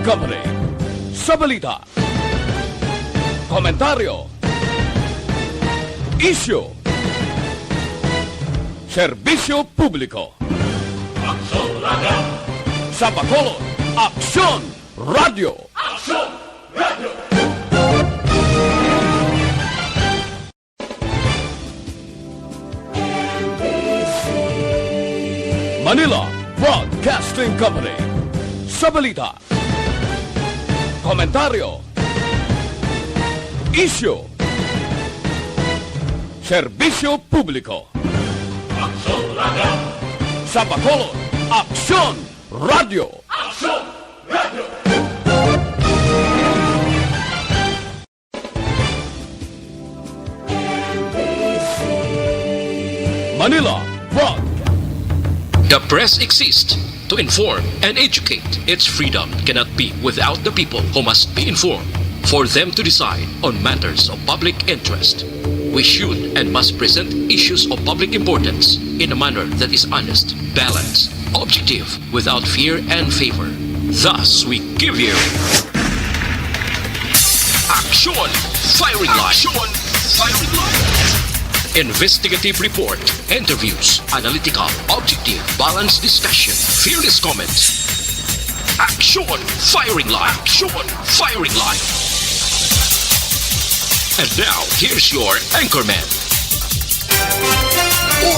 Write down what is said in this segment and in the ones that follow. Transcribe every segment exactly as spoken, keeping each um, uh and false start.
Company. Sa balita, komentaryo, isyu, serbisyo publiko. Aksyon Radio. Sa Bacolod, Aksyon Radio. Aksyon Radio. Manila Broadcasting Company. Sa balita, komentaryo, isyu, serbisyo publiko. Aksyon Radio. Sa Bacolod, Aksyon Radio. Aksyon Radio. Manila Broadcast. The press exists to inform and educate. Its freedom cannot be without the people, who must be informed for them to decide on matters of public interest. We should and must present issues of public importance in a manner that is honest, balanced, objective, without fear and favor. Thus, we give you Aksyon Firing Line. Aksyon Firing Line. Investigative report, interviews, analytical, objective, balanced discussion, fearless comments. Aksyon Firing Line. Aksyon Firing Line. And now, here's your anchorman.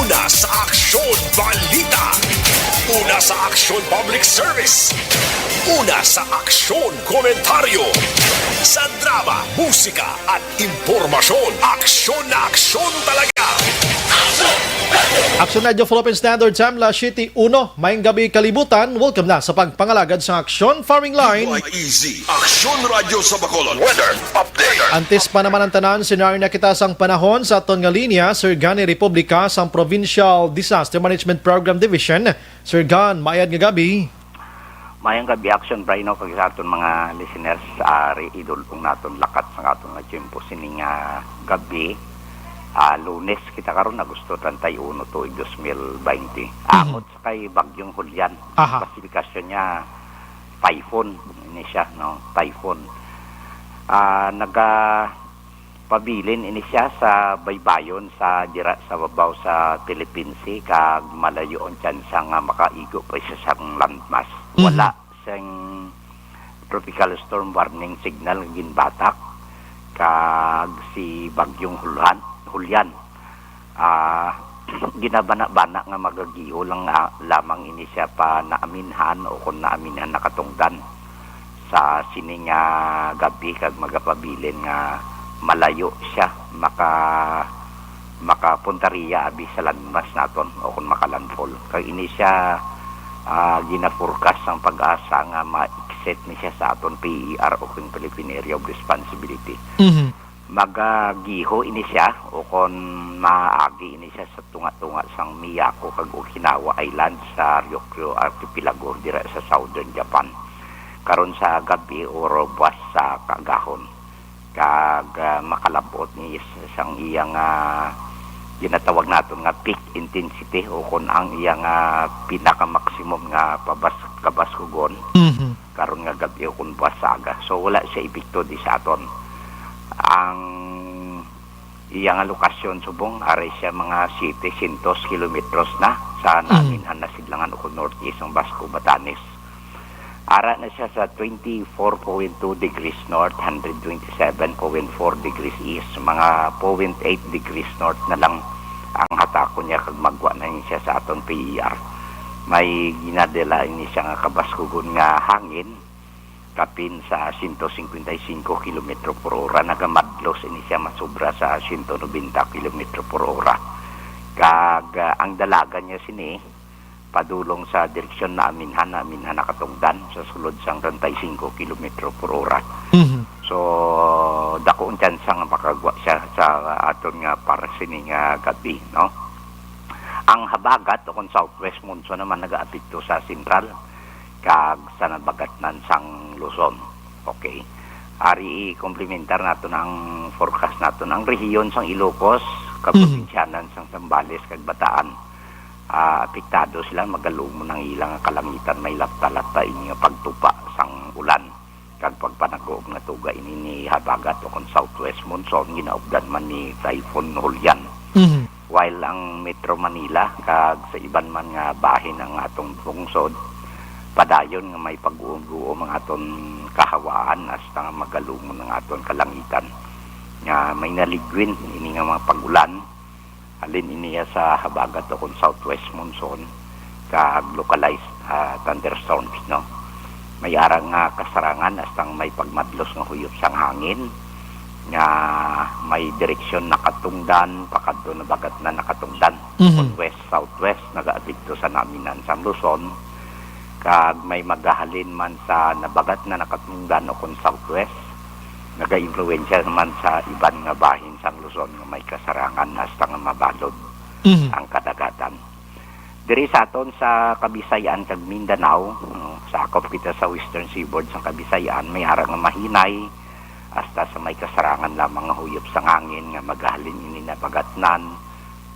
Una sa Aksyon Balita. Una sa Aksyon Public Service. Una sa Aksyon Komentaryo. Sa drama, musika, at impormasyon, aksyon na aksyon talaga. Aksyon Radio Philippine Standard Time, alas siyete uno. Maayong gabi, kalibutan. Welcome na sa pagpangalagad sa Aksyon Firing Line. Easy. Aksyon Radio sa Bacolod. Weather update. Antes pa naman ang tanan, senaryo na kita sang panahon sa aton nga linya, Sir Gani Republica sang Provincial Disaster Management Program Division. Sir Gan, maayad nga gabi. Mayang gabi, Action Brian, no, kag sa aton mga listeners, ari idulong naton lakat sa aton nga tiyempo sini nga gabi. Ah, Lunes kita karon, Agosto treinta y uno, tuig dos mil baynte. Mhm. Angot sa kay Bagyong Julian. Aha. Klasifikasyon niya, typhoon ini siya, no? Typhoon. Ah, naga pabilin ini siya sa baybayon sa dira sa babaw sa Philippine Sea, kag malayo ang tsansa nga makaigo pa siya sang landmass. Mhm. Wala sing tropical storm warning signal nga ginbatak, kag si Bagyong Hulhan-, Julian, ah, ginabana-bana nga magagiho lang, ah, lamang ini siya pa naaminhan o kon naaminhan na katungdan sa sini nga gabi, kag magapabilin nga malayo siya maka-, makapuntaria abi sa landmass naton o kon makalandfall. Kag ini siya, ah, gina-forecast sang PAGASA nga ma-exit ni siya sa aton P E R o kon Philippine Area of Responsibility. Mhm. Magagiho ini siya o kon maagi ini siya sa tunga-tunga sang Miyako kag Okinawa Island sa Ryukyu Archipelago dira sa southern Japan. Karon sa gabi or buwas sa kaagahon. Kag, ah, makalab-ot ni s-, sang iyang, ah, ginatawag naton nga peak intensity o kon ang iyang, ah, pinaka-maximum nga pabas-, kabaskugon. Mhm. Karon nga gabi o kon buwas sa aga. So, wala siya epekto di sa aton. Ang iya nga lokasyon subong, ari siya mga siyete syentos kilometros na sa Mm. naaminhan na sidlangan o kon northeast sang Basco, Batanes. Ara na siya sa twenty-four point two degrees north, hundred twenty-seven point four degrees east, mga point eight degrees north na lang ang hatakon niya kag magwa na niya siya sa aton P E R. May ginadala ini siya nga kabaskugon nga hangin, kapin sa sento singkwenta y singko kilometro por ora. Nagamadlos ini siya masobra sa sento nobenta kilometro por ora. Kag, ah, ang dalagan niya sini, padulong sa direksyon naaminhan, naaminhan na katungdan sa sulod sang treinta y cinco kilometro por ora. Mhm. So, dako ang tsansa nga makagwa siya sa aton nga para sini nga gabi, no? Ang habagat o kung southwest monsoon naman nagaapekto sa sentral kag sa nabagatnan sang Luzon. Okay. Ari, i-komplementar naton ang forecast naton. Ang rehiyon sang Ilocos, Mhm. kaprobinsyanan sang Zambales kag Bataan, ah, apektado sila, magalumon ang ilang kalangitan, may lapta-lapta ini nga pagtupa sang ulan. Pagpanaguog nga tuga ini ni habagat o kon southwest monsoon, ginaupdan man ni Typhoon Holian. Mhm. While ang Metro Manila kag sa iban man nga bahin ang atong lungsod, padayon nga may pag-uom-uom ang aton kahawaan hasta nga magalumon ang aton kalangitan. Nga may naligwin ini nga mga pag-ulan, halin ini sa habagat o kon southwest monsoon kag localized, ah, thunderstorms, no? May ara nga kasarangan hasta may pagmadlos nga huyop sang hangin nga may direksyon nakatungdan pakadto na bagat na nakatungdan Mhm. kon west southwest, nagaapekto sa naminan sang Luzon, kag may magahalin man sa nabagat na nakatungdan o kon southwest, nagaimpluwensya naman sa iban nga bahin sang Luzon nga may kasarangan hasta nga mabalod Mhm. ang kadagatan. Diri sa aton sa Kabisayan kag Mindanao, no, sakop kita sa Western Seaboard sang Kabisayan, may ara nga mahinay hasta sa may kasarangan lamang nga huyop sang hangin nga magahalin ini nabagatnan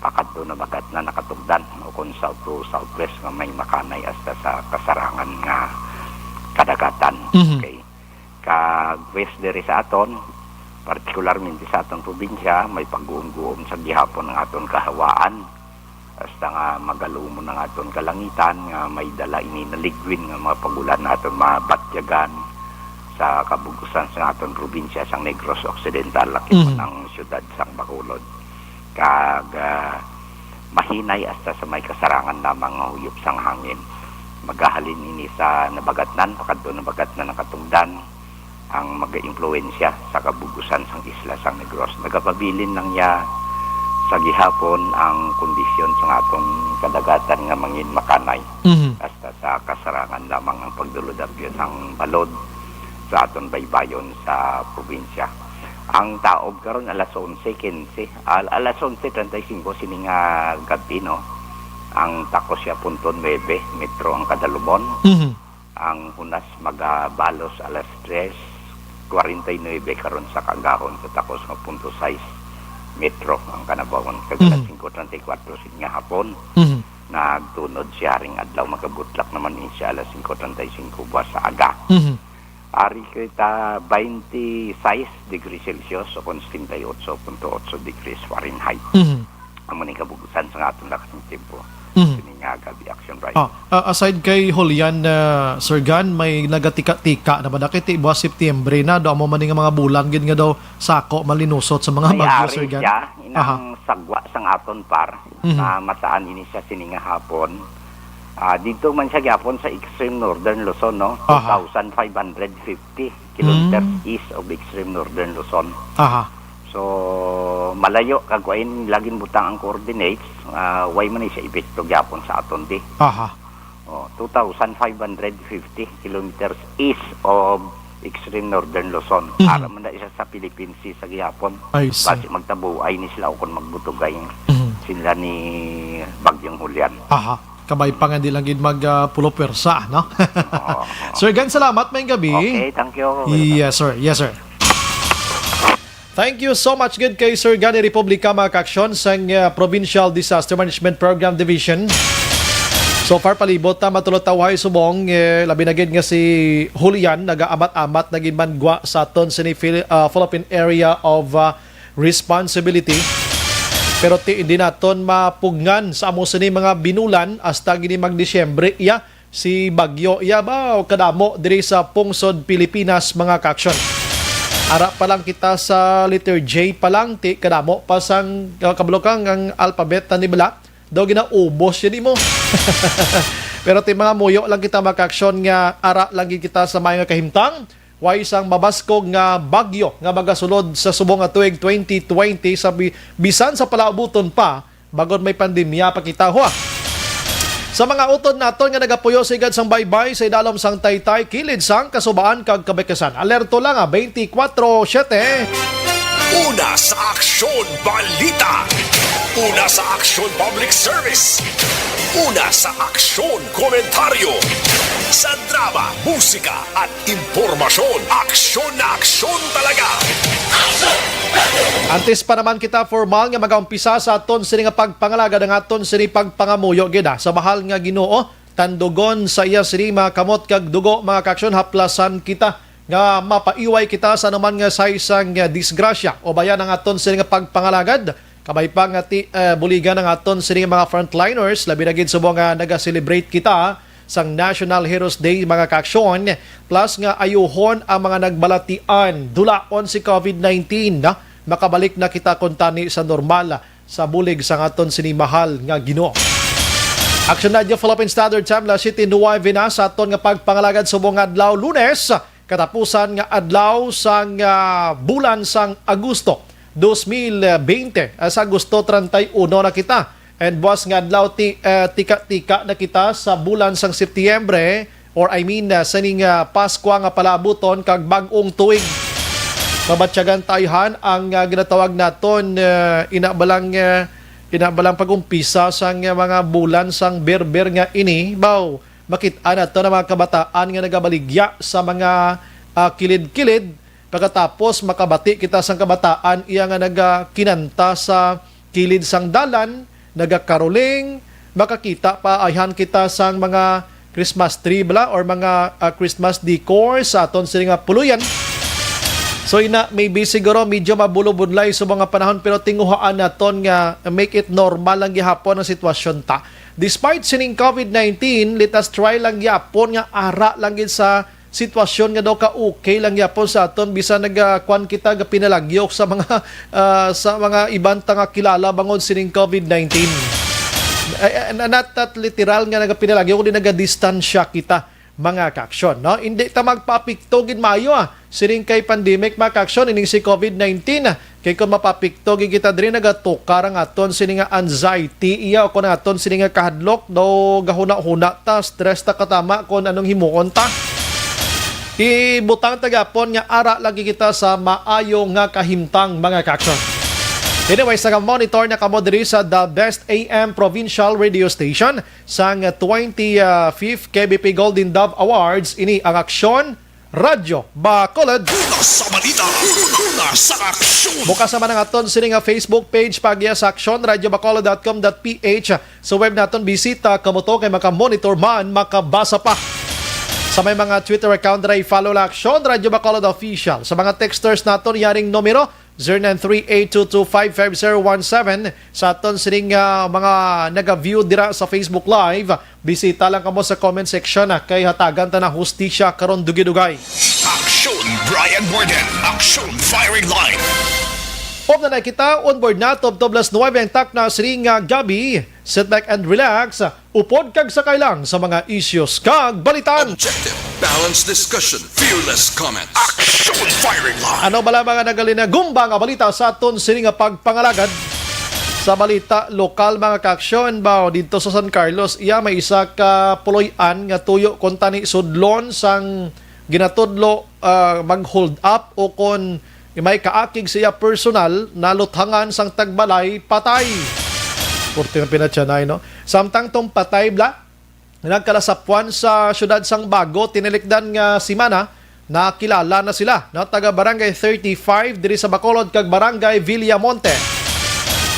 pakadto nabagatnan nakatugdan o kon south to southwest nga may makanay hasta sa kasarangan nga kadagatan. Mhm. Okay. Kag west diri sa aton, partikularmente sa aton probinsya, may pag-uom-guom sa gihapon ang aton kahawaan. Hasta nga magalumon ang aton kalangitan nga may dala ini naligwin nga mga pag-ulan naton mabatyagan sa kabug-usan sa aton probinsya sang Negros Occidental, lakip Mhm. ang siyudad sang Bacolod. Kag, ah, mahinay hasta sa may kasarangan lamang nga huyop sang hangin. Magahalin ini sa nabagatnan, pakadto nabagatnan ang katungdan, ang magaimpluwensya sa kabug-usan sang isla sang Negros. Nagapabilin lang niya sa gihapon ang kondisyon sa atong kadagatan nga mangin makanay. Mhm. Hasta sa kasarangan lamang ang pagdulod-abyo sang balod sa aton baybayon sa probinsya. Ang taob karon alas onse quince, al-, alas onse treinta y cinco sini nga gabi, no? Ang takos siya punto nuebe metro ang kadalumon. Mhm. Ang hunas magabalos alas tres cuarenta y nueve karon sa kaagahon sa takos nga punto sais metro ang kanabawan. Kag alas Mhm. singko treinta y cuatro sini nga hapon, Mhm. nagtunod siya ring adlaw, magabutlak naman ni siya alas singko treinta y cinco buwas sa aga. Mhm. Ari kita twenty-six degrees Celsius o kon setenta y ocho punto ocho degrees Fahrenheit. Mhm. Amo ni kabugusan sa aton lakas ng tempo. Mhm. Sini nga gabi, Action Bright. Ah, ah, aside kay Julian, ah, Sir Gan, may nagatika-tika na ba? Nakita buwas September na, do amo man nga mga bulan gid nga daw sako malinusot sa mga May bagyo, ari Sir Gan. Siya, inang Aha. sagwa sang aton par, Mhm. na mataan ini siya sini nga hapon. Ah, dito man siya gihapon sa extreme northern Luzon, no? Aha. Two thousand five hundred fifty kilometers Mm. east of extreme northern Luzon. Aha. So, malayo kag wa ini laging butang ang coordinates, ah, way man ni siya epekto gyapon sa aton di. Aha. Oh, two thousand five hundred fifty kilometers east of extreme northern Luzon. Mhm. Ara man na isa sa Philippine Sea sa gihapon. I see. Basi magtabuay ni sila o kung magbutugay Mhm. sila ni Bagyong Julian. Aha. Kabay pa nga di lang gid mag, ah, pulo pwersa, no? Oo, oo. Sir Gan, salamat, maayong gabi. Okay, thank you. Welcome. Yes, sir. Yes, sir. Thank you so much gid kay Sir Gan ni Republika, mga kaaksyon, sang, ah, Provincial Disaster Management Program Division. So far, palibot ta matulotawhay subong, eh, labi na gid nga si Julian nagaamat-amat na gid man gwa sa aton sini Phil-, ah, Philippine Area of, ah, Responsibility. Pero ti, hindi naton mapugngan sa amo sini mga binulan hasta gini mag-Disyembre, iya. Si bagyo, iya ba, o kadamo diri sa pungsod Pilipinas, mga kaaksyon. Ara pa lang kita sa letter J pa lang, ti kadamo pa sang, uh, kabalukang ang alphabet na nibala. Daw ginaubos siya nimo. Pero ti mga muyo lang kita, mga kaaksyon, nga ara lang gid kita sa may nga kahimtang. Way sang mabaskog nga bagyo nga magasulod sa subong nga tuig twenty twenty sa bi-, bisan sa palaabuton pa, bag-o may pandemya pa kita, hua. Sa mga utod naton nga nagapuyo sigad sang baybay sa idalom sang taytay, kilid sang kasubaan kag kabig-isan, alerto lang, ah, twenty-four seven. Una sa aksyon, balita. Una sa aksyon, public service. Una sa aksyon, komentaryo. Sa drama, musika, at impormasyon, aksyon na aksyon talaga. Antes pa naman kita formal nga magaumpisa sa aton sini nga pagpangalagad, ang aton sini pagpangamuyo gid, ah, sa mahal nga Ginoo, tandugon sa iya sini mga kamot kag dugo, mga kaaksyon, haplasan kita nga mapaiway kita sa anuman nga size sang, ah, disgrasya. Ubayan ang aton sini nga pagpangalagad. Kamay pa nga ti, ah, buligan ang aton sini nga mga frontliners, labi na gid subong nga naga-celebrate kita sang National Heroes Day, mga kaaksyon. Plus nga ayuhon ang mga nagbalatian, dulaon si covid nineteen, na makabalik na kita kuntani sa normal sa bulig sang aton sini mahal nga Ginoo. Action Radio Philippine Standard Time, las siete nuwebe na sa aton nga pagpangalagad subong adlaw, Lunes, katapusan nga adlaw sang, ah, bulan sang Agosto dos mil bente. Ah, sa Agosto treinta y uno na kita. And buwas nga adlaw ti, ah, tika-tika na kita sa bulan sang Setyembre, or I mean, ah, sining, ah, Paskwa nga palaabuton kag bag-ong tuig. Mabatyagan ta ayhan ang, ah, ginatawag naton, ah, ina ba lang, ah, ina ba lang pag-umpisa sang, ah, mga bulan sang Berber nga ini. Baw, makit-an nato na mga kabataan nga nagabaligya sa mga, ah, kilid-kilid. Pagkatapos makabati kita sang kabataan iya nga nagakinanta sa kilid sang dalan, nagakaroling, makakita pa ayhan kita sang mga Christmas tree bala or mga, ah, Christmas decor sa aton sini nga puluyan. So ina, maybe siguro medyo mabulobudlay sa mga panahon, pero tinguhaan naton nga make it normal lang gihapon ang sitwasyon ta. Despite sining covid nineteen, let us try lang gihapon nga ara lang gid sa sitwasyon nga daw ka okay lang gihapon sa aton, bisan nagakuan kita, gapinalagyok sa mga, ah, sa mga iban ta nga kilala bangod sining covid nineteen. Ay, ay, na-, not that literal nga nagapinalagyok, kundi nagadistansya kita, mga kaaksyon, no? Hindi ta magpaapekto gid maayo, ah, sining kay pandemic, mga kaaksyon, ining si covid nineteen, ah. Kay kung mapapikto gid kita diri, nagatukar ang aton sini nga anxiety, iya, o kung aton sini nga kahadlok, daw gahuna-huna ta, stress ta katama kung anong himuon ta. Ibutang ta gapon nga ara lagi kita sa maayo nga kahimtang, mga kaaksyon. Anyways, naga-monitor na kamo diri sa The Best A M Provincial Radio Station sang twenty-fifth K B P Golden Dove Awards. Ini ang Aksyon Radyo Bacolod. Una sa balita, una sa aksyon. Bukas naman ang aton sini nga Facebook page, paagiya sa aksyon radyo bacolod dot com dot P H. Sa web naton, bisita kamo to kay maka-monitor man, makabasa pa. Sa may mga Twitter account, diri follow lang Aksyon Radyo Bacolod Official. Sa mga texters naton, yaring numero, zero nine three eight two two five five zero one seven. Sa aton sining, ah, mga naga-view dira sa Facebook Live, bisita lang kamo sa comment section, ah, kay hatagan ta na hustisya karon dugay-dugay. Aksyon Brian Warden, Aksyon Firing Line. Off na na kita, on board na, tubtob las nuwebe ang takna sining, ah, gabi. Sit back and relax. Upod kag sakay lang sa mga issues kag balitan. Objective, balanced discussion, fearless comments. Action Firing Line. Ano bala mga nagalinagumba nga balita sa aton sini nga pagpangalagad? Sa balita lokal, mga kaaksyon, ba, dito sa San Carlos, iya may isa ka puloy-an nga tuyo kuntani sudlon sang ginatudlo, ah, mag-hold up o kon may kaakig siya personal, naluthangan sang tagbalay, patay. Purti na pinatyanay, no? Samtang tong patay, bla, nagkalasapwan sa siyudad sang Bago, tinilikdan nga simana, nakilala na sila, no? Taga Barangay thirty-five diri sa Bacolod kag Barangay Villamonte.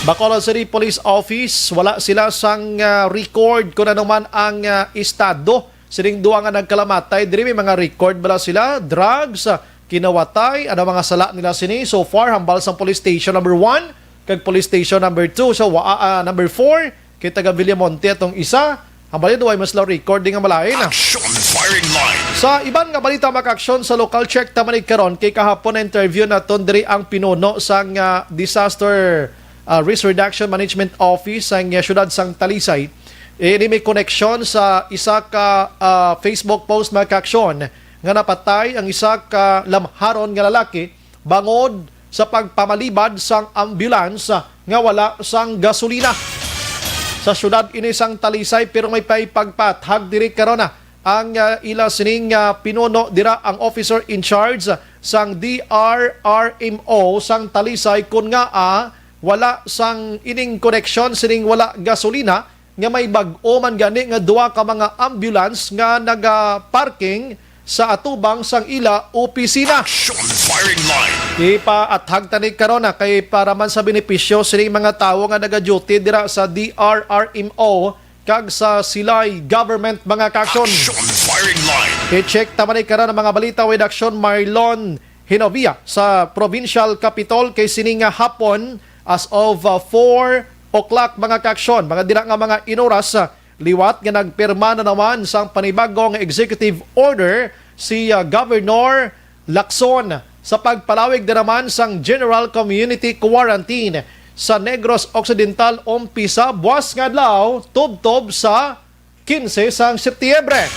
Bacolod City Police Office, wala sila sang, ah, record kung ano man ang, ah, estado sining duha nga nagkalamatay. Diri may mga record bala sila, drugs, ah, kinawatay, ano mga sala nila sini? So far, hambal sang Police Station number one kag Police Station number two. So, wa-, ah, number four, kay taga Villamonte atong isa. Hambal yun, duway mas law record, di nga malain, ah. Action Firing Line. Sa iban nga balita, mga kaaksyon, sa lokal, check ta man ni karon kay kahapon na-interview naton diri ang pinuno sang, ah, Disaster, ah, Risk Reduction Management Office sang, ah, siyudad sang Talisay. Ini may koneksyon sa isa ka, ah, Facebook post, mga kaaksyon, nga napatay ang isa ka lamharon nga lalaki bangod sa pagpamalibad sang ambulance nga wala sang gasolina. Sa siyudad ini sang Talisay, pero may pay pagpathag diri karon na ang, ah, ila sining, ah, pinuno dira, ang officer in charge sang D R R M O sang Talisay, kun nga, ah, wala sang ining koneksyon sining wala gasolina nga may bag-o man gani nga duha ka mga ambulance nga nagaparking sa atubang sang ila opisina. Action Firing Line. Ipaathag ta ni karon na kay para man sa benepisyo sining mga tawo nga nagaduty dira sa D R R M O kag sa Silay Government, mga kaaksyon. Action Firing I-check ta man ni karon ang mga balita with Action Marlon Hinovia sa provincial capitol kay sini nga hapon as of uh, four o'clock, mga kaaksyon, mga dira nga mga inoras, uh, liwat nga nagpirma na naman sang panibagong executive order si uh, Governor Lacson sa pagpalawig na naman sang general community quarantine sa Negros Occidental umpisa buwas nga adlaw tubtob sa kinse sang Setyembre.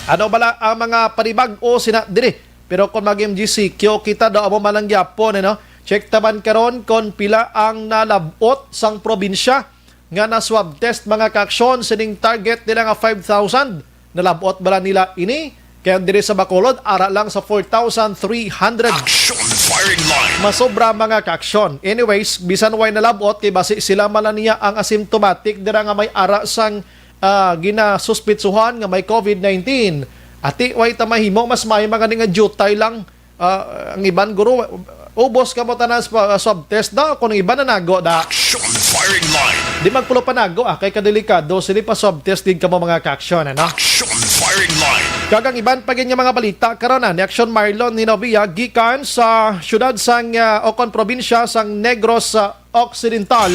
Ano bala ang mga panibag-o sina diri? Pero kung mag-M G C Q kita daw, amo man lang gyapon, eh, no? Check taman karon kung pila ang nalab-ot sang probinsya nga na-swab test, mga kaaksyon, sining target nila nga five thousand. Nalab-ot bala nila ini? Kaya diri sa Bacolod, ara lang sa four thousand three hundred. Action firing line. Masobra, mga kaaksyon. Anyways, bisan way nalab-ot, kay basi sila man lang niya ang asymptomatic dira nga may ara sang ah, ginasuspitsuhan nga may covid nineteen. Ati, way ta mahimo, mas may mga ni nga jutay lang. Ah, ang iban, guro, ubos ka mo tanan sa pa- swab test na, kung ang iban nanago da. Action firing line. Di magpulo panago, ah, kay kadelikado, sini pa swab test din ka mo, mga kaaksyon, ano? Action firing line. Kag ang iban pa gid nga mga balita karon na ni Action Marlon Hinovia gikan sa siyudad sang, ah, o kon probinsya sang Negros, ah, Occidental.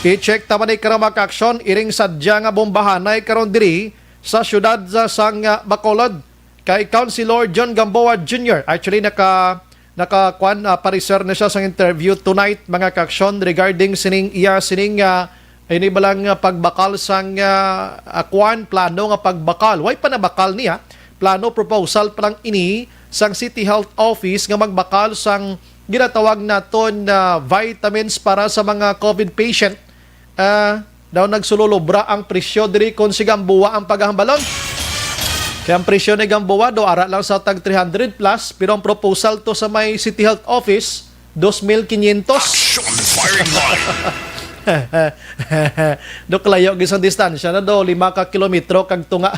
I-check ta man ni karon, mga kaaksyon, iring sadya nga bombahanay karon diri sa siyudad sa sang, ah, Bacolod kay Councilor John Gamboa Junior. Actually, naka naka kwan, ah, pareser na siya sang interview tonight, mga kaaksyon, regarding sining iya sining, ah, ini balang, ah, pagbakal sang, ah, ah, kwan, plano nga pagbakal. Way pa nabakal niya, plano, proposal pa lang ini sang City Health Office nga magbakal sang ginatawag naton na vitamins para sa mga covid patient. Ah, daw nagsululobra ang presyo diri kon si Gamboa ang pagahambalon. Kaya ang presyo ni Gamboa do ara lang sa tag three hundred plus, pero ang proposal to sa may City Health Office, dos mil quinientos. Action firing line. Do kalayo gid sang distansya na do, lima ka kilometro kag tunga.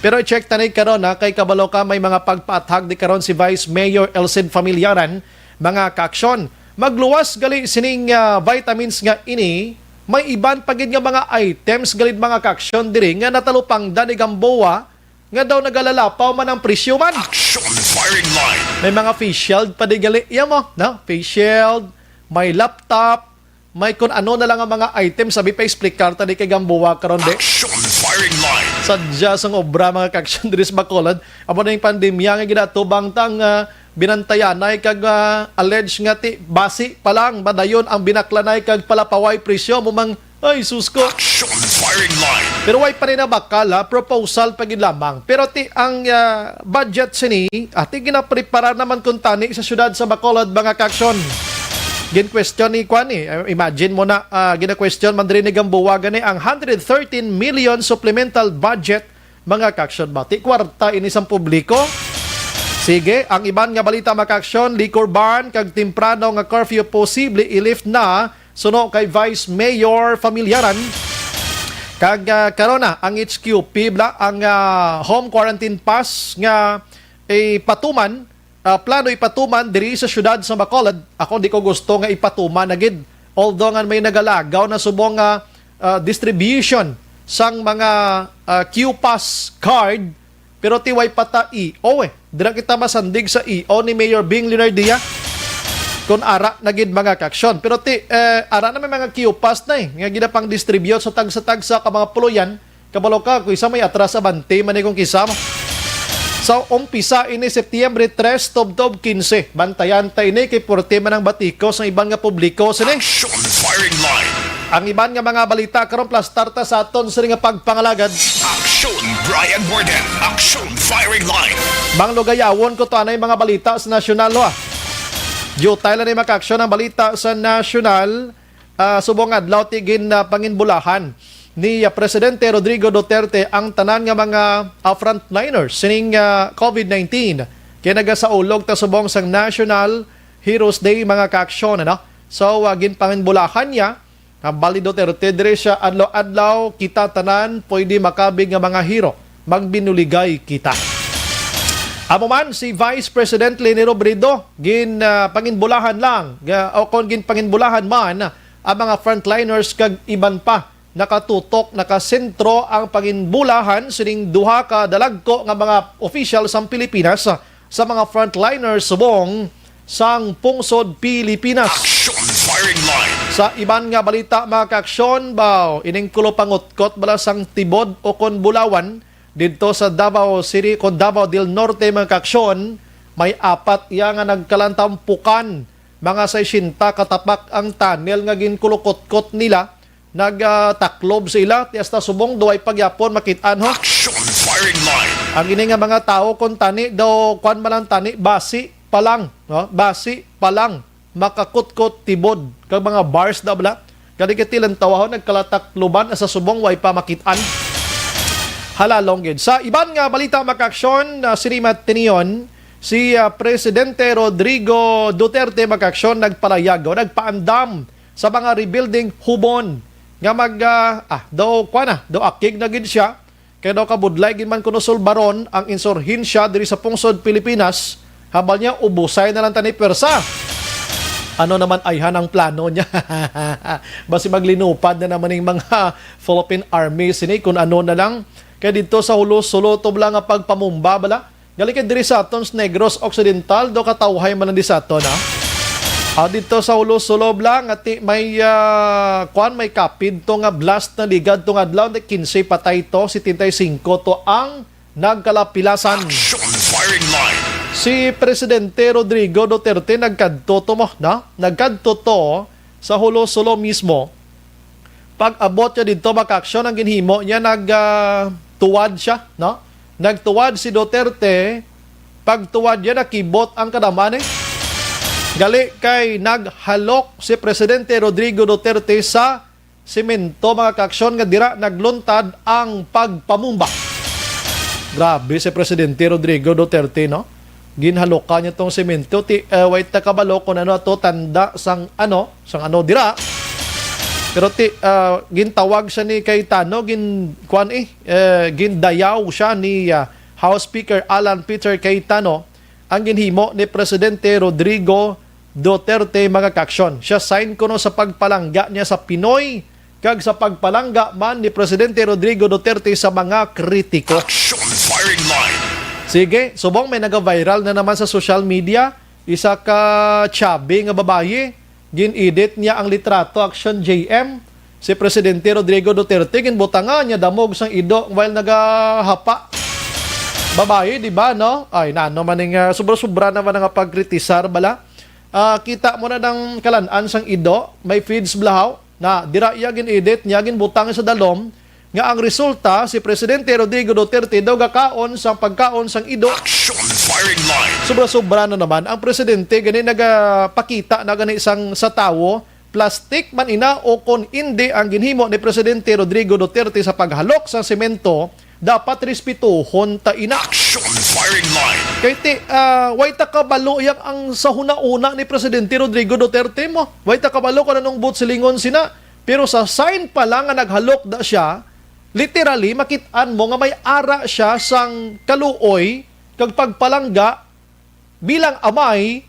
Pero i-check ta ni karon, ha, kay kabalo ka may mga pagpaathag di karon si Vice Mayor Elcid Familiaran, mga kaaksyon. Magluwas gali sining, ah, vitamins nga ini, may iban pa gid nga mga items galid, mga kaaksyon, diri nga natalupangdan ni Gamboa nga daw nagalalapaw man ang presyo man. Action firing line. May mga face shield pa di gali, iya mo, no? Face shield, may laptop, may kun ano na lang ang mga items, sabi pa explicar ta di kay Gamboa karon, di. Action firing line. Sadya sang obra, mga kaaksyon, diri sa Bacolod. Amo na yung pandemya nga ginatubang ta nga binantayanay kag, ah, alleged nga ti basi pa lang madayon ang binaklanay kag palapaway presyo mo mang, ay, sus ko. Action firing line. Pero way pa rin nabakal, ha, proposal pa gid lamang. Pero ti ang, ah, budget sini, ati ginaprepara naman kuntani sa siyudad sa Bacolod, mga kaaksyon. Gin-question ni kwan, eh. Imagine mo na, ah, gina-question man diri ni Gamboa gani ang hundred thirteen million supplemental budget, mga kaaksyon. Bati kwarta ini sang publiko. Sige, ang iban nga balita, mga kaaksyon, liquor ban kag temprano nga curfew posible i-lift na suno kay Vice Mayor Familiaran. Kag, ah, karon na ang H Q P bala ang, ah, home quarantine pass nga ipatuman, ah, plano ipatuman diri sa siyudad sa Bacolod. Ako di ko gusto nga ipatuman na gid. Although nga may nagalagaw na subong nga, ah, distribution sang mga, ah, Q pass card, pero ti way pa ta E O, eh. Dira kita masandig sa E O ni Mayor Bing Leonardia. Kung ara na gid, mga kaaksyon. Pero ti, eh, ara na may mga Q pass na, eh, nga ginapang-distribute sa tagsa-tagsa ka mga puloyan. Kabalo ka, kung isa may atras, abante man ni kung kisa mo. So, umpisa ini Setyembre tres, tubtob kinse. Bantayan ta ini kay purti man ang batikos sang iban nga publiko sini. Action firing line. Ang iban nga mga balita karon, plastar ta sa aton sini nga pagpangalagad. Action Brian Warden. Action firing line. Manglugayawon ko to anay mga balita sa nasyonal, ha. Jutay lang ni makaaksyon ang balita sa nasyonal. Ah, subong adlaw ti gin, ah, panginbulahan ni, ah, Presidente Rodrigo Duterte ang tanan nga mga, ah, frontliners sining, ah, covid nineteen. Kaya nagasaulog ta subong sang National Heroes Day, mga kaaksyon, ano? So, ah, ginpanginbulahan niya, ah, bali Duterte, diri siya adlaw-adlaw, kita tanan pwede makabig nga mga hero. Magbinuligay kita. Amo man, si Vice President Leni Robredo, gin, ah, panginbulahan lang, ga-, o kon ginpanginbulahan man, ang mga frontliners kag iban pa nakatutok, nakasentro ang panginbulahan sining duha ka dalagko nga mga opisyal sang Pilipinas sa mga frontliners subong sang pungsod Pilipinas. Action Firing Line. Sa iban nga balita, mga kaaksyon, baw, ining kulo pangutkot bala sang tibod o kon bulawan didto sa Davao City, kon Davao del Norte, mga kaaksyon, may apat iya nga nagkalantampukan. Mga sesenta ka tapak ang tunnel nga ginkulokotkot nila. Nagtaklob sila, ti hasta subong duway pa gyapon makit-an, ho. Action Firing Line. Ang ini nga mga tawo, kung tani daw, kwan man lang tani, basi pa lang, no? Basi pa lang makakutkot tibod kag mga bars da bala. Kani kay tilan tawo, ho, nagkalatakloban hasta subong way pa makit-an. Halalong gid. Sa iban nga balita, mga kaaksyon, ah, sini matinion, si, ah, Presidente Rodrigo Duterte, mga kaaksyon, nagpalayag o nagpaandam sa mga rebuilding hubon nga mag, ah, ah, daw, kwa na, daw akig na gid siya. Kay daw kabudlay gid man kuno sulbaron ang insurhensya diri sa pungsod Pilipinas, habal niya ubusay na lang tani pwersa. Ano naman ayhan ang plano niya? Basi maglinupad na naman ning mga Philippine Army sini kun ano na lang. Kay didto sa hulo-sulo to bala nga pagpamumba bala. Gali kay diri sa aton sa Negros Occidental, do katawhay man lang di sa aton, ha? Ah, didto sa hulo-sulo bala nga ti may, ah, kwan, may kapid to nga blast na ligad tong adlaw, na kinse patay to, setenta y cinco to ang nagkalapilasan. Action Firing Line. Si Presidente Rodrigo Duterte nagkadto to mo, no? Nagkadto to sa hulo-sulo mismo. Pag-abot niya didto, mga kaaksyon, ang ginhimo niya, nag, ah, tuwad siya, no? Nagtuwad si Duterte, pagtuwad niya, nakibot ang kadam-an, eh. Gali kay naghalok si Presidente Rodrigo Duterte sa semento, mga kaaksyon, nga dira nagluntad ang pagpamumba. Grabe si Presidente Rodrigo Duterte, no? Ginhalokan niya tong semento, ti, eh, way ta kabalo kung ano to, tanda sang ano, sang ano dira. Pero ti, ah, gintawag siya ni Cayetano, gin, kuan, eh, eh, gindayaw siya ni, ah, House Speaker Alan Peter Cayetano ang ginhimo ni Presidente Rodrigo Duterte, mga kaaksyon. Siya sign kuno sa pagpalangga niya sa Pinoy kag sa pagpalangga man ni Presidente Rodrigo Duterte sa mga kritiko. Action Firing Line. Sige, subong may naga-viral na naman sa social media, isa ka chubby nga babayi, gin-edit niya ang litrato, Action J M. Si Presidente Rodrigo Duterte, ginbutangan niya damog sang ido while nagahapa. Babayi, di ba, no? Ay, nano man ning, ah, sobra-sobra naman nga pagkritisar bala. Ah, kita mo na nang kalan-an sang ido, may feeds blahaw. Na, dira iya gin-edit niya, ginbutang sa dalom, nga ang resulta, si Presidente Rodrigo Duterte daw gakaon sang pagkaon sang ido. Action Firing Line. Sobra-sobra na naman. Ang presidente gani nagapakita na gani sang, sa tawo, plastic man ina o kon indi ang ginhimo ni Presidente Rodrigo Duterte sa paghalok sang semento, dapat respetuhon ta ina. Action Firing Line. Kay ti, ah, way ta kabalo yang ang sa hunahuna ni Presidente Rodrigo Duterte mo. Way ta kabalo kung anong buot silingon sina. Pero sa sign pa lang nga naghalok da siya, literally, makit-an mo nga may ara siya sang kaluoy kag pagpalangga bilang amay,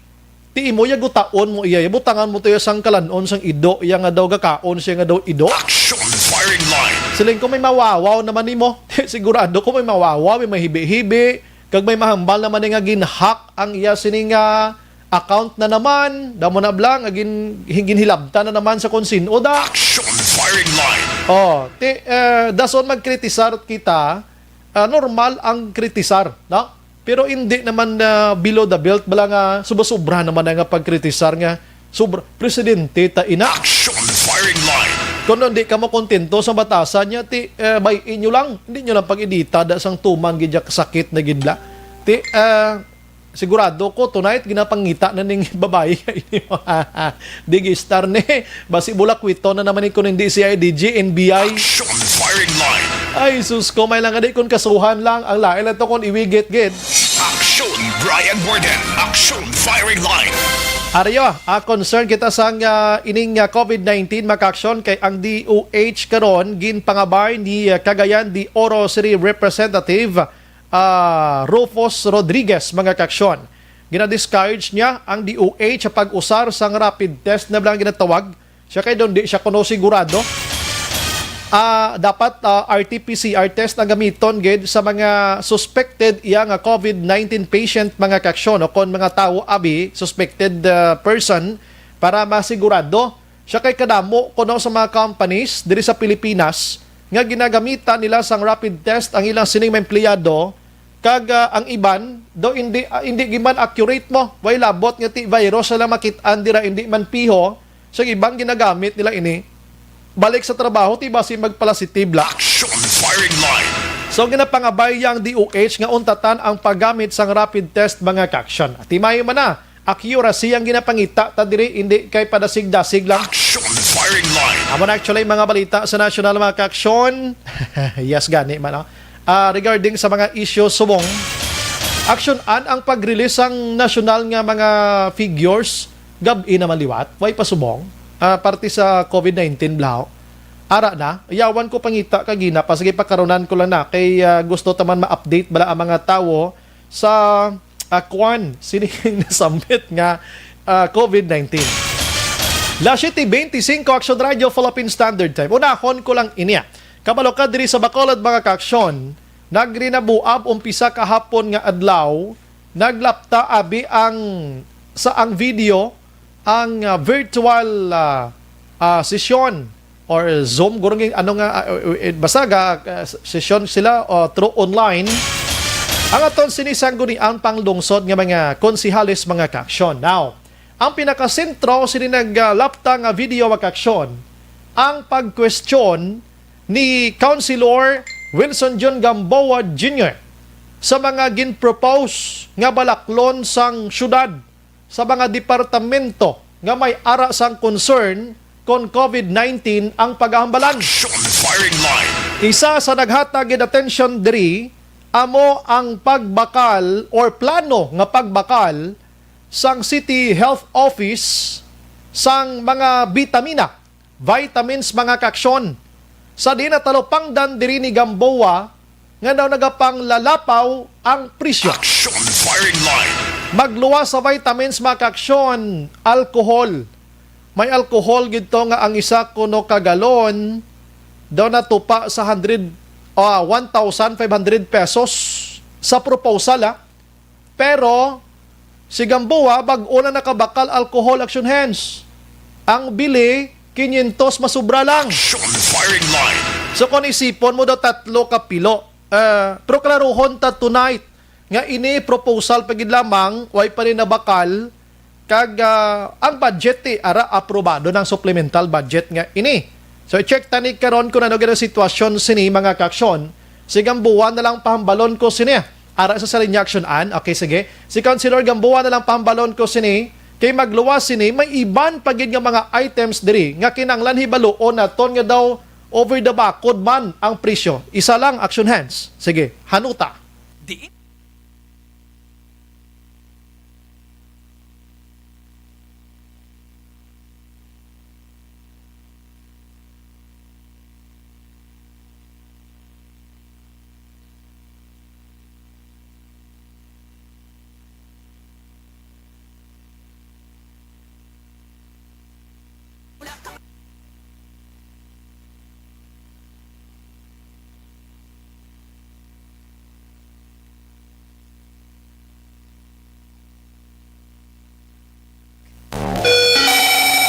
ti imo ya gutaon mo iya, butangan mo to iya sang kalan-on sang ido, iya nga daw gakaon siya nga daw ido. Action Firing Line. Siling ko may mawawaw naman nimo. Sigurado ko may mawawaw, may mahibi-hibi, kag may mahambal naman ni nga ginhack ang iya sini nga account na naman, damo na bala nga gin-, ginhilabtan na naman sa kung sin-o da. Action Firing Line. Oh, ti, eh, dason magkritisar kita, ah, normal ang kritisar, no? Pero hindi naman na below the belt, bala nga sobra-sobra naman na nga pagkritisar nga sobra, presidente ta ina. Action Firing Line. Kung hindi ka makontento sa batasan niya, ti, eh, bay inyo lang, hindi nyo lang pag-edita da sang tuman gid ya kasakit na gid bala. Ti, eh, sigurado ko, tonight, ginapangita na ning babayi nga ini. Digistar ni. Basi bulakwito na naman ni kung hindi C I D G, N B I. Action Firing Line. Ay, sus ko, may lang gani kung kasuhan lang. Ang lain lang to kung iwigit gid. Action Brian Warden. Action Firing Line. Ariyo, ah, concern kita sa nga ining, ah, covid nineteen, mga kaaksyon, kay ang D O H karon ginpangabay ni, ah, Cagayan de Oro City Representative, ah, Rufus Rodriguez, mga kaaksyon. Gina-discourage niya ang D O H sa pag-usar sang rapid test na lang ginatawag. Siya kay doon di siya kuno sigurado. Ah, dapat, ah, R T P C R test ang gamiton gid sa mga suspected iya nga COVID nineteen patient, mga kaaksyon, o kon mga tawo abi, suspected, ah, person, para masigurado siya kay kadamo kuno sa mga companies diri sa Pilipinas nga ginagamita nila sang rapid test ang ilang sining mga empleyado, kag, ah, ang iban daw hindi, ah, hindi gid man accurate mo, way labot nga ti virus sila makit-an dira, hindi man piho. Sa iban ginagamit nila ini balik sa trabaho, ti basi magpalasitive la. Action firing line. So, ginapangabay ang D O H nga untatan ang paggamit sang rapid test, mga kaaksyon. At timayo man na, accuracy ang ginapangita ta diri, hindi kay padasig-dasig lang. Action firing line. Amo na actually mga balita sa national, mga kaaksyon. Yes, gani man, no? Ah, regarding sa mga isyu subong, aksyon-an ang pag-release sang nasyonal nga mga figures gab-i naman liwat, way pa subong, ah, parte sa COVID nineteen, blaho. Ara na, yawan ko pangita kagina pa. Sige, pakarunan ko lang na. Kay, ah, gusto ta man ma-update bala ang mga tawo sa, ah, kwan, sining nasambit nga, ah, COVID nineteen. Las siete beintisinko, Action Radio, Philippine Standard Time. Unahon ko lang ini, ah. Kabalo ka diri sa Bacolod, mga kaaksyon, nagrinabuab umpisa kahapon nga adlaw, naglapta abi ang, sa ang video, ang, ah, virtual, ah, ah, sesyon or Zoom, guro nga, ano nga, ah, eh, eh, basta ga, ah, sesyon sila o through online. Ang aton sini sangguniang panglungsod nga mga konsihales, mga kaaksyon. Now, ang pinakasentro sini naglapta nga video, mga kaaksyon, ang pagkwestiyon ni Councilor Wilson John Gamboa Junior sa mga ginpropose nga balaklon sang syudad sa mga departamento nga may ara sang concern kon COVID nineteen ang pagahambalan. Action firing line. Isa sa naghatag gid atensyon diri amo ang pagbakal or plano nga pagbakal sang City Health Office sang mga bitamina, vitamins, mga kaaksyon, sa diin natalupangdan diri ni Gamboa nga daw nagapanglalapaw ang presyo. Action firing line. Magluwas sa vitamins, mga kaaksyon, alcohol. May alcohol gid to nga ang isa kuno ka galon daw natupa sa hundred, ah, one thousand five hundred pesos sa proposal, ah. Pero si Gamboa, bag-o na nakabakal alcohol, action hands. Ang bili, kinyentos masubra lang. Action firing line. So kung isipon mo daw tatlo ka pilo, eh, pero klaruhon ta tonight nga ini proposal pa gid lamang, way pa ni nabakal, kag, ah, ang budget ti ara aprobado ng supplemental budget nga ini. So i-check tani karon kung ano gid ang sitwasyon sini, mga kaaksyon. Si Gamboa na lang pahambalon ko sini. Ara sa, sa linya action an. Okay, sige. Si Councilor Gamboa na lang pahambalon ko sini. Kay magluwas sini, may iban pa gid nga mga items diri nga kinahanglan hibaluon naton nga daw over the bakod man ang presyo. Isa lang, action hands. Sige, hanuta. Di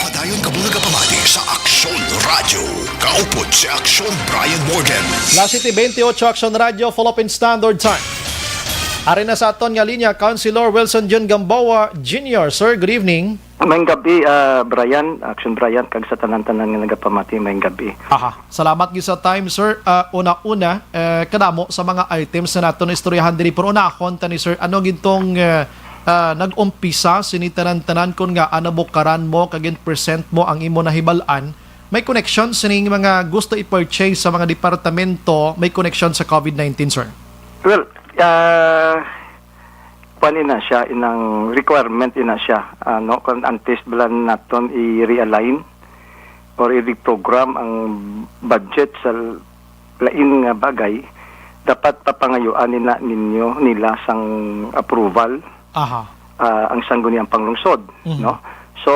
Padayon kamo nagapamati sa Aksyon Radyo. Kaupod si Aksyon Brian Morgan. Las siete veintiocho, Aksyon Radyo, Philippine Standard Time. Ari na sa aton nga linya, Councilor Wilson Jun Gamboa Junior. Sir, good evening. Maayong gabi, ah, Brian, Action Brian, kag sa tanan-tanan nga nagapamati, maayong gabi. Aha. Salamat gid sa time, sir. Ah, una-una, eh, kadamo sa mga items na naton istoryahan diri, pero unahon ta ni sir, ano gid tong, eh, ah, nag-umpisa sini tanan-tanan, kun ngaa nabukaran mo kag gin-present mo ang imo nahibal-an? May connection sining mga gusto i-purchase sa mga departamento, may connection sa COVID nineteen, sir? Well, ah, kuan ina siya, inang requirement ina siya, ano, kung antes bala naton i-realign or i-reprogram ang budget sa lain nga bagay, dapat papangayuan nila ninyo, nila sang approval, Aha. ah, ang sangguniang panglungsod, Mhm. no? So,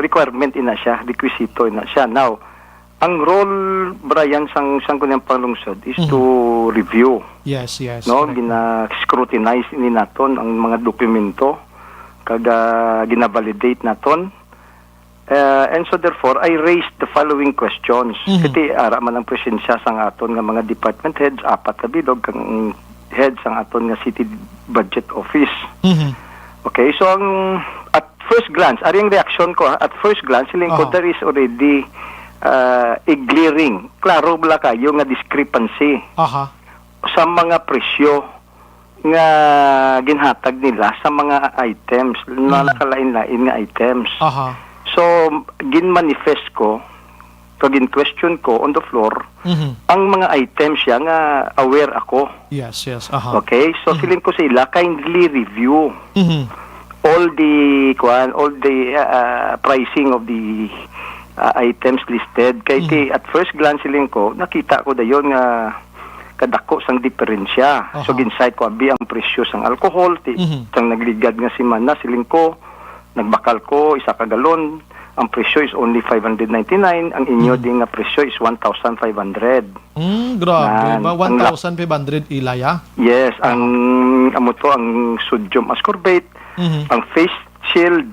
requirement ina siya, requisito ina siya. Now, Ang role, Brian, sang, sang Sangguniang Panlungsod is Mhm. to review, Yes, yes, no? correct. Gina-scrutinize ini naton ang mga dokumento kag, ah, gina-validate naton. Uh, and so therefore, I raised the following questions. Mhm. Kay ara man ang presensya sang aton nga mga department heads, apat ka bilog, kang head sang aton nga city budget office. Mhm. Okay, so ang, at first glance, ari ang reaksyon ko, ha, at first glance, siling ko, Aha. there is already, uh, a glaring, klaro bala kayo nga discrepancy Aha. sa mga presyo nga ginhatag nila sa mga items, na Mm. nakalain-lain nga items. Aha. So, ginmanifest ko, kag gin-question ko on the floor, Mhm. ang mga items siya nga aware ako. Yes, yes. Aha. Okay? So, Mhm. siling ko sa ila, kindly review Mhm. all the, kuan, all the, uh, pricing of the, uh, items listed. Kay Mhm. ti, at first glance, siling ko, nakita ko dayon nga kadako sang diferensya. So, Aha. gin-cite ko abi ang presyo sang alcohol, ti, Mhm. sang nagligad nga semana, siling ko, nagbakal ko, isa ka galon, ang presyo is only five hundred ninety-nine, ang inyo Mhm. di nga presyo is one thousand five hundred. Hmm, grabe Nan, ba? ang lap- One thousand five hundred ilay, ah? Yes, Aha. ang, amo to, ang sodium ascorbate, Mhm. ang face shield,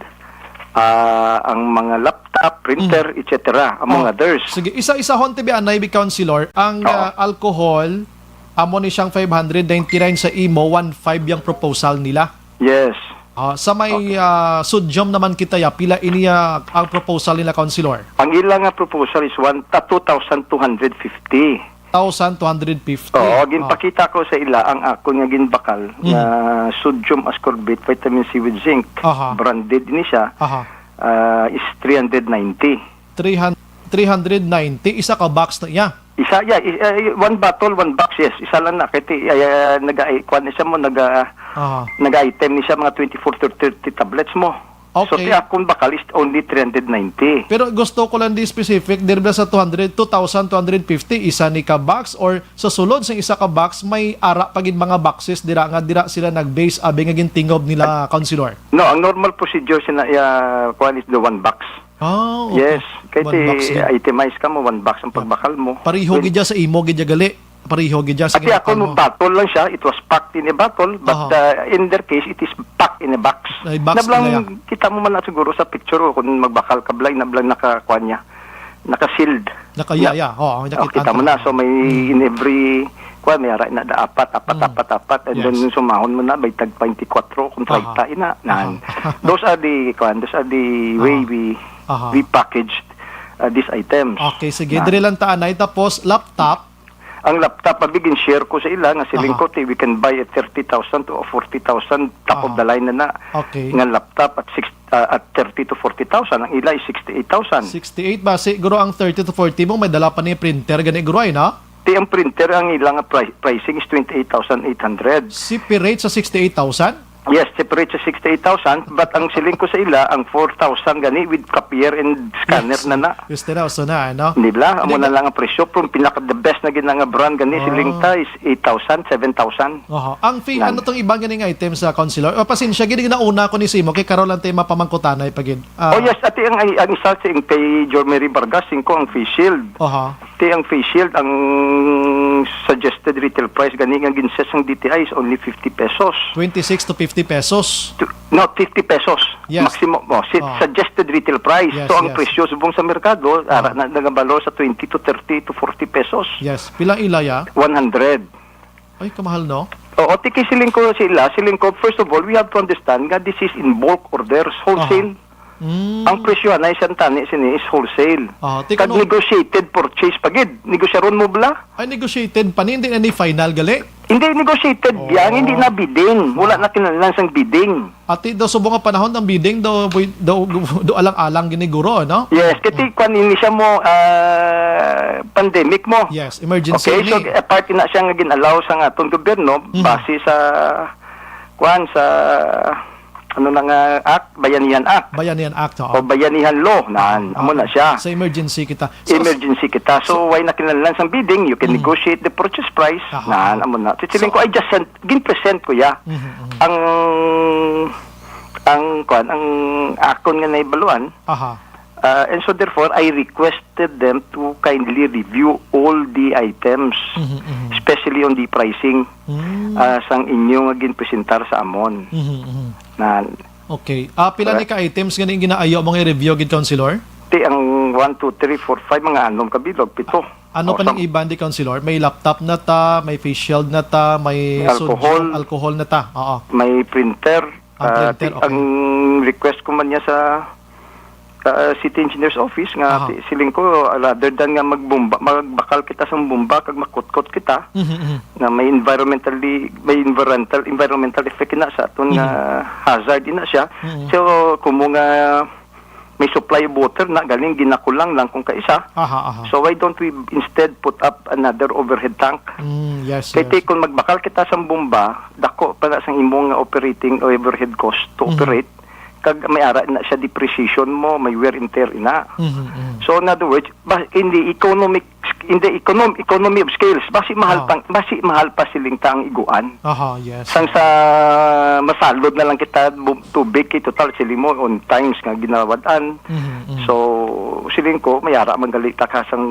ah, ang mga laptop, printer, Mhm. et cetera, among Oh, others. Sige, isa-isahon ti biya anay bi, Councilor, ang, Oo. ah, alcohol, amo ni siyang five hundred ninety-nine, sa imo, one five yang proposal nila. Yes. Ah, sa may, Okay. ah, sodium naman kita ya, pila ini, ah, ang proposal nila, Councilor? Ang ila nga proposal is one, ah, two thousand two hundred fifty. Thousand two hundred fifty. Oo, Ah. ginpakita ko sa ila ang akon nga ginbakal Mhm. nga sodium ascorbate, vitamin C with zinc. Aha. Branded ni siya. Aha. Ah, is three hundred ninety. Three hundred, three hundred ninety, isa ka box na iya. Isa, yeah, i-, eh, one bottle, one box, yes. Isa lang na. Kaya ti-, ay, ah, naga-, ay, kuwan ni siya mo, naga-, Aha. naga-item ni siya mga twenty-four to thirty tablets mo. So, Okay. ti akon bakal is only three hundred ninety. Pero gusto ko lang di specific, diri ba sa two hundred, two thousand two hundred fifty, isa ni ka box, or sa sulod sa isa ka box, may ara pa gid mga boxes dira nga dira sila nag-base, abi nga gintingob nila, Councilor? No, ang normal procedure sina, ya, kuwan is the one box. Ah, okay. Yes, kay One ti box gid. Itemize ka mo, one box ang Ah. pagbakal mo. Pareho Well, gid ya sa imo gid ya gali. Pareho gid ya sa Ati ako ginakal mo mo. Bottle lang siya, it was packed in a bottle, but, Aha. uh, in their case, it is packed in a box. Ay, box Nablang nila ya. Kita mo man na siguro sa picture, o kung magbakal ka, blay, nablang nakakuan niya, naka-sealed. Naka-, yeah, Na, yeah. Oo, oh, nakita kita ko mo na. na. So, may Mm. in every, kuan, may ara na da apat, apat, Mm. apat, apat, and Yes. then sumahon mo na, may tag twenty-four kung Aha. treinta, ina, nan. Aha. Those are the, kuan, those are the way Aha. we, Aha. we packaged, uh, these items. Okay, sige. Na. Diri lang ta anay. Tapos, laptop. Ang laptop, abi gin-share ko sa ila nga siling Aha. ko, ti, we can buy a thirty thousand to a forty thousand top of Aha. the line na na Okay. nga laptop at six, ah, at thirty to forty thousand. Ang ila is sixty-eight thousand. Sixty-eight ba? Siguro ang thirty to forty mo, may dala pa ni printer, gani, guro, ay, no? Ti ang printer, ang ila nga pri-, pricing is twenty-eight thousand eight hundred. Separate sa sixty-eight thousand? Yes, separate sa sixty-eight thousand, but ang siling ko sa ila, ang four thousand gani with copier and scanner Yes. na na. Gusto na, uso na, ano? Nila, amo Hindi na na lang ang presyo. Pero pinaka the best na gid na nga brand gani, Ah. siling ta is eight thousand, seven thousand. Oho. Ang fee, Nan. ano tong ibang ganing item sa Councilor? O, pasensya, gid nauna ko ni Simo, kay karon lang tayo mapamangkutanay pa gid. Ah. Oh, yes, ati ang, ang, ang isa si kay Jormery Vargas, singko ang face shield. Oho. Ti ang face shield, ang suggested retail price gani nga ginset sang D T I is only fifty pesos. Twenty-six to fifty pesos. To, no, fifty pesos. Yes. Maximum, oh, si, Oh. suggested retail price. Yes, So, ang yes. presyo subong sa merkado, Oh. ara na nagabalor sa twenty to thirty to forty pesos. Yes. Pila ila ya? One hundred. Ay, kamahal, no? Oo, ti kay siling ko sila, siling ko, first of all, we have to understand nga this is in bulk orders, wholesale. Aha. Mm. Ang presyo na isang tani sini is wholesale. Ah, ti Kag kano negotiated purchase pa gid. Negosyaron mo bala? Ay, negotiated pa ni, hindi na ni final gali? Hindi negotiated Oh. yan, hindi na bidding. Wala na kinahanglan sang bidding. Ati daw subong nga panahon ang bidding daw, boy, daw, do alang-alang gini guro, no? Yes, kay ti kwan ini siya mo, ah, pandemic mo. Yes, emergency Okay, so ni. Apart na siya nga gin-allow sa nga atong gobyerno Mhm. base sa kwan sa ano na nga act, Bayanihan Act. Bayanihan Act, oo. O Bayanihan Law, nan, amo Oo. na siya. Sa emergency kita. So, Emergency kita. So, why na kinahanglan sang bidding? You can Mhm. negotiate the purchase price. Aha. Nan, amo na. Siling So, ko, I just sent, gin-present ko ya. Mhm, mhm. Ang, ang, kwan, ang akon nga naibaluan, Aha. Ah, and so therefore, I requested them to kindly review all the items, Mhm, mhm. especially on the pricing, Mm. ah, sang inyo nga ginpresentar sa amon. Mhm, mhm. Na Okay. Ah, pila ni Correct. ka items nga ginaayo mo nga i-review gid, Councilor? Ti ang one, two, three, four, five, mga anom ka bilog, pito. Ano O, pa ning sam- iban di, Councilor? May laptop na ta, may face shield na ta, may May alcohol. sodium alcohol na ta. Oo. May printer. Ang Ah, printer, ti-, okay. ang request ko man niya sa, ah, City Engineer's Office nga Aha. ti-, siling ko, rather than nga magbomba, magbakal kita sa bomba kag makutkot kita, Mhm, mhm. na may environmentally, may environmental, environmental effect na sa aton nga Mhm. hazard ina siya. Mhm. So, kumo nga may supply of water na galing ginakulang lang kung kaisa. Aha, aha. So, why don't we instead put up another overhead tank? Mm, yes, Kay yes. ti kung magbakal kita sa bomba, dako pa na sang imong operating overhead cost to Mhm. operate. Kag may ara na siya depreciation mo, may wear and tear ina. Mhm, mhm. So, in other words, ba, in the economic, in the econom-, economy of scales, basi mahal Ah. pang, basi mahal pa siling ta ang iguan. Aha, yes. Sang sa masalod na lang kita bu-, tubig kay total siling mo on times nga ginawad-an. Mhm, mhm. So, siling ko, may ara man gali ta ka sang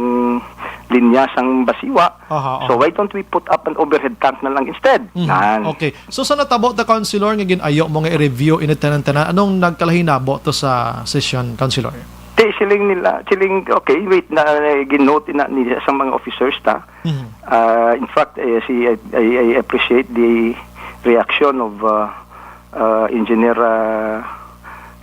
linya sang Basiwa. Aha, So, aha. why don't we put up an overhead tank na lang instead? Mhm. Nan. Okay. So, sa natabo ta, Councilor, nga gin-ayo mo nga i-review ini tanan-tanan, anong nagkalahinabo to sa session, Councilor? Ti, siling nila, siling, okay, wait, na, ginote na niya sa mga officers ta. Mhm. Ah, in fact, eh, si, I, I, I appreciate the reaction of, uh, uh, Engineer, uh,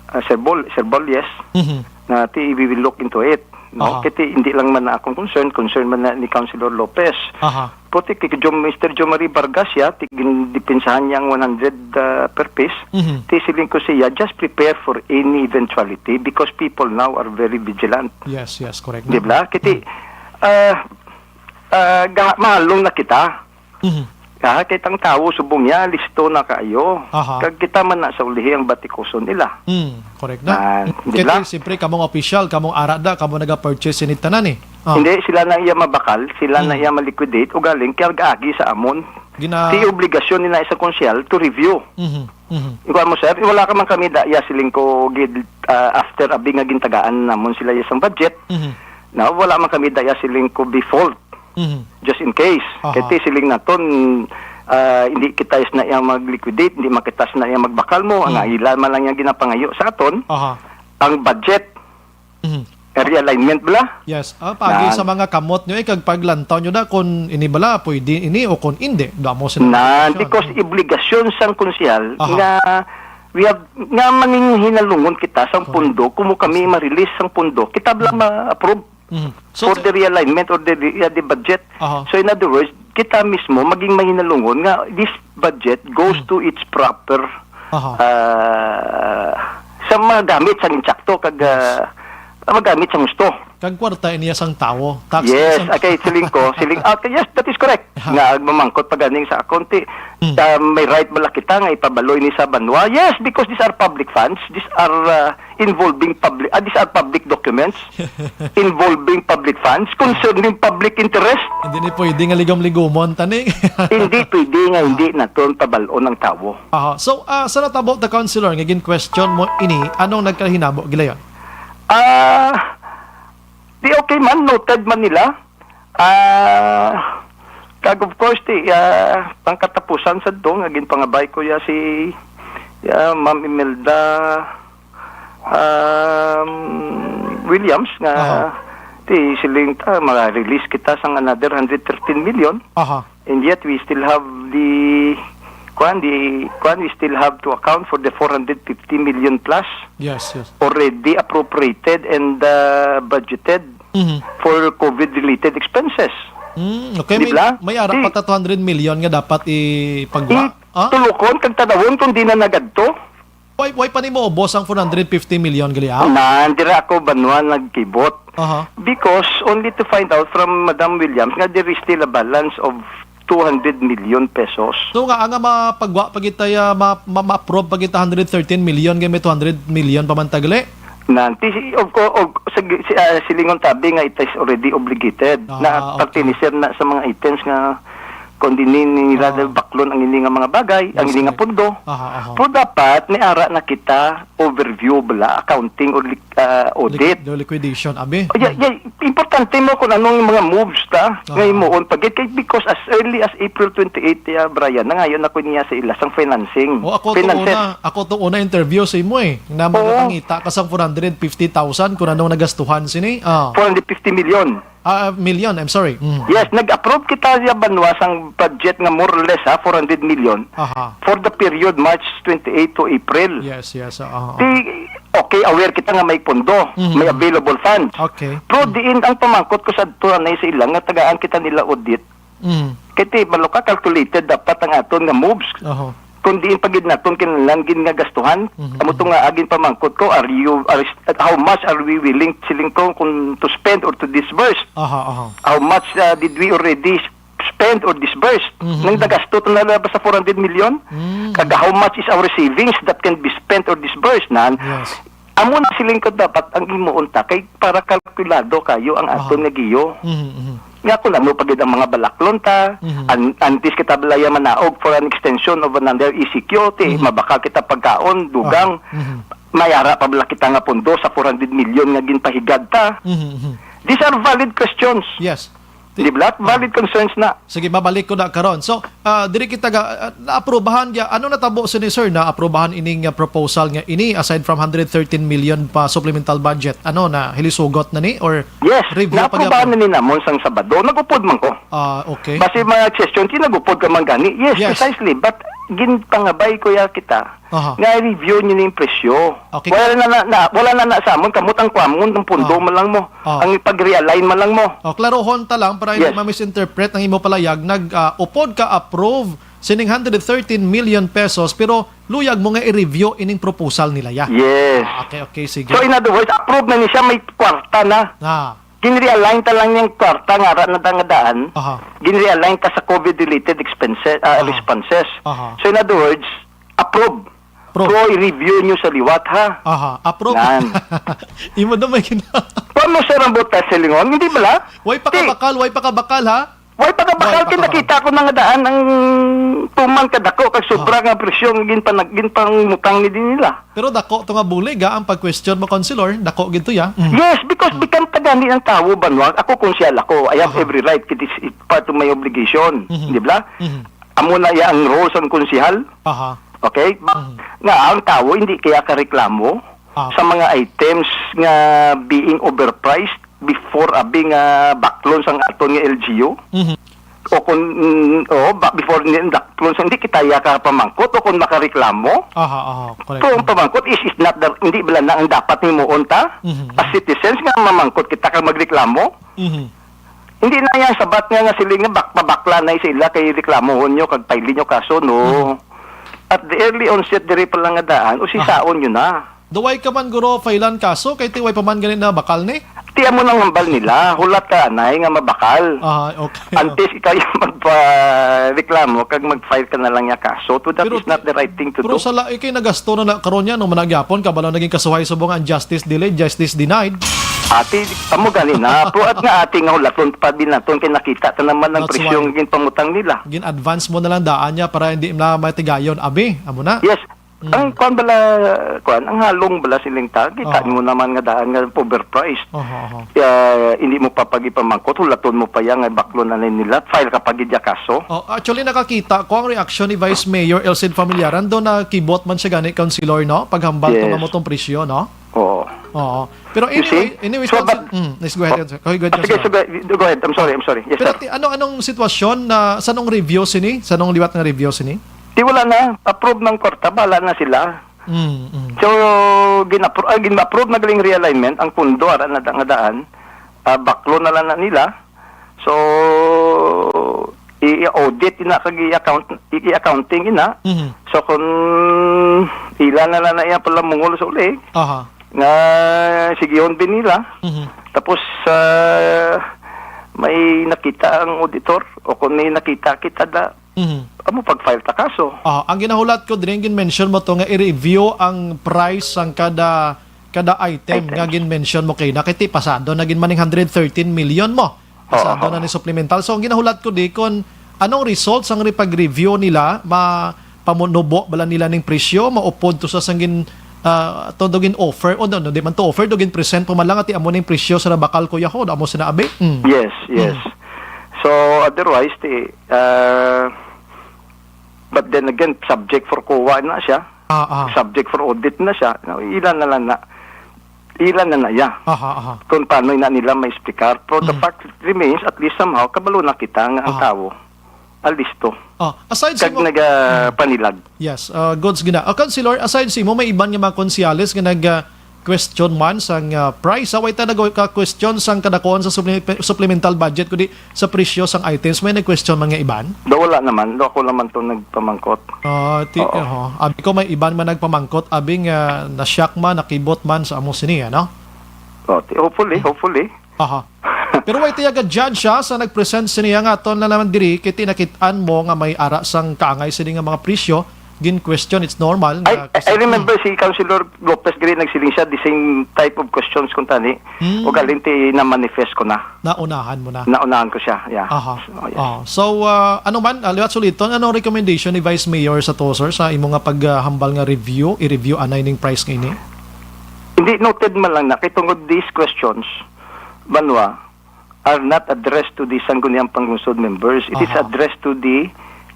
uh, Sir Bol-, Sir Bolles, Mhm. na ti, we will look into it, no? Aha. Kiti, hindi lang man na akong concern, concern man na ni Councilor Lopez. Aha. Puti kay Jo-, Mister Jo Marie Vargas, ya, ti, gin-, dipinsahan niya ang one hundred, uh, per piece. Mhm. Ti, siling ko siya, just prepare for any eventuality because people now are very vigilant. Yes, yes, correct Di naman. ba? Kiti, Mhm. ah, ah, ga-, mahalong na kita. Mhm. Ah, kay tang tawo subong niya, listo na kaayo. Aha. Kag kita man na sa ulihi ang batikuson nila. Hmm, correct na. Ah, di Kay ba? ti, siyempre, kamong official, kamong ara da, kamong naga-purchase ini tanan eh. Ah. Hindi, sila na iya mabakal, sila na Hmm. iya ma-liquidate, ugaling kay agi sa amon. Gina- Ti obligasyon nila sa konsehal to review. Mhm, mhm. Ikaw mo, sir, wala ka man kami da iya siling ko gid, ah, after abi nga gintagaan namon sila iya sang budget. Mhm. Na wala man kami da iya siling ko default. Mhm. Just in case. Aha. Kay ti siling naton, ah, hindi kita is na iya mag-liquidate, hindi man kita is na iya magbakal mo. Ang Mhm. ila man lang yang ginapangayo sa aton, Aha. ang budget, Mhm. area alignment bala. Yes. Ah, pagi Nan. sa mga kamot nyo, eh, kag paglantaw nyo na kung ini bala, pwede ini o kung hindi. Damo sila Nan, restriction. because Mhm. obligasyon sang konsehal Aha. nga we have, nga maninhinalungon kita sang Correct. pondo, kumo kami Yes. ma-release sang pondo, kita bala Mhm. ma-approve. Mhm. So, for the realignment or the, the, uh, the budget. Aha. So, in other words, kita mismo maging mahinalungon nga this budget goes Mhm. to its proper, Aha. uh, sa magamit sang insakto kag, Yes. uh, magamit sang husto. Kag kwarta niya sang tawo. Tax Yes, sang okay, siling ko, siling, okay, yes, that is correct. Aha. Nga, mamangkot pa ganing sa akon, ti, Hmm. uh, may right bala kita nga ipabaloy ni sa banwa? Yes, because these are public funds, these are, uh, involving public, ah, these are public documents involving public funds concerning public interest. Hindi ni pwede nga ligom-ligomon, tani. Hindi pwede nga hindi naton pabal-on ang tawo. Aha. So, ah, sa natabo ta, Councilor, nga gin-question mo ini, anong nagkahinabo, gilayon? Ah, di okay man, noted man nila. Ah, kag of course, ti, ah, pangkatapusan sa do nga ginpangabay ko ya si, ya, Ma'am Imelda, um, Williams nga Aha. ti siling ta, ma-release kita sang another hundred thirteen million. Aha. And yet we still have the, kuan, the, kuan, we still have to account for the four hundred fifty million plus Yes, yes. already appropriated and, uh, budgeted Mhm. for COVID-related expenses. Mm, okay, Di may, ba? may ara Di- pa ta two hundred million nga dapat ipagwa. I-, Ah? tulukon kag tanawon kung di na nagadto. Why, why pa nimo ubos ang four hundred fifty million gali, ah? Nan, dira ako banwa nagkibot. Aha. Because only to find out from Madam Williams nga there is still a balance of two hundred million pesos. So nga, nga mapagwa pa kita ya, ma-, ma-, ma-approve pa kita hundred thirteen million, kay may two hundred million pa man ta gali? Nan, ti-, of co-, of, sa, si, ah, silingon tabi nga it is already obligated. Ah, Na okay. Pertenecer na sa mga items nga kundi ni, ni rather Oo. baklon ang ini nga mga bagay, ang Yes, ini nga correct. pundo. Aha, aha. Pero dapat may ara na kita overview bala, accounting or li-, ah, audit. Liqu-, the liquidation, abi. Oh, yeah, Mm. yeah, importante mo kung anong mga moves ta Aha. nga himuon pa gid kay because as early as April twenty-eight, ya, Brian, nangayo na ko niya sa ila sang financing. Oh, ako tong Finances. una, ako tong una interview sa imo eh. Na Oo. Nakangita ka sang four hundred fifty thousand kung anong nagastuhan sini. Ah. Four hundred fifty million. Ah, million, I'm sorry. Mm. Yes, nag-approve kita sa banwa sang budget nga more or less, ha, four hundred million Aha. for the period March twenty-eight to April. Yes, yes, ah, ah, ah. Di, okay, aware kita nga may pondo, Mhm. may available funds. Okay. Pero Mm. diin ang pamangkot ko sa tuanay sa ilang nga tagaan kita nila audit. Mm. Kay ti, balo ka, calculated dapat ang aton nga moves. Oho. Kung diin pa gid naton kinahanglan gid nga gastuhan, Mhm, amo to mhm. nga agin pamangkot ko, are you, are, how much are we willing, siling ko, kung to spend or to disburse? Aha, aha. How much, ah, did we already spend or disburse? Mhm, Nang mhm. nagasto to na ba sa four hundred million? Mm. Kag how much is our savings that can be spent or disbursed? Nan, Yes. amo na siling ko dapat ang himuon ta kay para kalkulado kayo ang Aha. aton nga giyo. Mhm, mhm. Nga kung ano pa gid ang mga balaklon ta, Mhm. an-, antes kita balaya manaog for an extension of another E C Q, ti, Mhm. mabakal kita pagkaon, dugang, Ah, mhm. may ara pa bala kita nga pondo sa four hundred million nga ginpahigad ta? Mhm, mhm. These are valid questions. Yes. Ti-, Di ba? ah. Valid concerns na. Sige, mabalik ko na karon. So, ah, diri kita ga, ah, naaprubahan ya. Ano natabo sini, sir? Naaprubahan ining, ah, proposal nga ini aside from hundred thirteen million pa supplemental budget? Ano na, hilisugot na ni or Yes, review pa naaprubahan gyapon? na ni namon sang Sabado. Nag-upod man ko. Ah, okay. Basi mga suggestion, ti nag-upod ka man gani. Yes, Yes. precisely. But ginpangabay ko ya kita Aha. nga review niyo ning presyo. Okay. Wala na, na, na, wala na, na sa amon, kamot ang kuamon, ang pundo Ah. man lang mo. Ah. Ang pag-realign man lang mo. Oh, klarohon ta lang para hindi Yes. ma-misinterpret ang imo palayag. Nag, ah, upod ka approve sining hundred thirteen million pesos, pero luyag mo nga i-review ining proposal nila ya. Yes. Ah, okay, okay, sige. So, in other words, approve na ni siya, may kwarta na. Ah. Ginrealign ta lang yung kwarta nga ara na nga daan. Aha. Ginrealign ta sa COVID-related expenses, ah, Aha. responses. Aha. So, in other words, approve. Pro. Pro, i-review nyo sa liwat, ha? Aha, approve. Nan. Imo na may gina- Wa mo, sir, ang butas sa lingon? Hindi bala? Way Ti- pakabakal, way pakabakal, ha? Way pakabakal, Way pakabakal. Kinakita ko na nga daan ang tuman kadako kag sobra Ah. nga presyo nga ginpanag-, ginpangmutang ni din nila. Pero dako to nga bulig, ha, ang pag-question mo, Councilor. Dako gid to, ya. Mm. Yes, because Mm. bikan tagani ang tawo, banwa. Ako, konsehal ako. I have Aha. every right. It is part of my obligation. Mhm. Di ba? Mhm. Amo na ya ang role sang konsehal. Aha. Okay? Mhm. Nga ang tawo hindi kaya kareklamo Ah. sa mga items nga being overpriced before abi nga baklon sang aton nga L G U? Mhm. O kung, mm, o, ba, before ni baklon sang, hindi kita ya ka pamangkot o kung makareklamo? Aha, aha, correct. Kung Mhm. pamangkot is, is not the, hindi bala na ang dapat himuon ta? Mhm, As mhm. citizens nga mamangkot kita kag magreklamo? Mhm. Hindi na yan sabat nga, nga sila nga bak-, pabakla na sa ila kay reklamohon nyo kag paili nyo kaso, no? Mhm. At the early onset diri pa lang nga daan, usisaon Aha. nyo na. Duway ka man, guro, failan kaso kay ti way pa man gani na bakal ni? Ti amo nang hambal nila, hulat ka anay nga mabakal. Ah, okay. Antes ikaw yung magpa-reklamo kag mag-file ka na lang nga kaso, to that Pero is not ti-, the right thing to pero do. Sa lain kay nagasto na na karon niya, no, managyapon, kabalo naging kasuhay subong ang justice delayed, justice denied. Ati, amo gani na. Pero at nga ati nga hulaton pa din naton kay nakita ta naman ang That's presyo why. nga ginpamutang nila. Gin-advance mo na lang daan niya para hindi na matigayon. Abi, amo na. Yes. Mm. Ang kwan bala, kwan, ang halong bala siling ta, kita Oh. mo naman nga daan nga overpriced. Oho, oho. Kaya hindi mo pa pag ipamangkot, hulaton mo pa yan nga baklo na nila, file ka pa gid ya kaso. Oh, actually, nakakita ko ang reaksyon ni Vice Mayor Elcid Familiaran, do nakibot man siya gani, Councilor, no? Paghambal Yes. tong amo tong presyo, no? Oo. Oo. Pero You anyway, see? anyway, So, Council-, but mm, yes, go ahead, Oh. Council. Go ahead, Oh, sige, Councilor. sige, go ahead. I'm sorry, I'm sorry. Yes, Pero sir. ti-, ano, anong sitwasyon na, sa nung review sini? Sa nung liwat nga review sini? Di wala na. Approve ng korte, bahala na sila. Mm, mm. So, gin-appro-, ah, gin-approve na galing realignment ang pundo, ara na da-, nga daan. Ah, baklo na lang na nila. So, i-, i-audit ina kag i-account, i-, i-accounting ina. Mhm. So, kung ila na lang na iya pala mungol sa uli, Aha. nga sigihon din nila. Mhm. Tapos, ah, may nakita ang auditor o kung may nakita kita da, Mhm. amo pag-file ta kaso. Ah, ang ginahulat ko diri, gin-mention mo to nga i-review ang price sang kada, kada item Items. nga gin-mention mo kay na kay ti pasado na gin maning hundred thirteen million mo. Pasado Oo. na ni supplemental. So, ang ginahulat ko di kon Anong result sang pag-review nila? Ma-, pamunubo bala nila ning presyo? Maupod to sa sang gin-, ah, to do gin-offer? O, no, no, di man to offer, do gin-present pa man lang, ati amo ning presyo sa nabakal, Kuya Hod, amo sina abi? Mm. Yes, yes. Mm. So, otherwise, ti, ah, but then again, subject for COA na siya. Ah, ah. Subject for audit na siya. No, ila na lang na. Ila na na iya. Aha, aha. Kung paano na nila ma-explicar. Pero the Mm. fact remains, at least somehow, kabalo na kita nga ang Aha. tawo, alisto. Ah, aside sa Kag mo- naga Mm. panilag. Yes, ah, goods gina. Ah, Councilor, aside sa imo, may iban nga mga konsehales nga nag, ah, question man sang, ah, price. Sa way ta nag-, ka-question sang kadakuan sa supple-, supplemental budget, kundi sa presyo sang items, may nag-question man nga iban? Do, wala naman. Do, ako naman to nagpamangkot. Ah, ti-, Oo. Oho. Abi ko may iban man nagpamangkot, abi nga na-shock man, nakibot man sa amo sini, ano? Oh, ti-, hopefully, Hmm. hopefully. Aha. Pero way tiyaga judge siya sa nag-present sini nga aton na naman diri, kay ti nakit-an mo nga may ara sang kaangay sini nga mga presyo, gin-question, it's normal I, nga I kasi remember si Councilor Lopez Gray nagsiling siya, the same type of questions kung tani. Hmm. O galing ti na-manifest ko na. Naunahan mo na. Naunahan ko siya, yeah. Aha. So, yes. Oh. So, ah, ano man, ah, liwat suliton, anong recommendation ni Vice Mayor sa to, sir, sa imo nga paghambal nga review, i-review anay ning price nga ini? Hindi, noted man lang na, kay tungod these questions, Banwa, are not addressed to the Sangguniang Panglungsod members. It is Aha. addressed to the,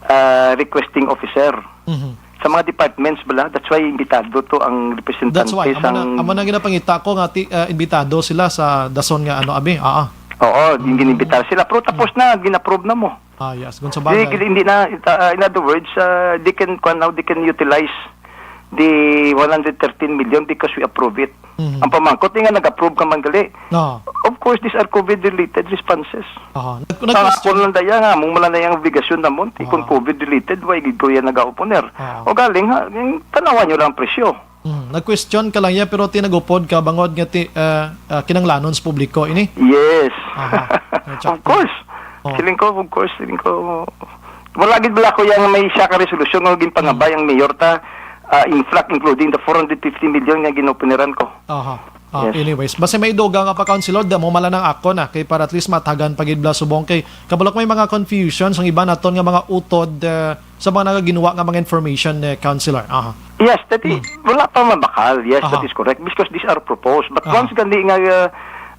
ah, requesting officer. Mhm. Sa mga departments bala, that's why imbitado to ang representante That's why, amo na, sang amo na ginapangita ko nga ti-, ah, imbitado sila sa dason nga ano, abi, ah, ah. Oo, yung Mm. ginimbitar sila. Pero tapos Mm. na, gin-approve na mo. Ah, yes, kung sa Di, bagay. hindi na, ita-, ah, in other words, ah, they can, kwan, now they can utilize the one hundred thirteen million because we approve it. Mhm. Ang pamangkot, di nga nag-approve ka man gali. No. Of course, these are COVID-related responses. Aha. Nag-, Ang nag-question ako lang daya nga, mong wala na yung obligasyon na mo, ti kung Ah. COVID-related, why gid ko yan nag-opener? Ah. O galing ha, yung tanawan nyo lang ang presyo. Mm, nag-question ka lang yan, pero tinagupod ka, bangod nga ti-, ah, ah, kinanglanon sa publiko ini? Yes. Aha. Exactly. Of course. Oh. Feeling ko, of course, feeling ko, wala gid bala ko yang may siya ka resolusyon nga ginpangabay Mm. ang mayor ta, ah, in fact, including the four hundred fifty million nga ginopeneran ko. Aha. Ah, Yes. anyways, basta may dugang nga pa, Councilor, damo mala nang ako na, kay para at least matagan pa gid bala subong kay kabalak may mga confusion sang iba naton nga mga utod, ah, sa mga nagaginwa nga mga information, eh, Councilor. Aha. Yes, that is, Hmm. wala pa mabakal. Yes, that Aha. is correct because these are proposed. But Aha. once gani nga, uh,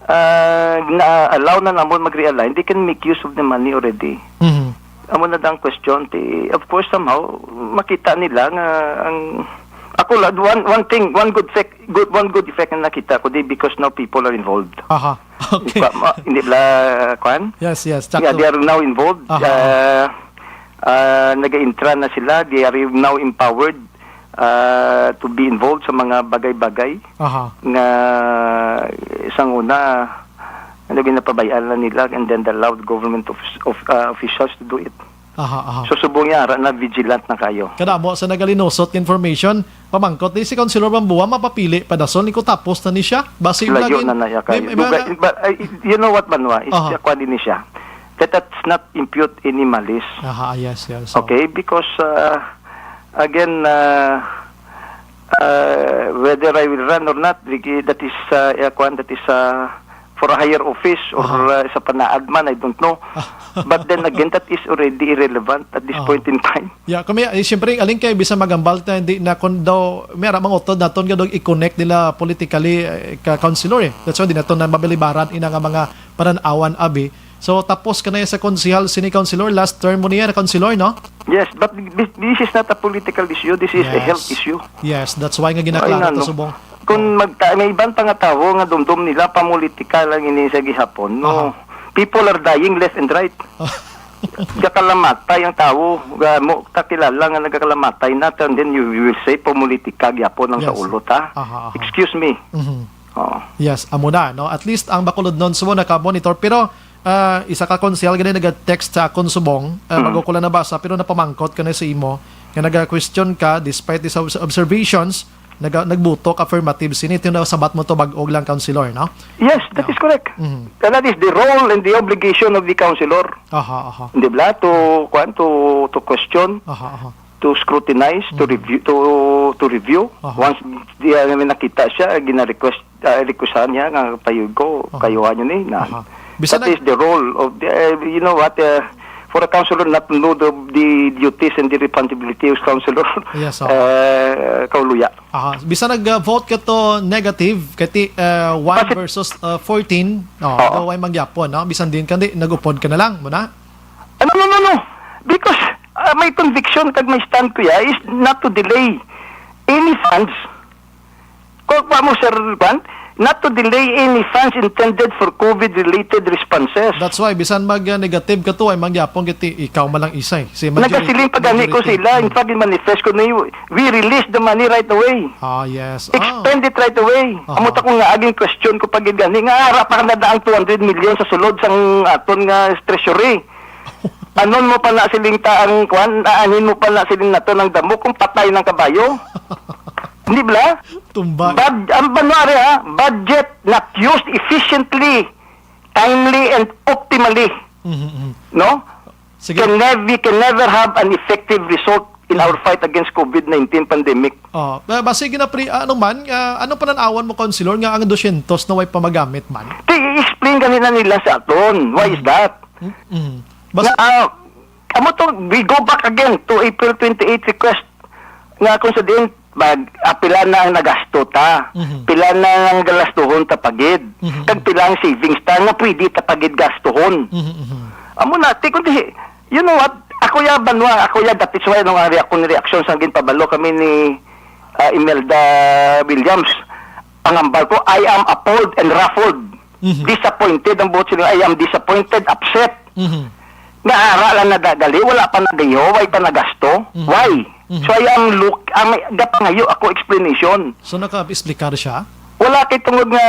uh, na-allow na namon mag-realign, they can make use of the money already. Mhm. Amo na dang question, ti, of course, somehow, makita nila nga ang, ako la, one, one thing, one good fact, good, one good effect na nakita ko di because now people are involved. Aha. Okay. Hindi ba, ma-, hindi ba, kwan? Yes, yes, Yeah, sakto. they are now involved. Aha. Uh, uh, nag-intra na sila. They are now empowered, uh, to be involved sa mga bagay-bagay Aha. nga sang una, ano, ginapabayaan na nila, and then they allowed government of, of, uh, officials to do it. Aha, aha. So, subong niya, ara na, vigilant na kayo. Kadamo sa nagalinusot nga information, pamangkot ni si Councilor Bambua, mapapili pa dason ni ko tapos na ni siya. Basi Layo lagi, na na ya may, kayo. may Dugay, mga but, uh, you know what, Banwa? It's Aha. Siya, kuwan din siya. Let us not impute any malice. Aha, yes, yes. So, Okay? Because, uh, again, uh, uh, whether I will run or not, Ricky, that is, uh, eh, kuwan, that is, uh, for a higher office or, Aha. uh, sa panaad man, I don't know. But then again, that is already irrelevant at this Ah. point in time. Yeah, kami, eh, siyempre, alin kay bisan magambal ta, hindi na kung daw, may ara mangutod naton nga daw i-connect nila politically, eh, ka councilor, eh. That's why di naton na mabalibaran ina nga mga panan-awan, abi. So, tapos ka na sa konsehal, sini councilor, last term mo niya na councilor, no? Yes, but this, this is not a political issue. This is a Yes. health issue. Yes, that's why nga Ay, ginaklaro ano? ta subong. Kung Oh. magta-, may iban pa nga tawo nga dumdum nila, pamulitika lang ini sa gihapon. No, Aha. people are dying left and right. Gakalamatay ang tawo. Ga-, mo, kakilala nga nagakalamatay na, and then you, you will say, pamulitika gyapon ang Yes. sa ulo ta. Aha, aha. Excuse me. Mhm. Oo. Yes, amo na, no? At least ang Bacolod non subong naka-monitor. Pero, ah, isa ka konsehal gani naga-text sa akon subong, ah, Mm. bago ko lang nabasa, pero napamangkot ka na sa imo, nga naga-question ka, despite these obs-, observations, naga-, nagbuto ka affirmative sini. Ito na sabat mo to bag-o lang, councilor, no? Yes, that Yeah. is correct. Mhm. And that is the role and the obligation of the councilor. Aha, aha. Di ba? To, kuwan, to, to question, Aha, aha. to scrutinize, to Mhm. review, to, to review. Aha. Once di, ah, may nakita siya, gina-request, ah, requestan niya nga payugo, Aha. kayuhan niyo ni, na. Aha. Bisan That nag- is the role of the, eh, you know what, eh, for a councilor not to know the, the duties and the responsibility of councilor, Yes, oo. eh, Kauluya. Aha. Bisan nag-vote ka to negative, kay ti, uh, one Bakit? versus, uh, fourteen, no, Oo. daw ay mangyapon, no? Bisan din ka, di, nag-upod ka na lang, muna? Ah, no, no, no, no. Because, ah, my conviction kag my stand ko ya is not to delay any funds. Ko, pa mo, Sir Juan, not to delay any funds intended for COVID-related responses. That's why, bisan mag, uh, negative ka to, ay mangyapon, kiti, ikaw malang isay. Si majority, Nagasiling pa gani ko majority. sila. In Hmm. fact, in manifest ko na yun, we release the money right away. Ah, yes. Ah. Expend it right away. Aha. Amo ta ko nga aging question ko pa gid gani nga ara pa na ang two hundred million sa sulod sang aton nga treasury. Anon mo pa na siling ta ang kwan, aanhin mo pa na siling nato ng damo kung patay ng kabayo. Hindi bala? Tumba. Bad, ang banwari ha, budget not used efficiently, timely, and optimally. Mhm, mhm. No? Sige. Can nev-, we can never have an effective result in our fight against COVID nineteen pandemic. Oh, ba-, basi ginapri-, ano man, ah, ano pananawan mo, Councilor, nga ang dosyentos na way pa magamit man? Ti, i-explain ganina nila sa aton. Why is Mm. that? Mm, mm. Bas- Na, ah, amo to, we go back again to April twenty-eight request nga kung sa diin, mag, ah, pila na ang nagasto ta, Mhm. pila na ang galastuhon ta pagid, Mhm. kag pila ang savings ta nga pwede ta pagid gastuhon. Mhm, mhm. Amo na, ti, kundi, you know what? Ako ya, banwa, ako ya, that is why nung ang reak-, kung reaksyon sa ginpabalo kami ni, ah, Imelda Williams, ang hambal ko, I am appalled and ruffled. Mhm. Disappointed ang buot sila. I am disappointed, upset. Mhm. Nga ara lang nadagali, wala pa nagayo, way pa nagasto. Mhm. Why? Mhm. So I am look, ang may, gapangayo ako explanation. So naka-explicar siya? Wala kay tungod nga,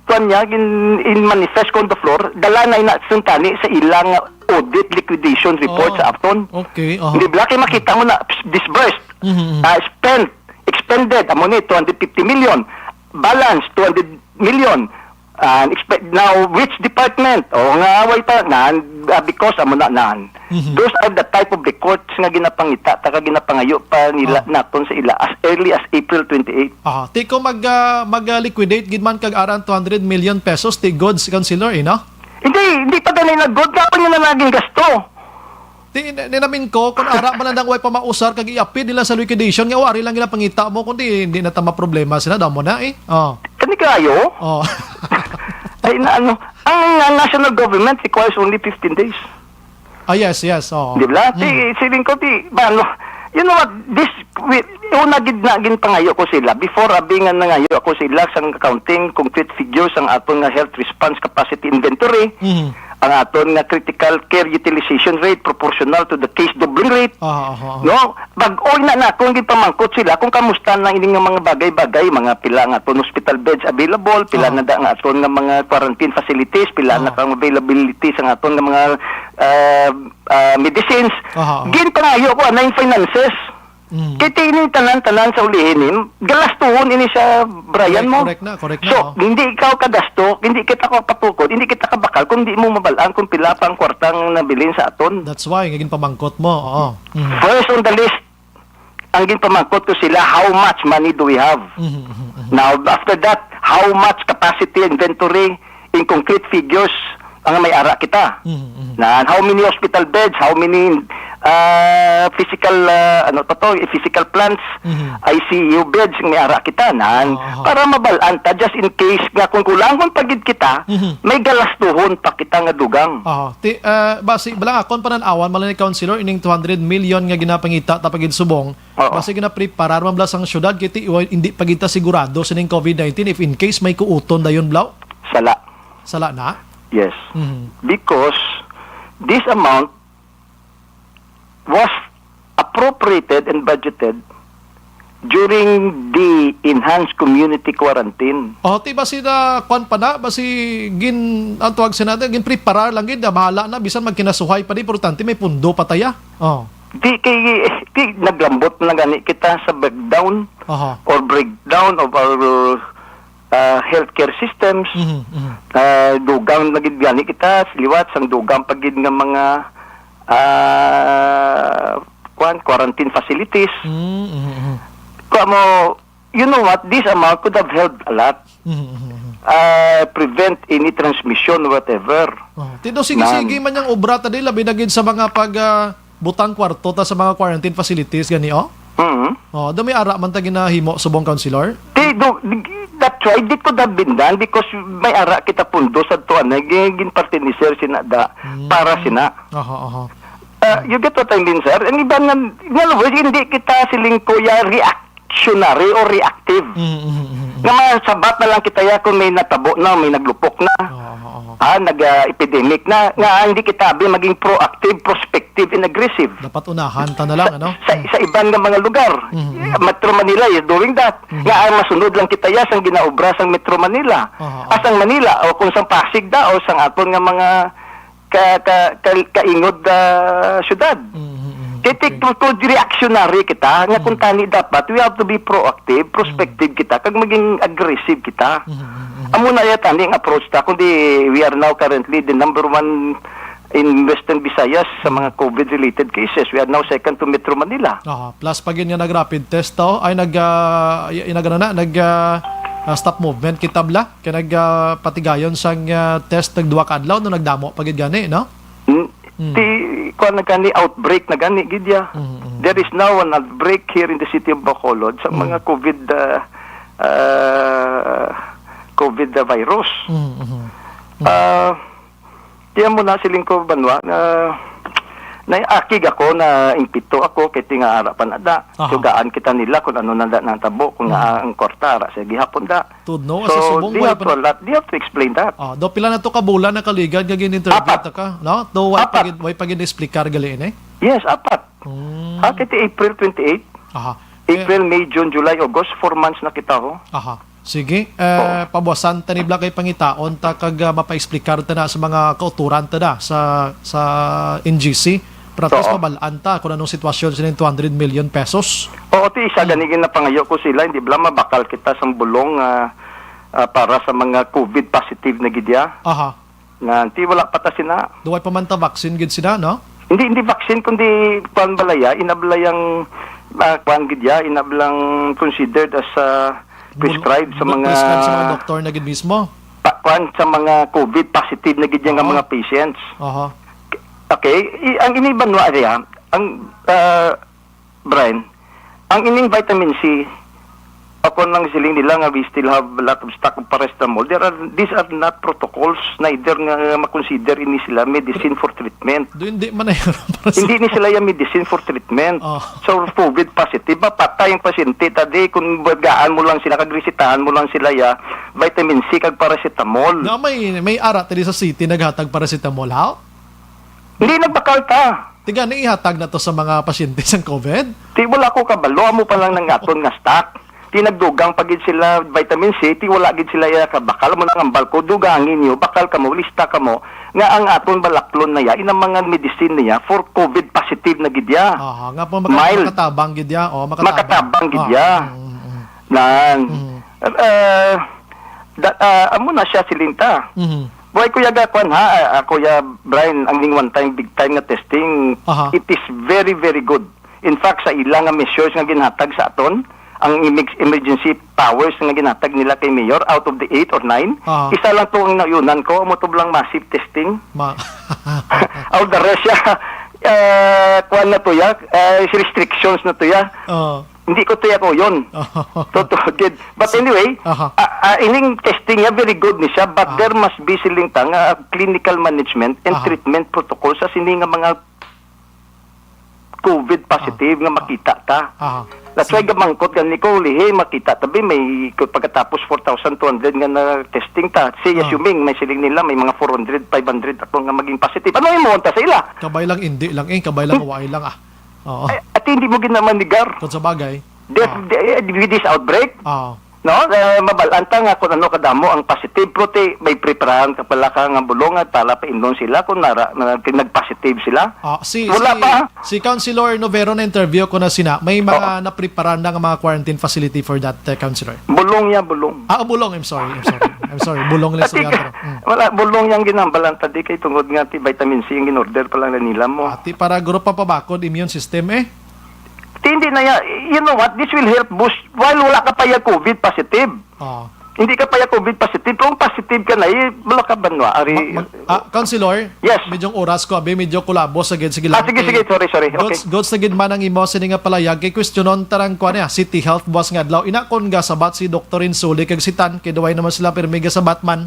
kuwan niya, in, in manifest on the floor, dala na ina suntani sa ilang audit liquidation report Oh, sa Afton. okay, aha. Di ba? Kay makita mo na, psh, disbursed, Mhm, mhm. ah, spent, expended, amo ni two hundred fifty million, balance two hundred million. And expect now, which department? O nga, way pa, nan, ah, because amo na, nan. Mhm. Those are the type of records nga ginapangita, ta ka ginapangayo pa nila Oh. naton sa ila as early as April twenty-eight. Aha. Ti ko mag, ah, mag, ah, liquidate gid man kag aran two hundred million pesos, ti goods, Councilor, eh, no? Hindi, hindi pa gani na good, dapat yun na naging gasto. Ti, ni-, ninamin ko, kung ara man lang way pa mausar kag iapid nila sa liquidation, nga wari lang ginapangita mo, kundi hindi na tama problema sila, daw mo na, eh. Oh. Kani kayo? Oh. Ay, na ano, ang, ang national government requires only fifteen days. Ah, yes, yes, oo. Di ba? Ti, Mm. siling ko, ti, ba, ano, you know what, this, we, una gid na, ginpangayo ko sila, before abi nga nangayo ako sila sang accounting, concrete figures, ang aton nga health response capacity inventory, Mm. ang aton nga critical care utilization rate proportional to the case doubling rate. Ah, ah, ah, ah. No? Bag-o na na kung gipamangkot sila kung kamusta na ini nga mga bagay-bagay, mga pila nga aton hospital beds available, pila Ah. na da nga aton nga mga quarantine facilities, pila Ah. na kang availability sa aton nga mga, ah, ah, medicines. Ah, ah. Ginpangayo ko anay finances. Mm. Kay ti ining tanan-tanan sa ulihin, eh, galastuhon ini sa Brian Correct, mo. correct na, correct na, So, oh. hindi ikaw kagasto, hindi kita kapatukod, hindi kita kabakal kung di mo mabalaan kung pila pa ang kwartang nabilin sa aton. That's why, nga ginpamangkot mo, oo. Mm. First on the list, ang ginpamangkot ko sila, how much money do we have? Mhm, mhm, mhm. Now, after that, how much capacity inventory in concrete figures ang may ara kita? Mhm, mhm. Na how many hospital beds, how many, ah, physical, ah, ano pa to, physical plants, Mhm. I C U beds ang may ara kita, nan, Aha. para mabalaan ta, just in case nga kung kulangon pa gid kita, Mhm. may galastuhon pa kita nga dugang. Aha. Ti, ah, basi, bala nga, akon pananawan, man lang ni Councilor, ining two hundred million nga ginapangita ta pa gid subong, Oo. Basi ginapreparar man bala sang syudad, kay ti, wa-, hindi pa kita sigurado sining COVID nineteen if in case may kuuton dayon, Blau? Sala. Sala na? Yes. Mhm. Because this amount was appropriated and budgeted during the enhanced community quarantine. Oh, ti basi na, kwan pa na, basi gin-, ang tawag sa natin, ginpreparar lang gid, na bahala na, bisan magkinasuhay pa di, importante may pundo pa taya. Oh. Di kay, di, naglambot na gani kita sa breakdown Aha. or breakdown of our, uh, healthcare systems. Mhm, mhm. Uh, dugang na gid gani kita, liwat sang dugang pa gid nga mga, uh, kwan, quarantine facilities. Mm, mhm, mhm. Kamo, you know what? This amount could have helped a lot. Mhm, mhm, mhm. ah, prevent any transmission, whatever. Oh, ti daw sige-sige man yang obra ta di, labi na gid sa mga pag, ah, butang kwarto ta sa mga quarantine facilities gani, oh. Mhm. Oh, daw may ara man ta ginahimo subong, Councilor. Ti, do, that's why it could have been done because may ara kita pundo sa tuan na gi-, ginparte ni Sir sina da Mm. para sina. Aha, aha. Uh, you get what I mean, sir? Ang iban nga, in other words, hindi kita siling ko ya reactionary or reactive. Mm, mm, mm, mm. Nga masabat na lang kita ya kung may natabo na, may naglupok na. Oo, oo. Ah, nag-epidemic na. Nga hindi kita abi maging proactive, prospective, and aggressive. Dapat unahan ta na lang, ano? Sa, Mm. sa iban nga mga lugar, Mm, mm. Metro Manila is doing that. Mm. Nga ang masunod lang kita ya sang ginaobra sang Metro Manila. Oo, oo. Asang Manila, o kung sang Pasig da, o sang aton nga mga ka, ka, ka, kaingod, ah, syudad. Mhm, mhm. Kay Okay. tik-, kung reactionary kita, nga Mm. kung tani dapat, we have to be proactive, prospective Mm. kita, kag maging aggressive kita. Mhm, mhm, mhm. Amo na ya tani ang approach ta, kundi we are now currently the number one in Western Visayas sa mga COVID-related cases. We are now second to Metro Manila. Aha. Plus pa gid nga nag-rapid test to, ay nag, ah, y-, y-, nag, ano na, nag, ah, ah, stop movement kita bala. Kay nag, ah, patigayon sang, ah, test nagduha ka adlaw, no, nagdamo pa gid gani, no? Mm. Mm. Ti, kuwan na gani, outbreak na gani, gid ya. Mm, mm. There is now an outbreak here in the city of Bacolod sa Mm. mga COVID, ah, ah, COVID na virus. Mm, mm. Mm. Ah, Tiyan mo na, siling ko, Banwa, na naiakig ako, na impito ako, kay tingaara pa na da. Aha. Sugaan kita nila kung ano na da nang tabo, kung Mm. nga ang kwarta, ara sa gihapon da. Tudno, So, sa subong, they wala have pa to na alert, they have to explain that. Ah, do pila na to ka bulan nakaligad nga gin-interview Apat. ta ka, no? Do way pa Apat. gid, way pa gid explicar gali ini? Yes, apat. Mm. Ah, kiti April twenty-eight. Aha. April, Eh, May, June, July, August, four months na kita, ho. Aha. Sige, eh, Oo. pabuasan ta ni bala kay pangitaon ta kag, ah, mapaexplikar ta na sa mga kauturan ta na sa, sa N G C. Para at least Oo. mabal-an ta kung anong sitwasyon sining two hundred million pesos. Oo, ti isa Hmm. gani ginapangayo ko sila, hindi bala mabakal kita sang bulong, ah, ah, para sa mga COVID positive na gid ya. Aha. Nga, ti wala pa ta sina. Duway pa man ta vaccine gid sina, no? Hindi, hindi vaccine, kundi kuwan balaya, inabla yang, ah, kuwan gid ya, inablang considered as, ah, Bul-, prescribed sa bu-, mga prescribed sa mga doktor na gid mismo? Pa-, kuwan sa mga COVID positive na gid ya nga Oo. mga patients. Aha. Okay, i-, ang ini Banwa area, ang, ah, Brian, ang ining vitamin C, ako nang siling nila nga we still have a lot of stock of paracetamol. There are, these are not protocols, neither nga makonsider ini sila medicine for treatment. Do, hindi man na yun para sa Hindi ni sila yung medicine for treatment. Oh. So, COVID positive, mapatay ang pasyente. Tadi, kung bagaan mo lang sila, kag resitahan mo lang sila ya, vitamin C kag paracetamol. Na may, may ara tadi sa city naghatag paracetamol, how? Hindi, nagbakal ta. Tiga, naihatag na to sa mga pasyente sang COVID? Ti, wala ko kabalo, amo pa lang nang aton nga stock. Ti, nagdugang pa gid sila vitamin C, ti, wala gid sila iya kabakal. Mo nang ambal ko, dugangin niyo, bakal kamo, lista kamo, nga ang aton balaklon na ya, inang mga medicine niya, for COVID positive na gid ya. Aha, nga po, maka-, Mild. makatabang gid ya, oh, makatabang. Makatabang gid Ah, ya. mm, mm, mm. Nan. Mm. Eh, da-, ah, amo na siya, siling ta. Mhm. Buhay, Kuya Gakwan, ha? Ah, ah, Kuya Brian, ang ning one time, big time nga testing, Aha. it is very, very good. In fact, sa ila nga measures nga ginhatag sa aton, ang emerg-, emergency powers nga ginhatag nila kay Mayor, out of the eight or nine, Aha. isa lang to ang naunan ko, amo to lang massive testing. Ma- All the rest, ya, eh, kuwan na to, ya, eh, restrictions na to, ya. Oo. Hindi ko tiyak ko yun. Totoo gid. But anyway, Aha. ah, ah, ining testing niya, very good ni siya, but Aha. there must be, siling ta, nga clinical management and Aha. treatment protocol sa sini nga mga COVID positive Ah. nga makita ta. Aha. That's why Sige. gamangkot gani ko, lihi, makita ta, bi, may, pagkatapos four thousand two hundred nga na testing ta. Say, Ah. assuming, may siling nila, may mga four hundred, five hundred ako nga maging positive. Ano yung muunta sa ila? Kabay lang, hindi lang, eh. Kabay lang, Hmm. wai lang, ah. Oo. Ay, at hindi mo ginamanigar. Kung sa bagay. Def-, Ah. de-, with this outbreak, Oo. no? Eh, mabalaan ta nga kung ano kadamo ang positive, pero ti, may preparahan ka pala ka nga bulong at para paimnon sila kung nara-, na, nag-positive sila. Ah, si, Wala si, pa. si Councilor Novero na interview ko na sina, may mga Oo. napreparahan na nga mga quarantine facility for that, uh, Councilor? Bulong niya, bulong. Ah, bulong. I'm sorry. I'm sorry. I'm sorry. Bulong lang sa Ati, teatro. Mm. wala, bulong yang ginambalan ta di kay tungod nga ti vitamin C ang in-order pa lang na nila mo. Ati para grupo pa bakod immune system eh. Ti, hindi na ya-, you know what? This will help boost while wala ka pa ya COVID positive. Oh. Hindi ka pa ya COVID positive. Kung positive ka na, eh, wala ka banwa. Ari, Ma- mag- ah, Councilor, Yes. Medyo oras ko, abi, medyo kulabo sa gid. Sige Ah, lang. Sige, Eh, sige. Sorry, sorry. Okay. Goods, goods na gid man ang imo sini nga palayag. Kay kwestiyonon tarang kuan niya, City Health buwas nga adlaw. Ina kon gasabat si Doktor Insuli kag si Tan, kay duway naman sila pirmi gasabat man.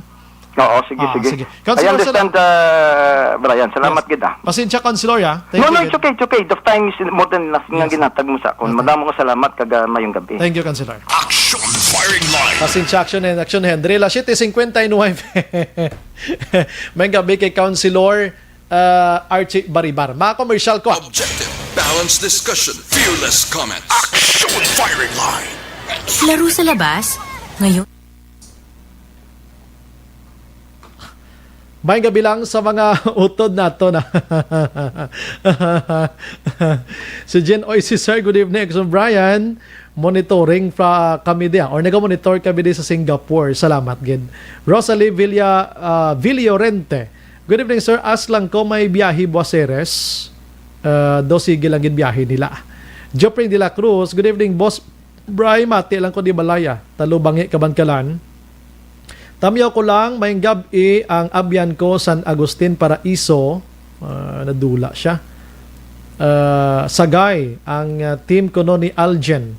Oo, sige, Ah, sige. Sige. I Councilor, understand, uh, Brian. Salamat Yes. gid, ah. Pasensya, Councilor, ah. Thank No, you no, gid. It's okay, it's okay. The time is more than enough nga Yes. ginhatag mo sa akon. Okay. Madamo nga salamat kag, ah, mayong gabi. Thank you, Councilor. Action Firing Line. Pasensya, Action and Action Henry. Las siete cincuenta y nueve. May gabi kay Councilor, uh, Archie Baribar. Mga commercial ko. Objective, balanced discussion, fearless comment. Action Firing Line. Laro sa labas, ngayon. May gabi lang sa mga utod nato na. Si Jen Oy, si Sir, good evening. So, Brian, monitoring fra kami diya, or naga-monitor kami di sa Singapore. Salamat gid. Rosalie Villa, ah, Villorente. Good evening, sir. Ask lang ko, may biyahe buwas Ceres? Ah, do sige lang gid biyahe nila. Geoffrey de la Cruz, good evening, boss. Bray, mati lang ko di balaya. Talubangi, Kabankalan. Tamyaw ko lang, may gab-i ang abyan ko, San Agustin, Paraiso. Ah, nadula siya. Ah, Sagay, ang, ah, team ko no ni Aljen.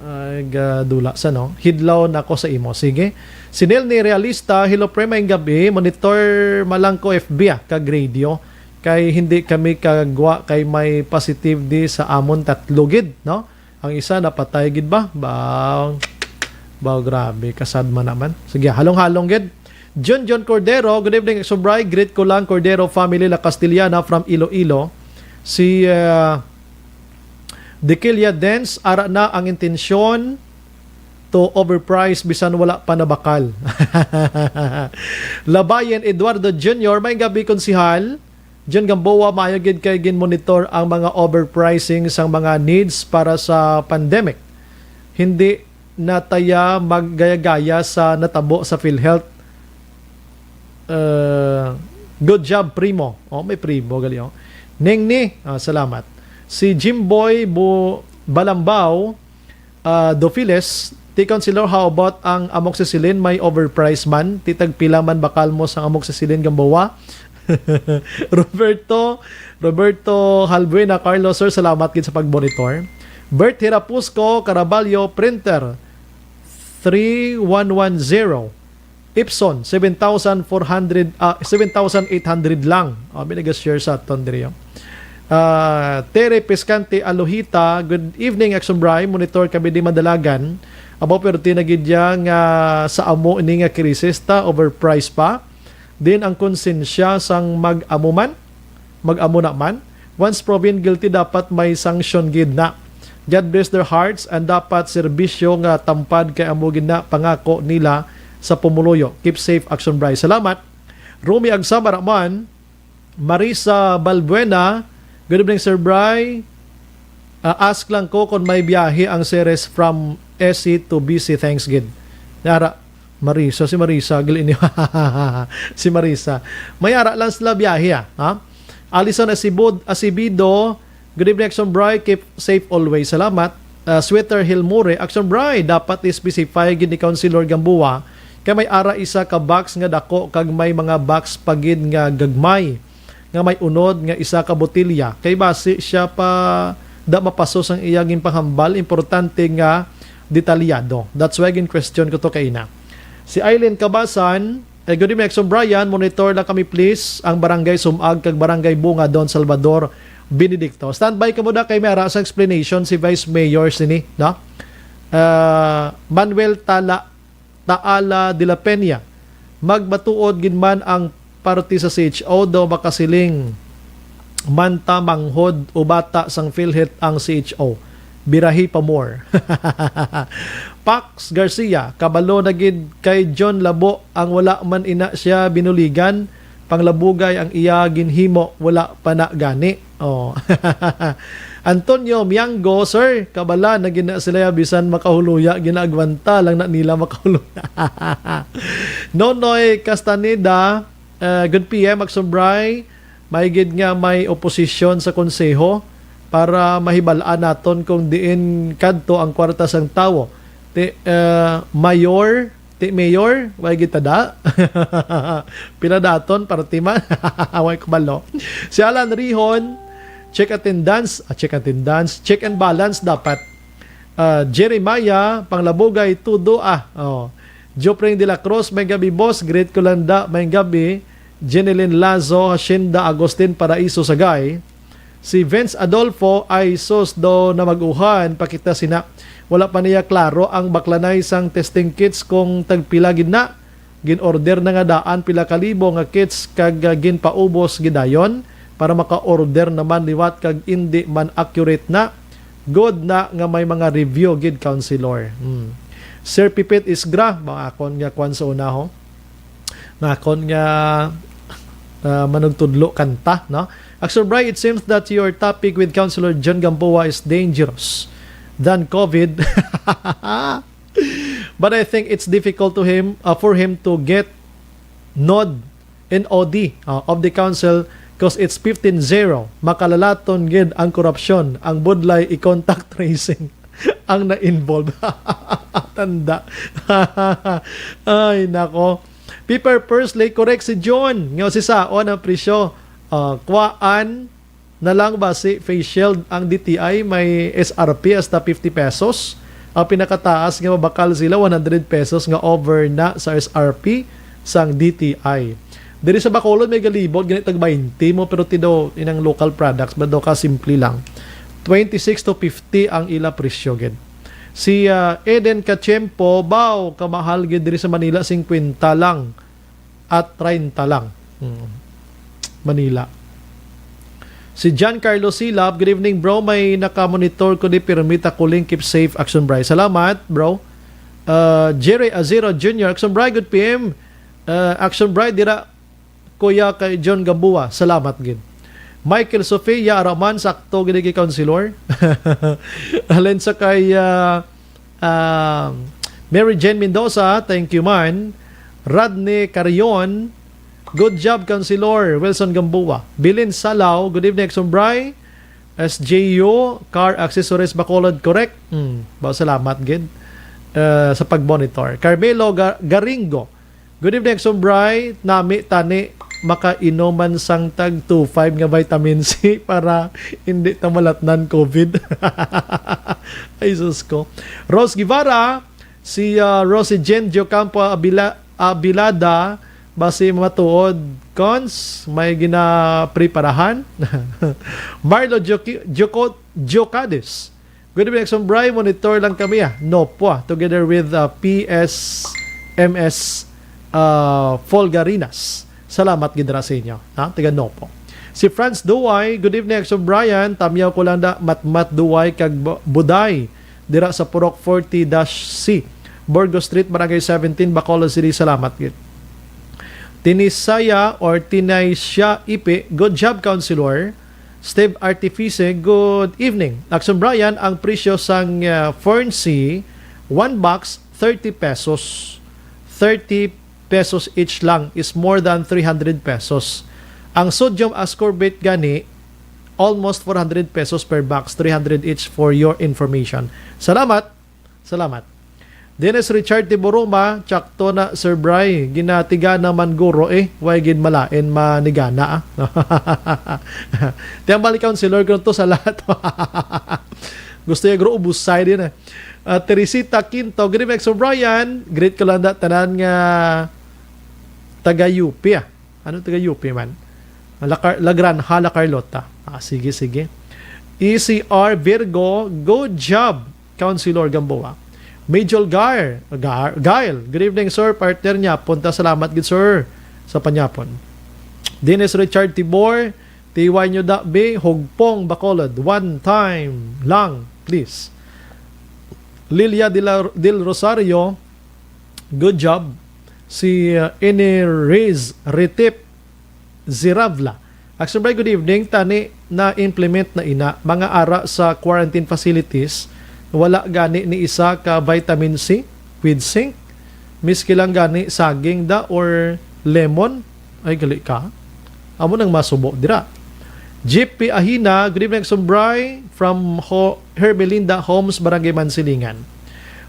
Ay, gadula sa, no? Hidlaw na ko sa imo. Sige. Si Nel ni Realista, hello, pre, may gabi. Monitor malang ko F B, ah, kag radio. Kay hindi kami kagwa kay may positive di sa amon tatlo gid, no? Ang isa napatay gid ba? Ba, ba, grabe, kasad man naman. Sige, halong-halong gid. John John Cordero, good evening, Sobray. Greet ko lang, Cordero family, La Castellana from Iloilo. Si, ah, Dekilia Dens, ara na ang intensyon to overprice bisan wala pa nabakal. Labayen Eduardo Junior, may gabi, Konsihal. John Gamboa, maayo gid kay gin-monitor ang mga overpricing sang mga needs para sa pandemic. Hindi na taya maggaya-gaya sa natabo sa PhilHealth. Uh, good job, Primo. Oh, may Primo, gali, oh. Ningni, ah, salamat. Si Jimboy Bu-, Balambao, ah, Dofiles, ti Councilor, how about ang amoxicillin? May overprice man? Ti tagpila man bakal mo sang amoxicillin, Gamboa? Roberto, Roberto Halbuena, Carlos, sir, salamat gid sa pagmonitor. Bert Hirapusco, Caraballo, printer, three one one zero. Epson, seven thousand four hundred, ah, seven thousand eight hundred lang. Ah, may nag-share sa aton diri, oh. Ah, Tere Pescante Alohita, good evening, Action Bray. Monitor kami di Madalagan. Abo, pero tinagidya nga sa amo ini nga krisis ta, overpriced pa. Din ang konsensya sang mag-amo man, mag-amo na man. Once proven guilty, dapat may sanction gid na. God bless their hearts, and dapat serbisyo nga tampad kay amo gid na pangako nila sa pumuluyo. Keep safe, Action Bray. Salamat. Romy Agsam, ara man. Marisa Balbuena, good evening, Sir Bray. Ah, ask lang ko kung may biyahe ang Ceres from S C to B C. Thanks gid. Nara, Marisa, si Marisa, gali ni si Marisa. May ara lang sila biyahe, ah. Ha? Alison Asibod-, Asibido, good evening, Action Bray. Keep safe always. Salamat. Ah, Sweater Hill More, Action Bray, dapat i-specify gid ni Councilor Gamboa kay may ara isa ka box nga dako kag may mga box pa gid nga gagmay nga may unod nga isa ka botelya. Kay basi siya pa da mapasos ang iya ginpanghambal, importante nga detalyado. That's why gin-question ko to kaina. Si Aileen Kabasan, eh, good evening, Exxon Brian. Monitor lang kami, please. Ang Barangay Sumag kag Barangay Bunga, Don Salvador Benedicto. Standby ka mo da kay may ara sa explanation si Vice Mayor sini, no? Ah, Manuel Tala, Taala de la Peña. Magmatuod gid man ang parte sa C H O daw makasiling man ta manghod o bata sang PhilHealth ang C H O. Birahi pa more. Pax Garcia, kabalo na gid kay John Labo ang wala man ina siya binuligan, panglabugay ang iya ginhimo, wala pa na gani. Oh. Antonio Miango, sir, kabala na gina sila ya, bisan makahuluya, ginaagwanta lang na nila makahuluya. Nonoy Castaneda, uh, good P M, Magsumbray, may gid nga may oposisyon sa konseho para mahibal-an naton kung diin kadto ang kwarta sang tawo. Ti, uh, Mayor, Ti Mayor, way gid tada. Pila daton, parte man. Way ko balo. Si Alan Rihon, check attendance, ah, check attendance, check and balance dapat. Ah, Jeremiah Panglabugay, tudo, ah. Oh. Jopring de la Cruz, may gabi, boss. Greet ko lang da, may gabi. Jeneline Lazo, Hacienda Agustin Paraiso, Sagay. Si Vince Adolfo, ay sus, do na mag-uhan, pakita sina. Wala pa niya klaro ang baklanay sang testing kits kung tagpila gid na. Gin-order na nga daan pila ka libo nga kits kag, ah, ginpaubos gidayon para maka-order naman liwat kag indi man accurate na. Good na nga may mga review gid, Councilor. Hmm. Sir Pipit Isgra, mga akon nga kwan sa una, ho. Nga akon nga, ah, manugtudlo kanta, no? Actually, Bri, it seems that your topic with Councilor John Gamboa is dangerous than COVID. But I think it's difficult to him, uh, for him to get nod, N O D, uh, of the council, 'cause it's fifteen zero. Makalalaton gid ang korupsyon. Ang budlay i-contact tracing ang na-involve. Tanda. Ay, nako. Paper Pursley, correct si John. Nga si saon ang presyo. Uh, kuwaan na lang ba si face shield ang D T I may S R P hasta fifty pesos? Ang pinakataas nga mabakal sila, one hundred pesos nga over na sa S R P sang D T I. Diri sa Bacolod, may galibot, gani tag twenty mo, pero ti daw inang local products, ba daw ka simple lang. Twenty-six to fifty ang ila presyo, gid. Si, ah, Eden Kachempo, baw, kamahal gid diri sa Manila, singkwenta lang at treinta lang. Hmm. Manila. Si John Carlos Silab, "Good evening, bro. May naka-monitor ko di pirmi ta kuling, keep safe, Action Bri." Salamat, bro. Uh, Jerry Azero Junior, "Action Bri, good P M. Uh, Action Bri, dira, Kuya, kay John Gamboa." Salamat gid. Michael Sofia Araman, sakto gid kay Councilor. Alin sa kay, uh, Ah, Mary Jane Mendoza, thank you man. Rodney Carion, good job, Councilor Wilson Gamboa. Bilin Salaw, good evening, Action Bri. S J U, Car Accessories Bacolod, correct? Hmm, ba, salamat gid, ah, sa pag-monitor. Carmelo Ga-, Garingo, good evening, Action Bri. Nami tani makainom man sang tag two five nga vitamin C para hindi ta malatnan COVID. Ay, sus ko. Rose Guevara, si, ah, Rosie Jane Diocampo Abila-, Abilada, basi matuod, Cons, may ginapreparahan. Marlo Dioki-, Diocot-, Diocades, "Good evening, Action Bri. Monitor lang kami, ah. Nopo, ah, together with, ah, P S M S, ah, Folgarinas." Salamat gid ra sa inyo, ha? Taga Nopo. Si Franz Duway, "Good evening, Action Brian. Tamyaw ko lang da, Matmat Duway kag Bu-, Buday, dira sa Purok forty dash C, Burgos Street, Barangay seventeen, Bacolod City. Salamat gid." Tinisaya or Tinaysha Ipi, "Good job, Councilor." Steve Artifice, "Good evening. Action Brian, ang presyo sang, ah, Fern C, one box, thirty pesos. Thirty pesos each lang is more than three hundred pesos. Ang sodium ascorbate gani, almost four hundred pesos per box, three hundred each for your information." Salamat. Salamat. Dennis Richard Tiburuma, "Tsakto na, Sir Bri. Ginatiga naman guro eh. Way gid malain manigana, ah." Tiyang balik, Councilor, kung to sa lahat. Gusto niya guro ubusay din, eh. Ah, Teresita Quinto, "Good evening, Sir Brian. Greet ko lang da tanan nga taga U P, ah." Ano taga U P man? La Car-, La Granja, La Carlota. Ah, sige, sige. E C R Virgo, "Good job, Councilor Gamboa." Major Gar, Gar, Gail, "Good evening, sir. Partner niya. Punta, salamat gid, sir, sa panyapon." Dennis Richard Tibor, "Tiway nyo da, be, Hugpong, Bacolod. One time lang, please." Lilia de la, Del Rosario, "Good job." Si, uh, Ineriz Ritip Ziravla, "Action Bri, good evening. Tani na-implement na ina mga ara sa quarantine facilities. Wala gani ni isa ka vitamin C with zinc. Miski lang gani saging da or lemon." Ay, gali ka. Amo nang masubo dira. Jeep P. Ahina, "Good evening, Action Bri, from Ho-, Hermelinda Homes, Barangay Mansilingan."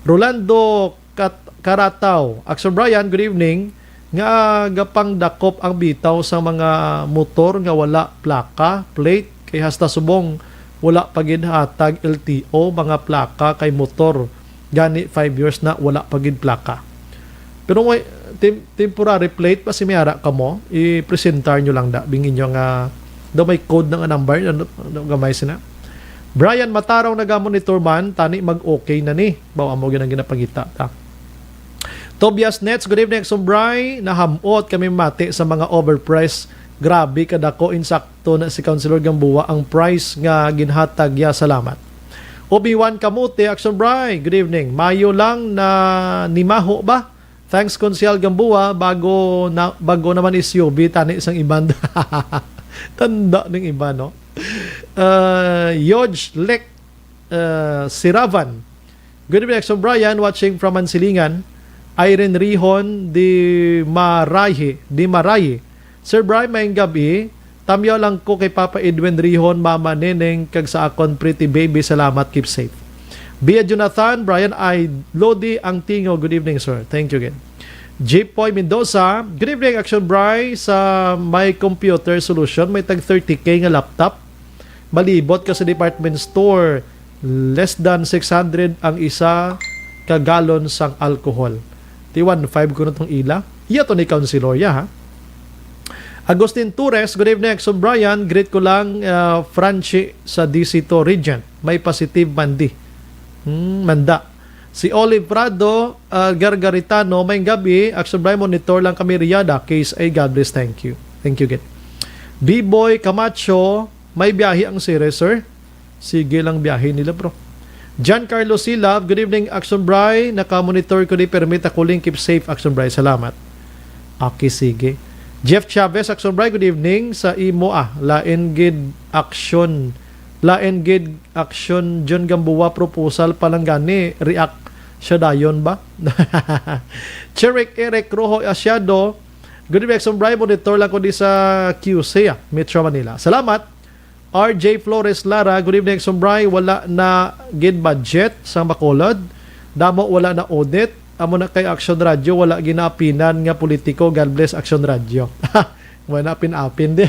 Rolando Kat-, Karataw. Action Brian, good evening. Nga gapangdakop ang bitaw sa mga motor nga wala plaka, plate, kay hasta subong wala pa gid hatag L T O mga plaka kay motor. Gani five years na wala pa gid plaka. Pero may tem-, temporary plate pa si may ara kamo, i-presentar nyo lang da, bing inyo nga daw may code na nga number, ano, ano gamay sina. Brian Matarong nagamonitor man, tani mag-okay na ni. Bawa mo ginang ginapangita ta. Tobias Nets, good evening, Action Bri. Nahamot kami mati sa mga overpriced. Grabe kadako, insakto na si Councilor Gamboa ang price nga ginhatag ya. Salamat. Obi-Wan Kamote, Action Bri, good evening. Mayo lang na nimaho ba? Thanks, Konsehal Gamboa. Bago na, bago naman S U V, tani sang iban. Tanda ning iba, no? Uh, Yodge Lek, uh, Siravan. Good evening, Action Brian, watching from Mansilingan. Irene Rihon, di marayi, di marayi. Sir Brian, maayong gabi. Tamyaw lang ko kay Papa Edwin Rihon, Mama Neneng, kag sa akon pretty baby. Salamat, keep safe. Bia Jonathan, Brian, I Lodi ang tingo. Good evening, sir. Thank you again. Jepoy Mendoza, good evening, Action Bri. Sa may computer solution, may tag thirty K nga laptop. Malibot ka sa department store, less than six hundred ang isa ka galon sang alcohol. Ti one five ko na tong ila. Iya to ni Councilor ya, ha? Agustin Torres, good evening, Action Brian. Greet ko lang, ah, Frenchie sa D C two Regent. May positive man di. Hmm, manda. Si Olive Prado, ah, Gargaritano, may gabi, Action Brian, monitor lang kami, Riyada, case ay God bless, thank you. Thank you, Git. B-Boy Camacho, may biyahe ang series, sir. Sige lang biyahe nila, bro. John Carlos Silab, good evening, Action Bri. Naka-monitor ko di permit ako link. Keep safe, Action Bri. Salamat. Okay, sige. Jeff Chavez, Action Bri, good evening. Sa imo, ah, lain gid action. Lain gid action, John Gamboa, proposal pa lang gani, react siya dayon ba? Cherrick Eric Rojo Asiado, good evening, Action Bri. Monitor lang ko di sa Q C, ah, Metro Manila. Salamat. R J Flores Lara, good evening, Action Bri. Wala na gid budget sa Bacolod. Damo wala na audit. Amo na kay Action Radio, wala ginaapinan nga politiko. God bless Action Radio. Wala na apin-apin di.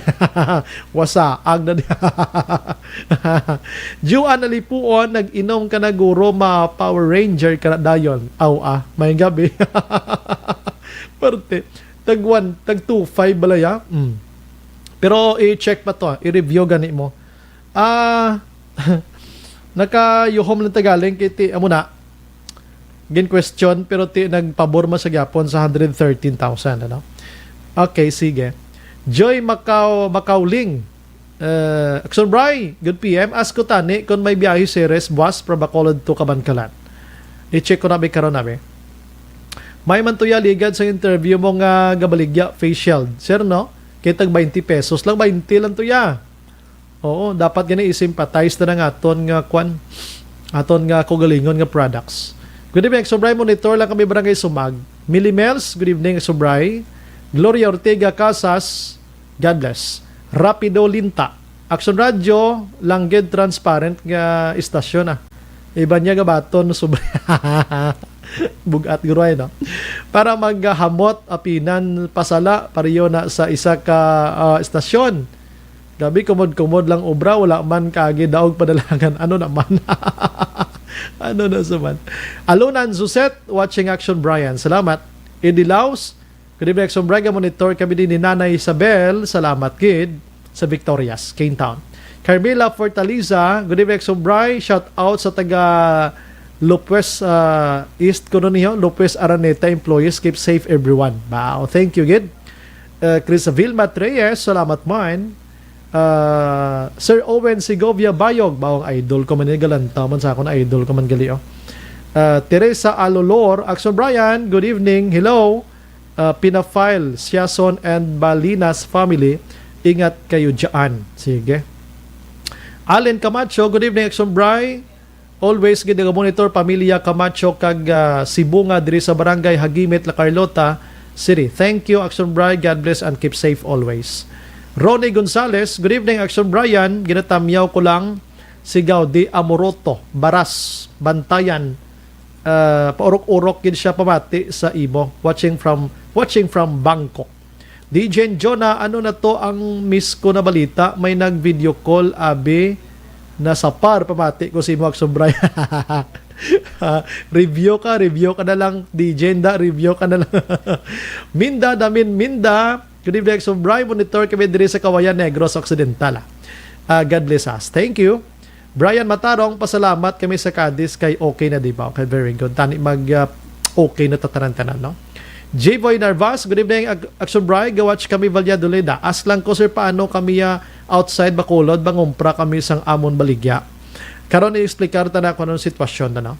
Wasaag na di. Juan Alipuon, nag-inom ka na guro, ma Power Ranger ka na dayon. Aw, ah, may gabi. Parte, tag one, tag two five balaya. Mm. Pero i-check pa to, ah. I-review gani mo. Ah, nakayuhom lang tagaling kay ti, amo na. Gin question, pero ti nagpabor man sa gyapon sa hundred thirteen thousand, ano? Okay, sige. Joy Macau, Macauling. Uh, Action Bri, good P M. Ask ko tani kung may biyahe series bus from Bacolod to Kabankalan. I-check ko na bi karon na bi. May man tuya ligad sa interview mo nga gabaligya face shield. Sir, no? Kay tag twenty pesos lang, twenty lang tuya. Oo, dapat gani i-sympathize na nga aton nga kwan, aton nga kaugalingon nga products. Good evening, Action Bri. Monitor lang kami, Barangay Sumag. Millie Mels, good evening, Action Bri. Gloria Ortega Casas, God bless. Rapido Linta, Action Radio, langged transparent nga istasyon, ah. Iban niya gabaton, sobra. Bugat guro ay, no? Para maghamot, apinan, pasala, pareho na sa isa ka, ah, istasyon. Gabi, kumod-kumod lang obra, wala man kaagi daog padalangan. Ano naman? Ano na suman? Alunan Suset, watching Action Brian. Salamat. Eddie Laos, good evening, Action Brian. Monitor kami din ni Nanay Isabel. Salamat gid sa Victorias, Cane Town. Carmela Fortaliza, good evening, Action Brian. Shout out sa taga Lopez, ah, East ko nun niyo, Lopez Araneta employees. Keep safe, everyone. Wow, thank you gid. Uh, Chris Vilma Reyes, salamat man. Uh, Sir Owen Segovia Bayog, bawang idol ko man ni, galantaw man sa akon, idol ko man gali, oh. Uh, Teresa Alolor, Action Brian, good evening, hello. Uh, Pinafile, Siason and Balinas family, ingat kayo dyan. Sige. Allen Camacho, good evening, Action Bri. Always gid naga-monitor, pamilya Camacho kag, ah, Sibunga diri sa Barangay Hagimit, La Carlota City. Thank you, Action Bri. God bless and keep safe always. Ronnie Gonzalez, good evening, Action Brian. Ginatamyaw ko lang si Gaudi Amoroto, Baras, Bantayan, Ah, paurok-urok gid siya pamati sa imo. Watching from, watching from Bangkok. D J Jonah, ano na to ang miss ko na balita? May nag-video call, abi, na sa par, pamati ko si Muak Subray. Ah, review ka, review ka na lang, D J Nda, review ka na lang. Minda, Damin, Minda. Good evening, Subray. Monitor kami diri sa Kawayan, Negros Occidental, ah. Ah, God bless us. Thank you. Brian Matarong, pasalamat kami sa Cadiz kay okay na, di ba? Okay, very good. Tani mag, ah, okay na tatanan-tanan, no? J-Boy Narvas, good evening, Ag-, Action Bri, gawatch kami Valladolid, ah. Ask lang ko, sir, paano kami, ah, outside Bacolod, mangumpra kami sang amon baligya. Karon i-explicar ta na kung anong sitwasyon na, no?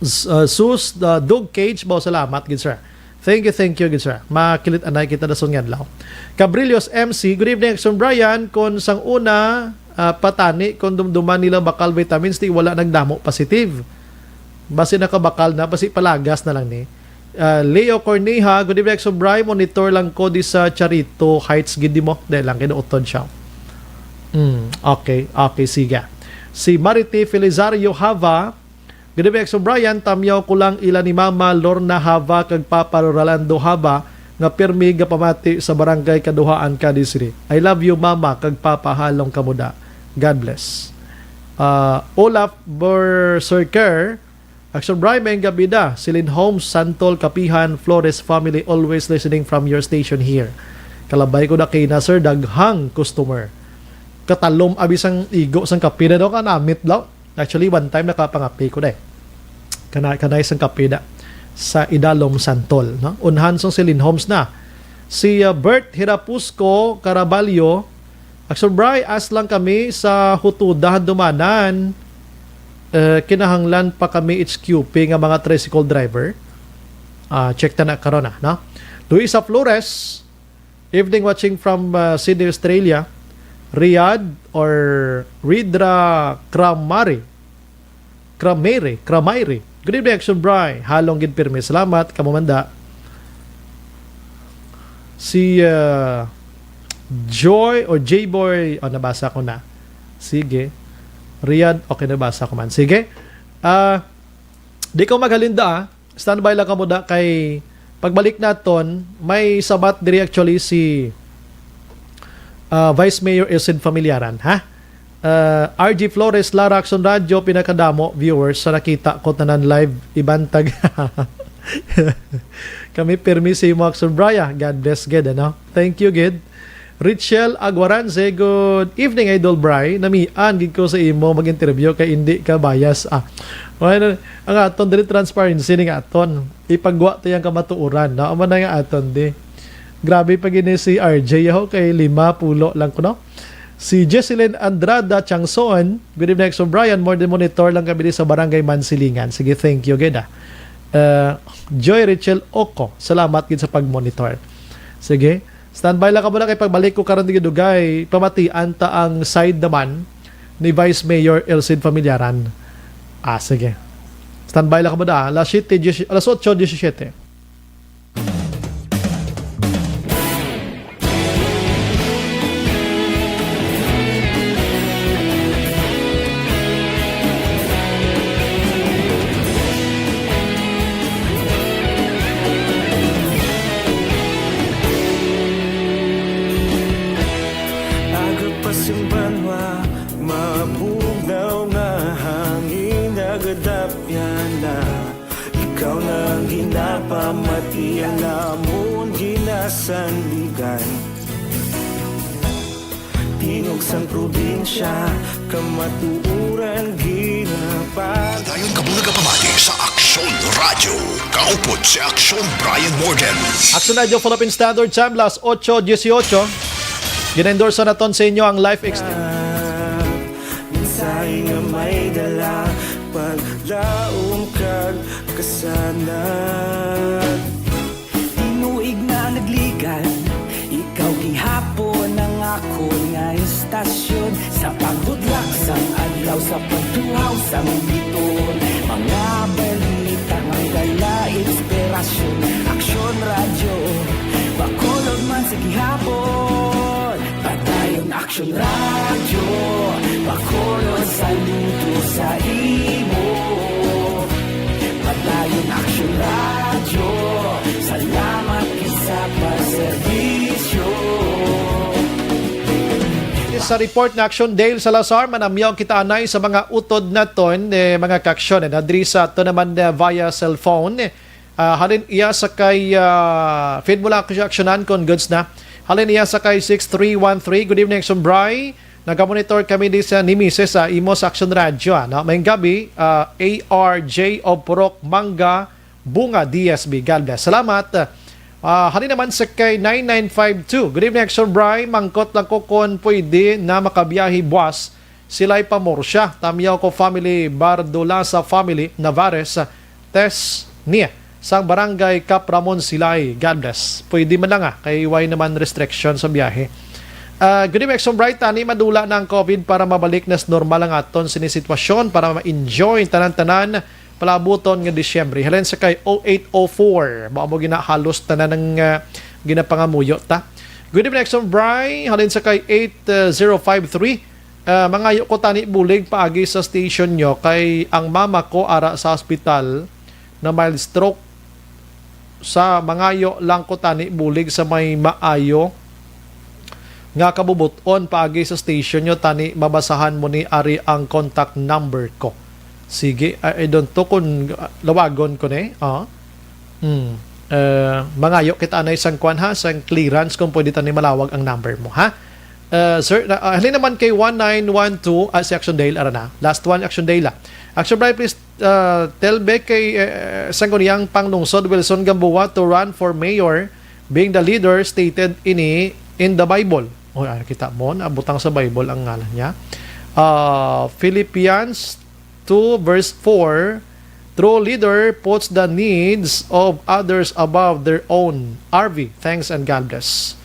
S-, ah, Sus, ah, Dog Cage, bao salamat, good sir. Thank you, thank you, good sir. Makilit anay kita dason nga adlaw. Cabrillos M C, good evening, Action Brian. Kung sang una, ah, patani, kung dumduman nila bakal vitamins, di wala nagdamo positive. Basi nakabakal na, basi palagas na lang ni. Ah, Leo Corneja, good evening, Action Brian. Monitor lang ko di sa Charito Heights, gid mo. Dahil lang, kinuutod siya. Mm, okay, okay, sige. Si Marite Felizario Hava, good evening, Action Brian. Tamyaw ko lang ila ni Mama Lorna Hava kag Papa Rolando Hava nga pirmi gapamati sa Barangay Kaduhaan, Cadiz City. I love you, Mama kag Papa, halong kamuda. God bless. Ah, Olaf Berserker, Action Brian, may gabi da. Celine Holmes, Santol, Kapihan, Flores family, always listening from your station here. Kalabay ko na kay na, sir, daghang customer. Katalom, abi sang igo sang kape na daw, kanamit daw. Actually, one time nakapangape ko na eh. Kana-, kanay sang kape na sa Idalom Santol, no? Unhan sang Celine Holmes na. Si, uh, Bert Hirapusco Caraballo, Action Bri, as lang kami sa Hutuda, Handumanan. Eh, kinahanglan pa kami H Q P nga mga tricycle driver. Ah, check ta na karon na, no? Luisa Flores, evening watching from, uh, Sydney, Australia. Riyadh or Ridra Kramari. Kramere, Kramaire. Good evening, Action Bri. Halong gid pirmi. Salamat, kamo man da. Si, uh, Joy o J-Boy, oh, nabasa ko na. Sige. Riyadh, okay, nabasa ko man. Sige. Ah, di ko maghalinda, ah. Standby lang kamo da kay pagbalik naton, may sabat diri actually si, ah, Vice Mayor Elcid Familiaran, ha? Ah, R G Flores, Lara, Action Radio, pinakadamo viewers sa nakita ko tanan live, ibantag. Kami pirmi si imo, Action Brian. God bless gid, ano? Thank you gid. Richel Aguaranze, good evening, Idol Bri. Namian gid ko sa imo mag-interview kay indi ka bias. Ah, well, ang aton diri transparency ning aton. Ipagwa ta yang kamatuoran, no? Amo na nga aton di. Grabe pa gini si R J, ho, kay lima pulo lang kuno. Si Jesselyn Andrada Changson, good evening, Action Brian. More than monitor lang kami di sa Barangay Mansilingan. Sige, thank you gid, ah. Uh, Joy Richel Oco, salamat gid sa pag-monitor. Sige. Standby lang kamo na kay pagbalik ko karon diri dugay, pamatian ta ang side naman ni Vice Mayor Elcid Familiaran. Ah, sige. Standby lang kamo na, ah. Alas siyete, diyes, alas otso diyesisiyete. Aga pa sing banwa, mabugnaw nga hangin, nagadapyan na. Ikaw na ang ginapamati, ang amon ginasandigan. Tingog sang probinsya, kamatuoran ginapag- Dayon kamo nagapamati sa Aksyon Radyo. Kaupod si Aksyon Brian Morgan. Aksyon Radyo, Philippine Standard Time, alas otso diyesiyotso. Gina-endorse naton sa inyo ang Life Extend. Mensahe nga may dala, paglaom kag kasanag. Tinuig na nagligan, ikaw gihapon ang akon nga istasyon. Sa pagbudlak sang adlaw, sa pagtuhaw sang bituon, mga balita may dala inspirasyon. Aksyon Radyo, Bacolod man sa gihapon. Padayon Aksyon Radyo, Bacolod, saludo sa imo. Sa report ni Action Dale Salazar, manamyaw kita anay sa mga utod naton, eh, mga kaaksyon. Eh, nadiri sa ato naman, eh, via cellphone. Ah, halin iya sa kay, ah, feed mo lang ako siya aksyonan kung goods na. Halin iya sa kay six three one three. Good evening, Action Bry. Nagamonitor kami di sa ni Mises sa imo sa Action Radio, ano? Mayong gabi, ah, A R J of Purok Mangga, Bunga D S B. God bless. Salamat. Ah, halin naman sa kay nine nine five two. Good evening, Action Bry. Mangkot lang ko kung pwede na makabiyahe buwas. Silay pa Murcia. Tamyaw ko family, Bardolasa family, Navares, Tez, niya. Sang barangay Cap Ramon Silay. God bless. Pwede man lang, ah, kay way naman restriction sa biyahe. Ah, good evening, Action Bry. Tani madula na ang COVID para mabalik na sa normal ang aton sini sitwasyon para ma-enjoy tanan-tanan palabuton nga Disyembre. Halin sa kay oh eight oh four. Mao mo ginahalos tanan ng, ah, ginapangamuyo ta. Good evening, Action Bry. Halin sa kay eight zero five three. Ah, mangayo ko tani bulig paagi sa station nyo kay ang mama ko ara sa hospital na mild stroke. Sa mangayo lang ko tani bulig sa may maayo nga kabubot-on paagi sa station nyo, tani mabasahan mo ni ari ang contact number ko. Sige, I, I don't know kung, ah, lawagon ko ni. Ah. Hmm. Eh, mangayo kita anay sang kwan ha, sang clearance kung pwede tani malawag ang number mo ha. Eh, sir, na, ah, halin naman kay one nine one two, ah, si Action Dale, ara na. Last one, Action Dale, ah. Action Bry, please, uh, tell Beck kay, uh, Sangguniang Panglungsod Wilson Gamboa to run for mayor, being the leader stated ini in the Bible. O, ah, kita mo, nabutang sa Bible ang ngalan niya. Uh, Philippians two verse four, "True leader puts the needs of others above their own." R V, thanks and God bless.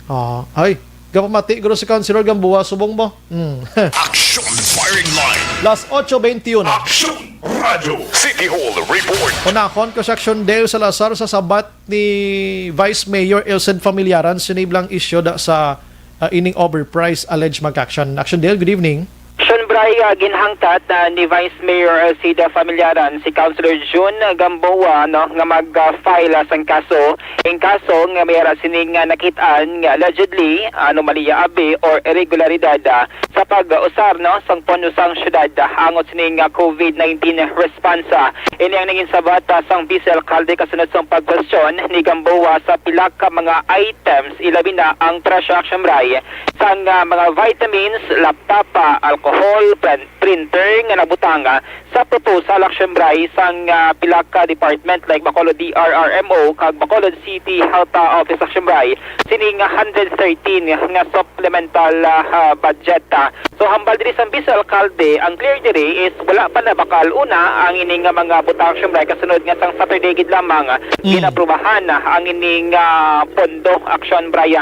Ah, ay, gapamati, guro, si Councilor Gamboa, subong mo? Hmm. Action Firing Line. Las ocho veintiuno. Action Radio. City Hall Report. Unahon ko si Action Dale Salazar sa sabat ni Vice Mayor Elcid Famillaran, siniblang isyu da sa, ah, ining overpriced alleged mag-action. Action Dale, good evening. Action Bry, ah, ginhangtat na ni Vice Mayor Elcida Famillaran si Councilor Jun Gamboa, no, nga mag-file, ah, sang kaso. Ing kaso nga may ara sining, ah, nakit-an nga allegedly anomalya abi or irregularidad, ah, sa pag-usar, no, sang pondo sang syudad, ah, angot sining, ah, COVID nineteen response, ah. Ini ang nangin sabat, ah, sang Vice Alcalde kasunod sang pagkwestiyon ni Gamboa sa pila ka mga items, ilabi na ang presyo, Action Bry, sang, ah, mga vitamins, laptop, ah, alcohol, prin-, printer nga nabutang, ah, sa proposal, Action Bry, sang, ah, pila ka department like Bacolod D R R M O kag Bacolod City Health, ah, Office, Action Bry, sining hundred thirteen nga supplemental, ah, ah, budget, ah. So, hambal diri sang Vice Alcalde, ang clear diri is wala pa nabakal una ang ini nga mga butang, Action Bry, kasunod nga sang Saturday gid lamang, ah, Mm. ginaprubahan, ah, ang ini nga pondo, Action Bry.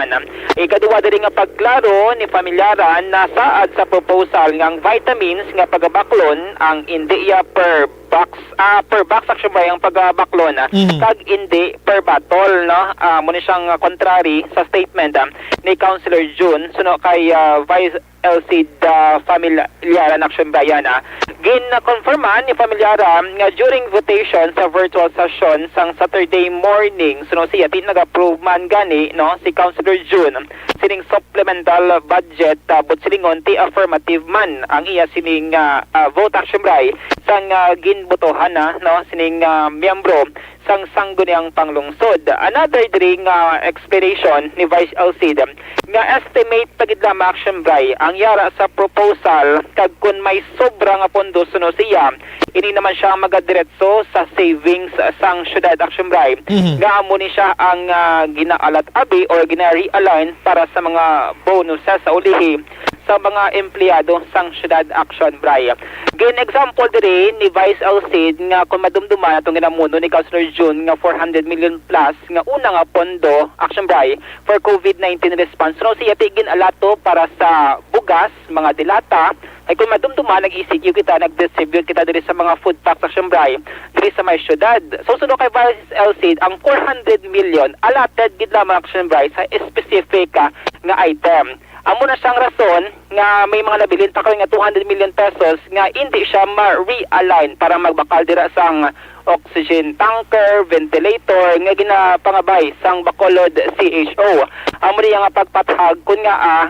Ikaduha diri nga pagklaro ni Famillaran, nasaad sa proposal nga ang vitamins nga pagabaklon ang indi iya per box, ah, per box, Action Bry, ang pagabaklon, ah, Mhm. kag indi per bottle, no? Ah, mo ni siyang, ah, contrary sa statement, ah, ni Councilor Jun, suno kay, ah, Vice Elcid, ah, Famillaran, Action Bry, ah. Gin-confirman ni Famillaran nga during votation sa virtual session sang Saturday morning, suno siya, ti nag-approve man gani, no, si Councilor Jun sining supplemental budget, ah, but silingon ti affirmative man ang iya sining, ah, ah, vote, Action Bry, sang, ah, ginbotohan na, no, sining, ah, miyembro sang Sangguniang Panglungsod. Another diri nga explanation ni Vice Elcid nga estimate pa gid lamang, Action Bry, ang yara sa proposal, kag kun may sobra nga pondo, suno siya, ini naman siya ang magadiretso sa savings sang syudad, Action Bry, Mhm. nga amo ni siya ang, ah, ginaalat abi or gina-realign para sa mga bonuses sa ulihi sa mga empleyado sang syudad, Action Bry. Gin-example diri ni Vice Elcid nga kung madumduman atong ginamuno ni Councilor Jun nga four hundred million plus nga una nga pondo, Action Bry, for COVID nineteen response, no, siya ti gin-alato para sa bugas, mga dilata, ay kung madumduman, nag-E C Q kita, nag-distribute kita diri sa mga food packs, Action Bry, diri sa may syudad. So, suno kay Vice Elcid, ang four hundred million allotted gid lamang, Action Bry, sa specific, ah, nga item. Amo na siyang rason nga may mga nabilin pa karon nga two hundred million pesos nga indi siya ma-realign para magbakal dira sang oxygen tanker, ventilator nga ginapangabay sang Bacolod C H O. Amo niya nga pagpathag kun nga, ah,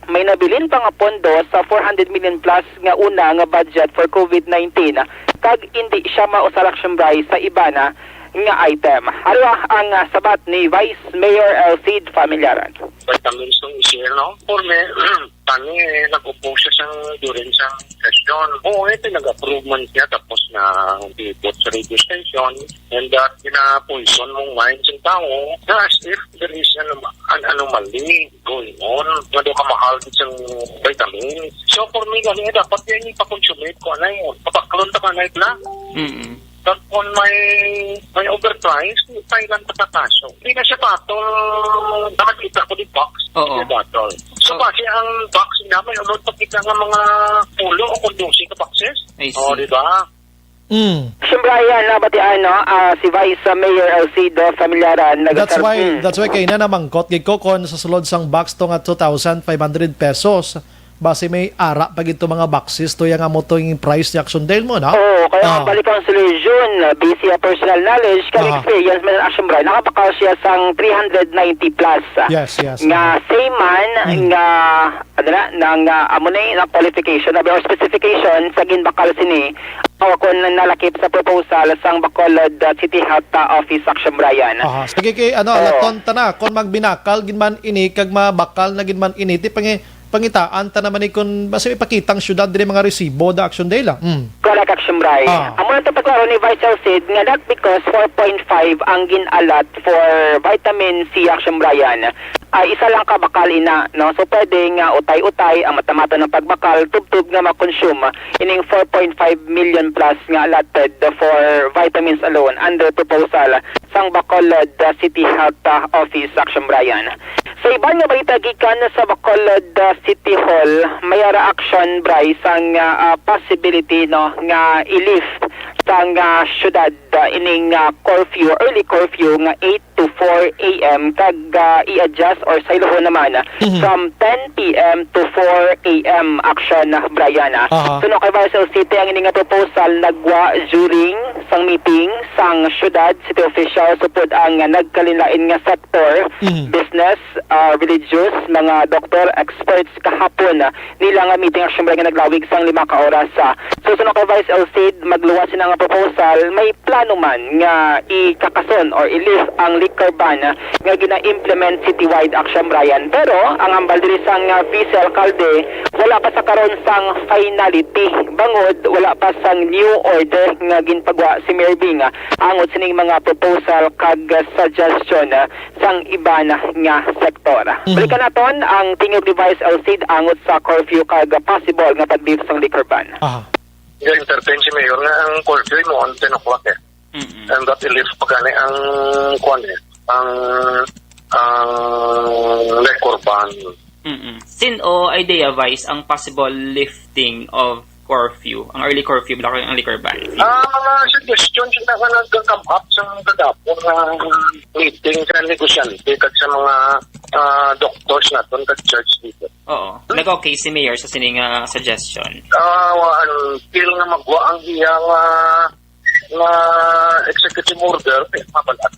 may nabilin pa nga pondo sa four hundred million plus nga una nga budget for COVID nineteen, kag indi siya mausar, Action Bri, sa iba na nga item. Aro ang, ah, sabat ni Vice Mayor Elcid Familiaran. Vitamins ng isi, no? For me, tani, eh, nag-upo siya sang during sa session. Oo, eh, pinag-approve man siya, tapos na dipot sa radio station, and that gina-poison mong mind sa tao, na as if there is an, an anomaly going on. Nga daw kamahal gid sang vitamins. So, for me, gani, dapat yan ipakonsume ko, anay, papaklon ta ka, anay, na. Mm. Tapos may, may overprice, Thailand pa sa kaso. Hindi na siya bottle. Nakakita ko di box. Oo. Di bottle. So, So, kasi ang box niya, may ulot pakita nga mga pulo o kung dose ka boxes. I see. Oh, di ba? Mm. Siyempre, ayan, nabatian, no? Ah, si Vice Mayor Alcido Familiaran, That's nagkar-, why, mm. that's why kay na namangkot gid ko kon sa sulod sang box to nga two thousand five hundred pesos. Basi may ara pa gid to mga boxes to, yang amo to yung price ni Action Dale mo, no? Oo, kaya Ah. ang balik ang solution, uh, based sa personal knowledge, kag Aha. experience man, Action Brian, nakabakal siya sang three hundred ninety plus, uh, Yes, yes, nga aha. same man, Mm. nga, ano na, nang, uh, amo na yun, ang qualification, abi, or specification sa ginbakal sini, o kung nalakip sa proposal sang Bacolod, uh, City Health, uh, Office, Action Brian. Aha. Sige, kay, ano, Oo. alaton ta na, kung magbinakal gid man ini, kag mabakal na gid man ini, ti pangi-, pangitaan ta naman ni kun basi ipakita ang syudad diri mga resibo da Action Day la. Mm. Correct, Action Bray. Ah. Amo lang to pagklaro ni Vice Alcid nga not because four point five ang gin-allot for vitamin C, Action Brian. Ah, isa lang ka bakal ina, no? So pwede nga utay-utay ang mata-mata ng pagbakal tubtob nga ma-consume ining four point five million plus nga allotted for vitamins alone under proposal sang Bacolod, uh, City Health, uh, Office, Action Brian. Sa iban nga balita gikan sa Bacolod, uh, City Hall, may ara action, Bray, sang, uh, uh, possibility, no, nga i-lift sang, uh, syudad, uh, ining, uh, curfew, early curfew nga eight to four a m, kag, uh, i-adjust or saylohon naman Mhm. from ten p m to four a m, Action, Brian. Aha. Suno kay Vice City, ang ini nga proposal nagwa during sang meeting sang syudad, city officials, upod ang nagkalinlain nga sektor, Mhm. business, ah, religious, mga doktor, experts kahapon, ah, nila nga meeting, Action Brian, nga naglawig sang lima ka oras. Ah, so, suno kay Vice Alcid, magluwas sina nga proposal, may plano man nga ikakason or i-lift ang liquor ban nga gina-implement citywide, Action Brian. Pero ang hambal diri sang, ah, vice alkalde, wala pa sa karon sang finality, bangod wala pa sang new order nga ginpagwa si Mayor Bing, ah, angot sining mga proposal kag suggestion, ah, sang iban nga sektor. Mhm. Balikan naton ang tingog ni Vice Alcid angot sa curfew kag possible nga pag-lift sang liquor ban. Aha. Ga-entertain si Mayor nga ang curfew mo on ten o'clock, eh. Mm-mm. And that i-lift pa gani ang, kuwan, eh, ang, ang liquor ban. Mm-mm. Sin-o idea, Vice, ang possible lifting of curfew, ang early curfew, bala ang liquor ban? Ah, mga suggestion sila nga nagka-come up sa kagapon nga meeting sa negosyante kag sa mga, ah, doctors naton kag church leader. Oo. Nag-okay si Mayor sa sini nga suggestion? Ah, wa-, until nga magwa ang iya nga, nga executive order, eh, mabalaan.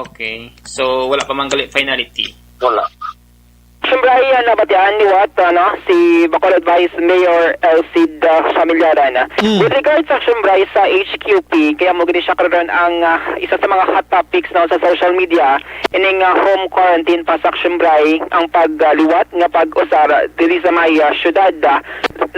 Okay. So, wala pa man gali finality? Wala. Siyempre, ay, ah, nabatian ni Wat, ano, si Bacolod Vice Mayor Elcid, ah, Familiaran. Mm. With regards sa, siyempre, sa H Q P, kaya mo gini siya karon ang, ah, isa sa mga hot topics, no, sa social media, ining, ah, home quarantine pa sa, siyempre, ang pagliwat nga pag-usar diri sa may, ah, syudad.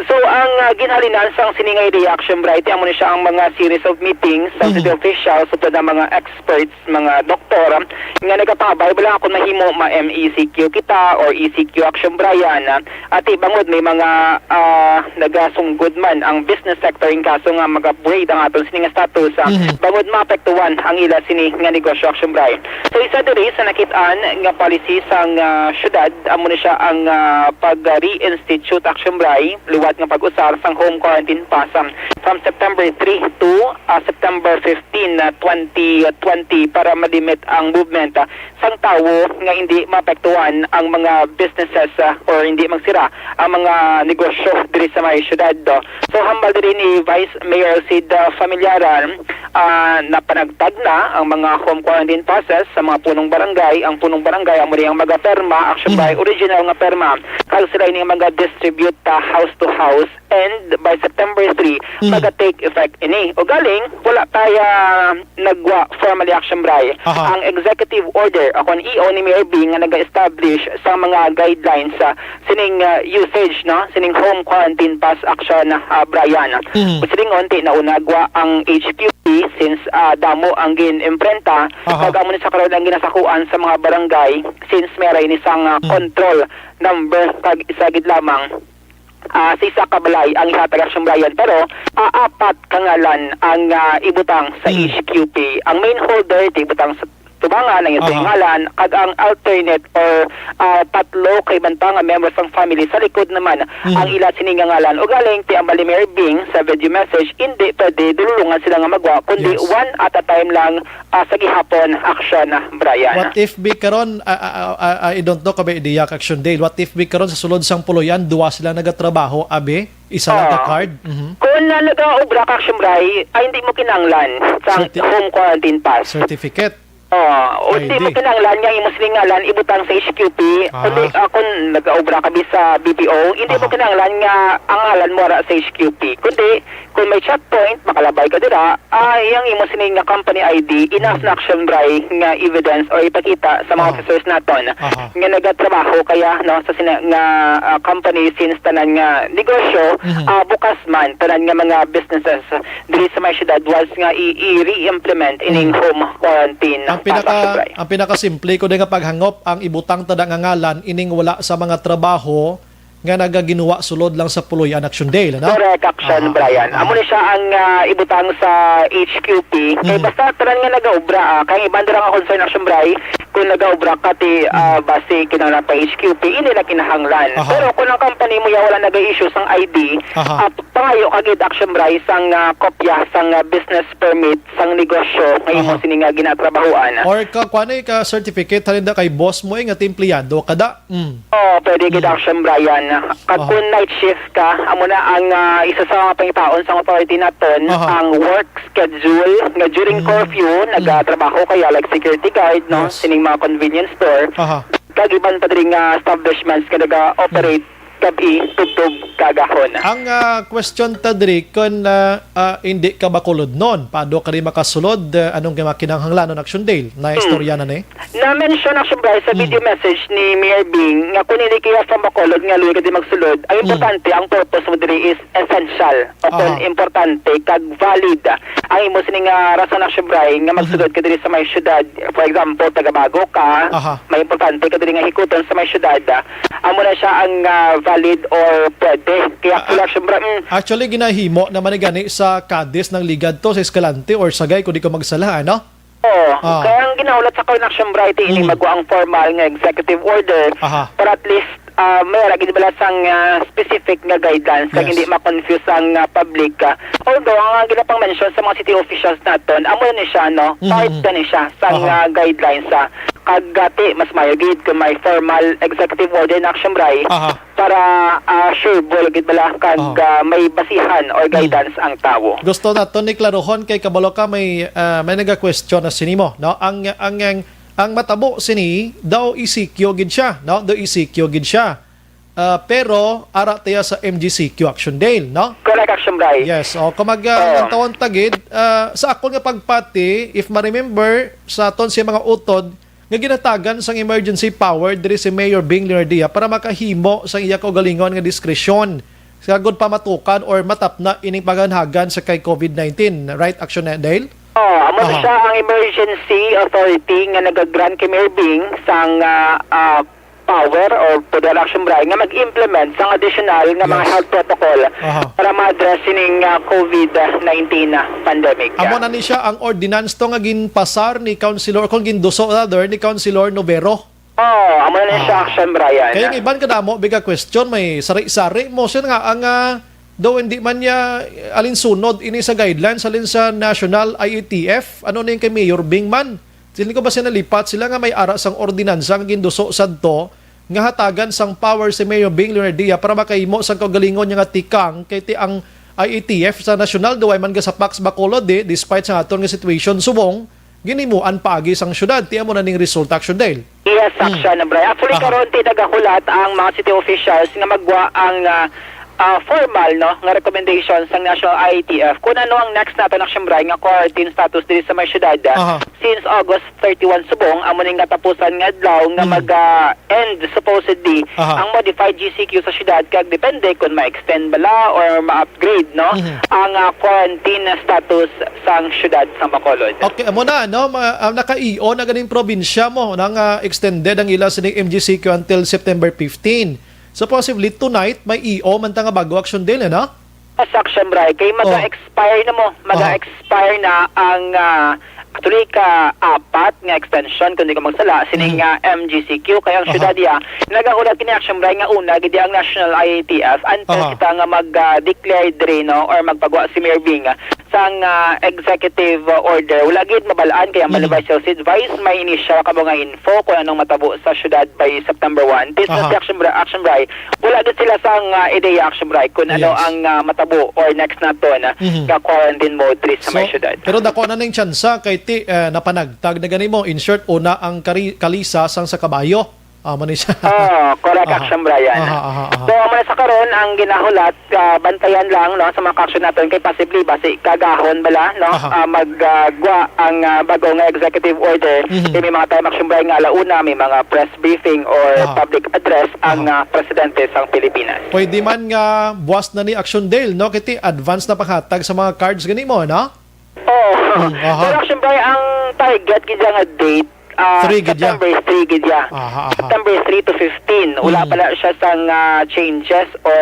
So, ang, ah, ginhalinan sang sini nga ideya, siyempre, amo ni siya ang mga series of meetings sa Mhm. city officials, upod ang mga experts, mga doktor, nga nagapangabay, bala nga kung mahimo ma-M E C Q kita or E C Q, Action Brian, ah, ati bangod may mga, ah, nagasunggod man ang business sector in kaso nga mag-upgrade ang aton sini nga status, ah, Mhm. bangod maapektuhan ang ila sini nga negosyo, Action Brian. So, isa diri sa nakit-an nga policy sang, ah, syudad, amo ni siya ang, ah, pag-reinstitute, Action Brian, dapat nga pag-usar sang home quarantine pass, um, from September three to, ah, September fifteen, ah, twenty twenty para ma-limit ang movement, ah, sang tawo nga hindi maapektuhan ang mga businesses, ah, or hindi magsira ang mga negosyo diri sa may syudad, no? So, hambal diri ni Vice Mayor Sid, ah, Familiaran, ah, napanagtag na ang mga home quarantine passes sa mga punong barangay. Ang punong barangay amo ni ang magapirma, action by original nga pirma, kag sila ini ang mga distribute, ah, house to house. And by September three, Mm. maga-take effect ini. Ugaling, wala pa ya nagwa formally, Action Bray. Aha. Ang executive order, o kon E O ni Mayor Bing nga naga-establish sa mga guidelines sa sining, ah, usage, no, sining home quarantine pass, Action, ah, Brian. Mm. Silingon, ti nauna nagwa ang H Q P since, ah, damo ang gin-imprenta, Aha. kag amo ni sa karon ang ginasakuan sa mga barangay since may ra ini sang, ah, Mm. control number kag isa gid lamang, ah, sa isa ka balay ang ihatag, Action Brian, pero, ah, apat ka ngalan ang, ah, ibutang sa Mm. H Q P. Ang main holder, ti ibutang sa tubangan ang iyang Aha. ngalan, kag ang alternate or, ah, tatlo ka iban pa nga members sang family sa likod naman Mm. ang ila sini nga ngalan. Ugaling, ti ang Bali Mayor Bing sa video message, hindi pwede dulungan sila nga magwa, kundi Yes. one at a time lang, ah, sa gihapon, Action, ah, Brian. What if bi karon, ah, ah, ah, ah, I don't know kung may idea ka, Action Dale. What if bi karon sa sulod sang Puloy-an, duwa sila nagatrabaho, abi? Isa lang ka Ah. card? Mhm. Kung na nagaobra ka, Action Bray, ay hindi mo kinahanglan sa Certi- home quarantine pass. Certificate? Oh, o hindi mo I D. kinahanglan nga imo sining ngalan ibutang sa H Q P. Ah. Kundi, ah, kung nagaobra ka bi sa B P O, hindi mo Aha. kinahanglan nga ang ngalan mo ara sa H Q P. Kundi, kung may checkpoint, makalabay ka dira, ah, yang imo sining nga company I D, enough Mm. na, Action Bray, nga evidence o ipakita sa mga Aha. officers naton Aha. nga nagatrabaho kaya, no, sa sina-, nga, ah, company since tanan nga negosyo, Mhm. ah, bukas man, tanan nga mga businesses diri sa may syudad was nga i-, i-re-implement ining Mhm. home quarantine Ang pass, pinaka, Action Bray. ang pinakasimple ko din nga paghangop ang ibutang ta da nga ngalan ining wala sa mga trabaho nga nagaginuwa sulod lang sa Puloy-an, Action Dale, ano? Correct, Action, Aha, Brian. aha. Amo ni siya ang, ah, ibutang sa H Q P. Kay Mhm. basta tanan nga nagaobra, ah, kay iban dira nga concern, Action Bray, kung nagaobra ka ti, ah, Mhm. basi kinahanglan pa H Q P, hindi na kinahanglan. Aha. Pero kung ang company mo ya wala naga-issue sang I D, Aha. ah, pangayo ka gid, Action Bray, sang, ah, kopya sang, ah, business permit sang negosyo nga imo Aha. sini nga ginatrabahoan. Or ka, kuwan eh, ka certificate, halimbawa kay boss mo eh, nga ti empleyado ka da. Mm. Oh, pwede gid Mm. Action, Brian. Kag Oh. kung night shift ka, amo na ang, ah, isa sa mga pangitaon sang authority naton, Aha. ang work schedule nga during Mm. curfew, Mm. nagatrabaho kaya like security guard, no? Yes. Sining mga convenience store. Aha. Kag iban pa diri nga establishments nga naga-operate Mm. gab-i tubtob kagahon. Ang, ah, question ta diri, kung, ah, ah, hindi ka Bacolodnon, paano ka rin makasulod, ah, anong mga kinahanglanon, Action Dale? Na Hmm. istorya na ni? Na-mention, Action Bray, sa Hmm. video message ni Mayor Bing nga kung hindi kaya from Bacolod nga luoy ka di magsulod, ang Hmm. importante, ang purpose mo diri is essential o kung Aha. importante kag valid ang imo sini nga rason, Action Bray, nga Mhm. magsulod ka diri sa may syudad. For example, taga Bago ka, Aha. may importante ka diri nga hikuton sa may syudad. Amo na siya ang, ah, valid or pwede. Kaya Ah, ah, Action Bray, mm. Actually, ginahimo naman ni gani sa Cadiz ng Ligad to, sa Escalante or Sagay, kung di ko magsala, ano? Oo. Ah. Kaya ang ginahulat sa Koy Action Bray, ti ini Mm. magwa ang formal nga executive order Aha. para at least, ah, may ra gid bala sang, ah, specific nga guidelines kag Yes. hindi ma-confuse ang, ah, public, ah. Although, ang, ah, ginapang-mention sa mga city officials naton, amo ni siya, no? Mm, Part mm. na ni siya sa Aha. nga guidelines, ah. Kag, ah, ti, mas maayo gid kung may formal executive order na, Action Bray. Aha. para, ah, sure ball gid bala kag, Oh. ah, may basihan or Mm. guidance ang tawo. Gusto naton ni klarohon kay kabalo ka may, ah, may naga-question na sini mo, no? Ang, ang, ang, ang matabo sini daw E C Q gid siya, no? Daw E C Q gid siya. Ah, pero ara tiya sa M G C Q Action Dale, no? Correct, Action Bray. Yes, o kung mag, ah, Oh. ang tawon ta gid, ah, sa akon nga pagpati, if ma-remember sa aton siya mga utod, nga ginatagan sang emergency power diri si Mayor Bing Leonardia para makahimo sang iya kaugalingon nga diskresyon. Sagod pa matukan or matapna ining paghanhagan sa kay covid nineteen. Right, Action Dale? Oh, amo Aha. siya ang emergency authority nga nagagrant kay Mayor Bing sang, ah, ah, power or poder, Action Bray, nga mag-implement sang additional nga mga Yes. health protocol Aha. para ma-address sining, ah, covid nineteen, ah, pandemic. Amo na ni siya ang ordinance to nga ginpasar ni Councilor, kung ginduso rather, ni Councilor Novero. Oh, amo na siya, Ah. Action Brian. Kaya ang iban kadamo, biga question, may sari-sari mo siya nga, ang, ah, daw hindi man niya, eh, alinsunod ini sa guidelines, alin sa National I A T F, ano na yung kay Mayor Bing man? Siling ko ba siya nalipat sila nga may ara sang ordinansa nga ginduso sadto nga hatagan sang power si Mayor Bing Leonardia para makahimo sang kaugalingon niya nga tikang kay ti ang I A T F sa nasyonal daw ay man gasapak sa Bacolod, eh, despite sa aton nga situation subong, ginimuan paagi sang syudad. Ti amo na ning result, Action Dale. Yes, Hmm. Action, Bray. Actually, Aha. karon ti nagahulat ang mga city officials nga magwa ang, ah, ah, formal, no, nga recommendation sang National I A T F kung ano ang next naton, Action Bray, nga quarantine status diri sa may syudad, ah, Aha. since August thirty-one subong, amo ning katapusan nga adlaw nga Hmm. mag, ah, end supposedly Aha. ang modified G C Q sa syudad, kag depende kung ma-extend bala or ma-upgrade, no, Mhm. ang, ah, quarantine status sang syudad sang Bacolod. Okay, amo na, no? Ma-, ah, naka-E O na ganing probinsya mo nang, ah, extended ang ila sining M G C Q until September fifteen. So, possibly tonight, may E O man ta nga bago, Action Dale, ano? Sa Action Bray, kay Oh. maga-expire na mo. Aha. Maga-expire na ang, ah, actually, ka-apat nga extension, kung di ko magsala, sining, Mhm. ah, M G C Q. Kay ang Aha. syudad, ya, nagahulat kini, Action Bray, nga una, gid ang National I A T F, antes Aha. kita nga mag, ah, declare diri, no, or magpagwa si Mayor Bing, ah, sang, ah, executive, ah, order. Wala gid mabalaan kay ang Mhm. Malibay Sales Advice may initial ka mga info kung anong matabo sa syudad by September one. This Aha. is the Action Bra-, Action Bray. Wala gid sila sang, ah, ideya, Action Bray, kung ano Yes. ang, ah, matabo or next naton, ah, Mhm. nga quarantine mode diri sa may So, syudad. pero dako na ning tsansa kay ti, eh, napanagtag na gani mo, in short, una ang kari-, kalisa sang sa kabayo. Ah, man siya. Oo, correct, Aha. Action Brian. Aha, aha, aha. So, amo na sa karon ang ginahulat, ah, bantayan lang, no, sa mga action naton kay possibly basi kagahon bala, no, Aha. ah, mag, ah, gwa ang, ah, bago nga executive order. Mhm. Kay may mga time, Action Brian, nga alauna, may mga press briefing or Aha. public address ang, Aha. ah, presidente sang Pilipinas. Pwede man nga buwas na ni Action Dale, no? Kiti advance na paghatag sa mga cards gani mo, no? Oh. Mm, aha. Pero Action Brian, ang target gid nga date, ah, Three gid ya. September three gid ya. Aha, aha. September three to fifteen. Wala Mm. pala siya sang, ah, changes or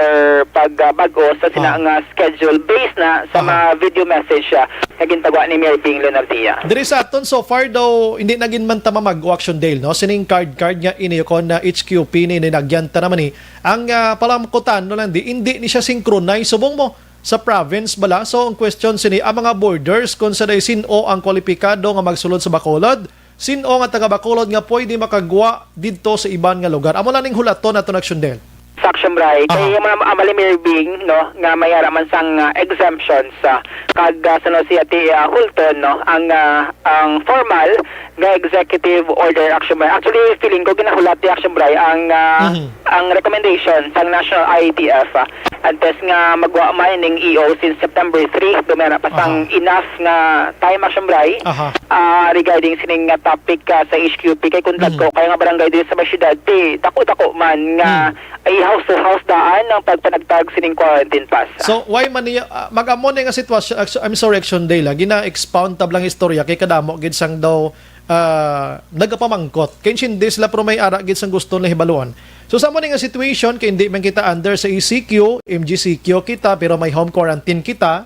pag, ah, bag-o sa sina Aha. nga schedule based na sa Aha. mga video message siya nga gintagwa ni Mayor Bing Leonardia. Diri sa aton, so far daw, hindi na gid man ta mamag-o, Action Dale, no? Sining card, card nga ini kon na H Q P ni, ninagyan ta naman ni. Ang, ah, palamkutan, no, lang di, hindi ni siya synchronize. Subong mo, sa province bala. So, ang question sini, ang mga borders, kung sa day sin-o ang kwalipikado nga magsulod sa Bacolod, sin-o nga taga Bacolod nga pwede makagwa didto sa iban nga lugar. Amo lang ning hulaton naton, Action Del. Sa Action Bray, Aha. kay yung mga Amalie Mirbing, no, nga may ara man sang, ah, exemptions, ah, kag, ah, sa no siya ti, ah, Hulton, no, ang, ah, ang formal nga executive order, Action Bray. Actually, feeling ko ginahulat ni Action Bray ang, ah, Mhm. ang recommendation sang National I A T F, ah, antes nga magwa man ning E O since September three, dumera pa sang Aha. enough nga time, Action Bray, Aha. ah, regarding sining nga topic, ah, sa H Q P. Kay kung Mhm. dagko kay nga barangay diri sa may syudad, ti, dako-dako man nga Mhm. i-house to house daan ang pagpanagtag sining quarantine pass. So, why man niya, ah, mag-amo ni nga sitwasyon, actu-, I'm sorry, Action Day, lagi na expound tab lang istorya kay kadamo gid sang daw, ah, nagapamangkot. Kay intindi sila pero may ara gid sang gusto na hibaluon. So, sa amo ni nga situation, kay hindi man kita under sa E C Q, M G C Q kita, pero may home quarantine kita,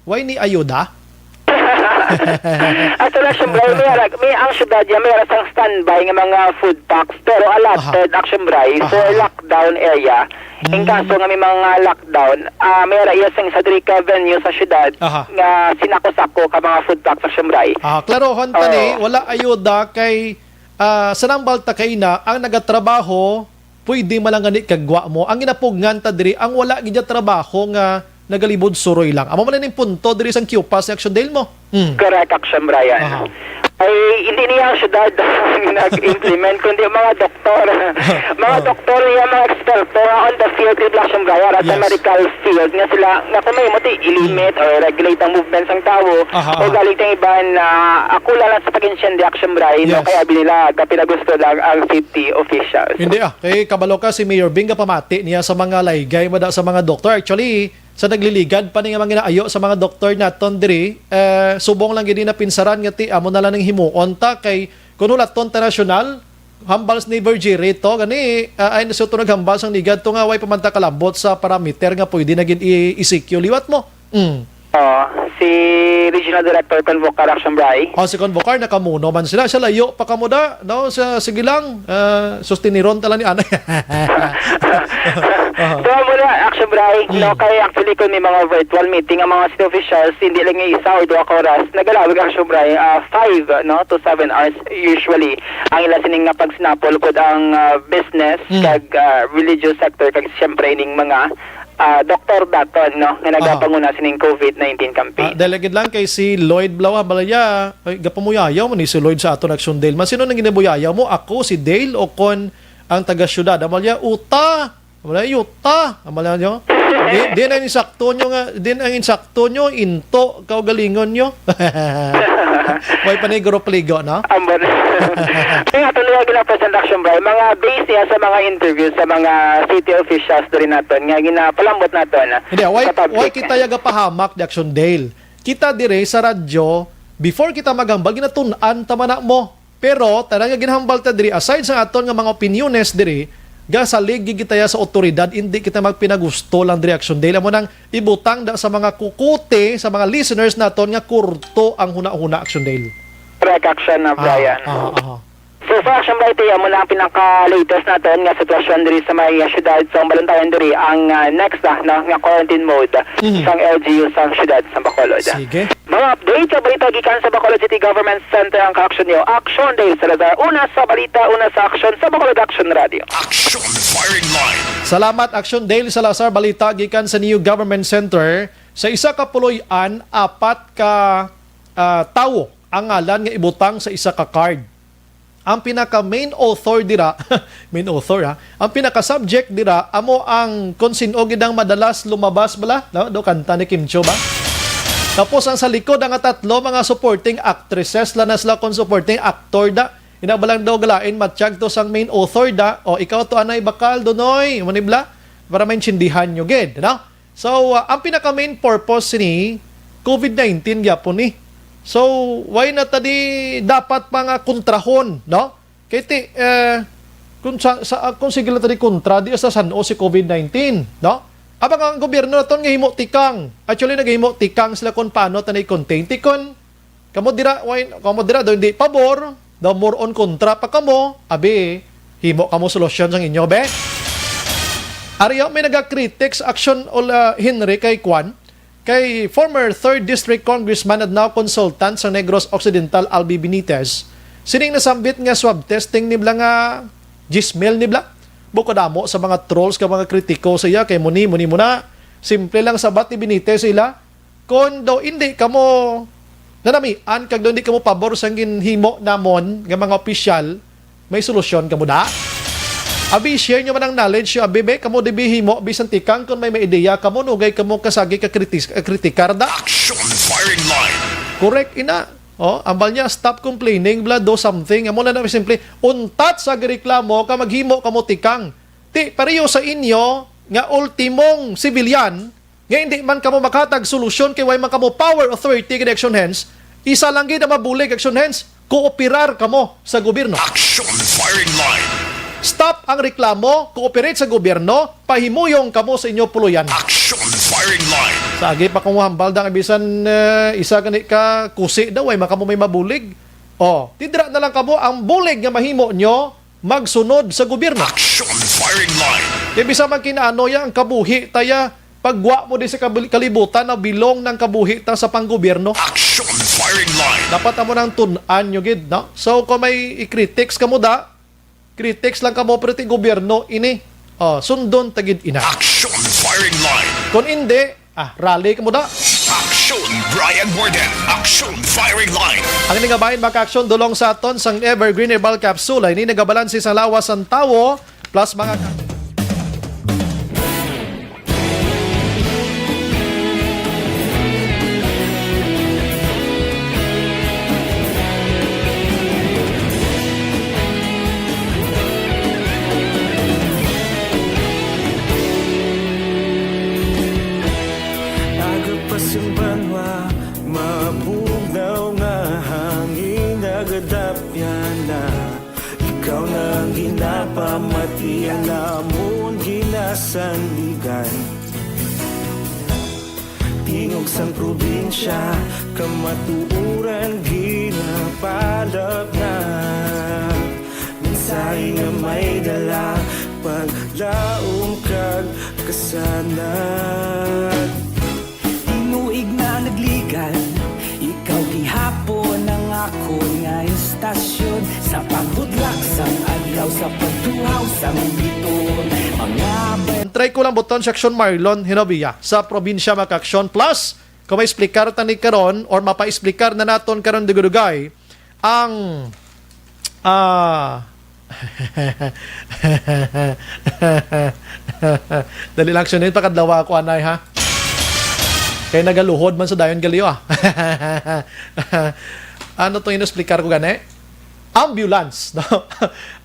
why ni ayuda? Actually, Action Bray, may ara, may ang syudad niya, may ara sang standby nga mga food packs, pero allotted, Aha. Action Bray, for Aha. lockdown area. In Mm. kaso nga may mga lockdown, ah, may ara iya sang isa diri ka venue sa syudad Aha. nga sinako-sako ka mga food packs, Action Bray. Ah, klarohon ta ni, Oo. wala ayuda kay, ah, sa nambal ta kay na, ang nagatrabaho, pwede man lang gani kagwa mo. Ang ginapugngan ta diri, ang wala gid niya trabaho nga nagalibod suroy lang. Amo man ning punto diri sang Q P A S ni Action Dale mo. Hmm. Correct, Action Brian. Aha. Ay, hindi niya ang syudad ang nag-implement, kundi mga doktor. Mga Oh. doktor niya, mga eksperto nga on the field, Action Brian, at sa Yes. medical field nga sila, nga kung may muti, i-limit Hmm. or regulate ang movement sang tawo, Aha, o aha. galing tang iban na ako lang sa pag-intindi, Action Brian, no? Yes. Kaya abi nila, kapila gusto lang ang safety officials. Hindi, ah. Kay kabalo ka, si Mayor Bing gapamati niya sa mga laygay, mada sa mga doktor. Actually, sa nagliligad pa ni nga mga ginaayo sa mga doktor naton diri, eh, subong lang gid ni napinsaran nga ti, amo na lang ning himuon ta kay kun hulaton ta nasyonal, hambal ni Virgie to, gani, ah, ay, so to naghambal sang ligad to nga way pa man ta kalabot sa parameter nga pwede na gid i-, i-C Q. Liwat mo. Mm. Oh, si Regional Director Convocar, Action Bri. Oh, si Convocar, nakamuno man sila. Sa layo pa kamo da, no? Sa, sige lang, ah, sustiniron tala ni anay. So, muna, Action Bri, Mm. no, kay actually kung may mga virtual meeting ang mga city officials, hindi lang yung isa or duha ka oras, nagalawig, Action Bri, ah, five, no, to seven hours usually ang ila sining nga pagsinapol pud ang, ah, business Mm. kag, ah, religious sector kag siyempre ining mga, ah, doktor daton, no, nga Aha. nagapanguna sining covid nineteen campaign. Ah, dahil lagid lang kay si Lloyd Blawa, balaya, ay, gapamuyayaw man ni si Lloyd sa aton Action Dale. Man, sino nang ginabuyayaw mo? Ako, si Dale, o kon ang taga-syudad? Amalya, uta! Amalya, uta! Amalya nyo? Di, di na insakto nyo nga, di na insakto nyo, into, kaugalingon nyo. May paniguro pligo, no? Ambot. Kaya ato nila ginapresent, Action Bri, mga base niya sa mga interview sa mga city officials diri naton nga ginapalambot naton Hindi, why, sa public. why kita yaga pahamak di Action Dale? Kita dire sa radyo, before kita maghambal, ginatun-an ta man na mo. Pero, tanan nga ginhambal ta diri, aside sa aton nga mga opiniones diri, gasalig gid kita ya sa otoridad, hindi kita magpinagusto lang diri, Action Dale. Amo nang ibutang da sa mga kukuti, sa mga listeners naton nga kurto ang hunahuna, Action Dale. Correct, Action na, Ah, Brian. ah, ah. So, sa Action Bri, amo na ang pinaka-latest naton nga sitwasyon diri sa may, ah, syudad sa Umbalontayan diri ang, ah, next, ah, na, nga quarantine mode Mhm. sang L G U sang syudad sa Bacolod. Sige. Mga update sa balita gikan sa Bacolod City Government Center ang ka-action niyo. Action Dale Salazar, una sa balita, una sa aksyon sa Bacolod Action Radio. Action Firing Line. Salamat, Action Dale Salazar. Balita gikan sa New Government Center. Sa isa ka puloy-an, apat ka, ah, tawo ang ngalan nga ibutang sa isa ka card. Ang pinaka main author dira, main author ha, ang pinaka subject dira amo ang kung sin-o gid ang madalas lumabas bala, no? Do kanta ni Kim Chiu ba? Tapos ang sa likod, ang tatlo mga supporting actresses la na sila kon supporting actor da. Ina ba lang daw galain matsyag to sang main author da? O ikaw to anay bakal, Donoy, manibla para maintindihan nyo gid, no? So, uh, ang pinaka main purpose ni covid nineteen gyapon ni. So, why na ta di dapat pa nga kontrahon, no? Kay ti, eh, kung sa, sa, kung sige lang ta di kontra, di sa san-o si covid nineteen, no? Abang ang gobyerno naton nga himo tikang. Actually, naghimo tikang sila kung paano ta na i-contain. Tikon, kamo dira, why, kamo dira daw hindi pabor, daw more on kontra pa kamo, abi, himo kamo solusyon sang inyo, be? Ariyo, may nagakritik sa aksyon ula Henry kay Kwan, kay former third District Congressman and now consultant sa Negros Occidental, Albi Benitez, sining nasambit nga swab testing nibla nga gismil nibla. Bukod amo sa mga trolls ka mga kritiko sa iya, kay muni, muni muna. Simple lang sabat ni Benitez sa ila. Kon daw indi kamo nanamian kag daw indi kamo pabor sang ginhimo namon nga mga opisyal, may solusyon kamo da? Abi, share nyo man ang knowledge nyo, abi, be, kamo di bi himo, bisan tikang kon may, may ideya kamo, nugay kamo kasagi ka kritis-, ka kritikar da. Action Firing Line. Correct, ina. Oh, ambal niya, stop complaining, bla, do something. Amo na na simple, untat sa gireklamo ka maghimo kamo tikang. Ti, pareho sa inyo nga ultimong civilian, nga hindi man kamo makatag solusyon kay way man kamo power, authority, kag action hands, isa lang gid ang mabulig, action hands, kooperar kamo sa gobyerno. Action Firing Line. Stop ang reklamo, cooperate sa gobyerno, pahimuyong kamo sa inyo puloyan. Action Firing Line. Sa agi pa kung hambal da nga bisan, eh, isa gani ka kusi daw, way man kamo may mabulig. Oh, tidra na lang kamo ang bulig nga mahimo nyo, magsunod sa gobyerno. Action Firing Line. Kay bisan man kinaano ya ang kabuhi ta ya, pagwa mo di sa kabil-, kalibutan na bilong ng kabuhi ta sa panggobyerno. Action Firing Line. Dapat amo nang tun-an nyo gid, no? So, kung may i-critics kamo da, critics lang kamo, pero ti gobyerno ini. Oh, sundon ta gid ina. Action Firing Line. Kung hindi, ah, rally kamo da. Action Brian Warden. Action Firing Line. Ang ini nga bahin, mga ka-action, dulong sa aton sang Evergreen Herbal Capsule. Ini nagabalanse sa lawas sang tawo, plus mga ka- Aga pa sing banwa, mabugnaw nga hangin, nagadapyan na. Ikaw na ang ginapamati, ang amon ginasandigan. Di Sang probinsya, kamatuoran ginapalabnag. Mensahe nga may dala, paglaom kag kasanag. Tinuig na nagligan, ikaw gihapon ang akon nga istasyon. Sa pagbudlak sang adlaw, sa pagtuhaw sang biton, mga Try ko lang buton si Action Marlon Hinobiya sa probinsya, mga ka-action. Plus, kung may explicar tani karon or mapa-explicar na naton karon dugay-dugay ang ah Dali lang, Action, pakadlawa ako, anay, ha? Kay nagaluhod man sa dayon gali, ah. Ano tong ino-explicar ko gani? Ambulance, no?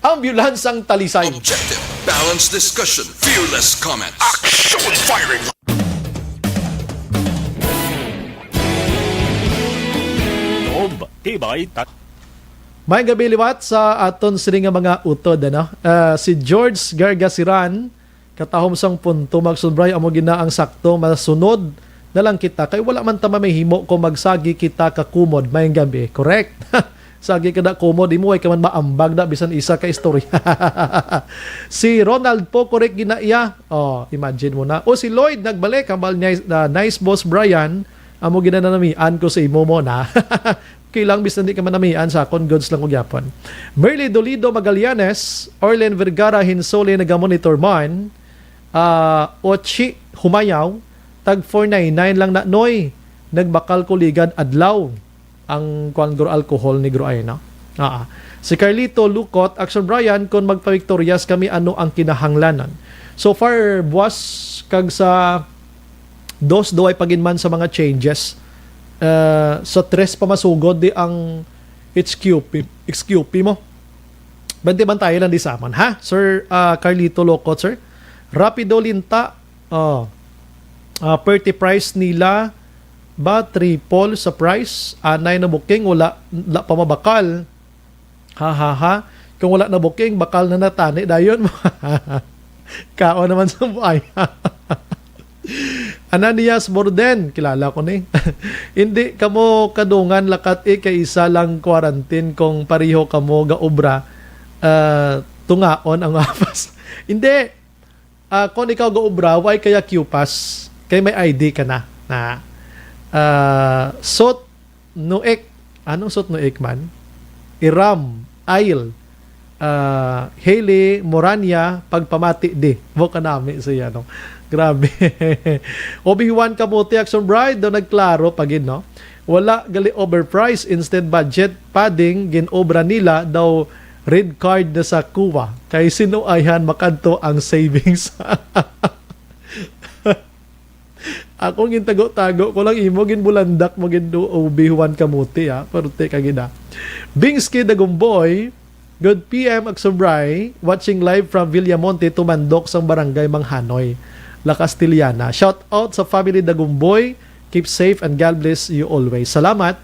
Ambulance ang Talisay. Objective, balanced discussion, fearless comment. Action firing. Loob, tibay, tat- May gabi liwat sa aton sini nga mga utod, ano? Ah, si George Gargasiran, katahom sang punto, mga ka-action Bri, amo gina ang sakto, masunod na lang kita kay wala man ta mamahimo kung magsagi kita ka kumod. May gabi, correct? Sagi ka na kumod, imo way ka man maambag na bisan isa ka istorya. Si Ronald po, correct gina iya. Oh, imagine mo na. O si Lloyd nagbalik, hambal niya, ah, nice boss Brian. Amo ginanamian ko sa imo mo na. Okay lang, bisan di ka manamian sa akon, goods lang ko gyapon. Merly Dolido Magallanes, Orlen Vergara Hinsole nagamonitor man, ah, Ochi Humayaw, tag four nine nine lang na, Noy, nagbakal ko ligad adlaw ang kuan, gro, alcohol ni gro ay, no? Ah, si Carlito Lukot, Action Brian, kung magpa-victorious kami, ano ang kinahanglanan? So far, buwas kag sa dos, duay pa gid man sa mga changes. Ah, sa tres pa masugod di ang H Q P, H Q P mo. Banti-bantayan lang di sa amon, ha? Sir, ah, Carlito Lukot, sir. Rapido Linta, oh. Ah, perti price nila ba triple sa price? Anay na booking, wala, wala pa mabakal. Ha, ha, ha. Kung wala na booking, bakal na natani dayon. Kaon naman sa buhay. Ananias Borden, kilala ko ni. Hindi kamo kadungan lakat, eh, kay isa lang quarantine, kung pareho kamo ga obra, ah, tungaon ang apas. Hindi. Ah, kung ikaw ga obra, why kaya Q-Pass? Kay may I D ka na. Na, ah, Sot Nuik. Anong Sot Nuik man? Iram, Ail, ah, Haley Morania, pagpamati di. Mo ka nami siya, no? Grabe. Obi-Wan Kamote, Action Bride, daw nagklaro pa gid, no? Wala gali overpriced, instead budget padding, gin-obra nila daw red card na sa kuwa. Kay sino ayhan makadto ang savings? Akong gintago-tago ko lang imo, ginbulandak mo gid, Obi Juan Kamuti, ha? Perte ka gid, ha? Bingsky Dagumboy, good P M Aksubray, watching live from Villamonte, Tumandok sang Barangay Manghanoy, La Castellana. Shout out sa family Dagumboy, keep safe and God bless you always. Salamat.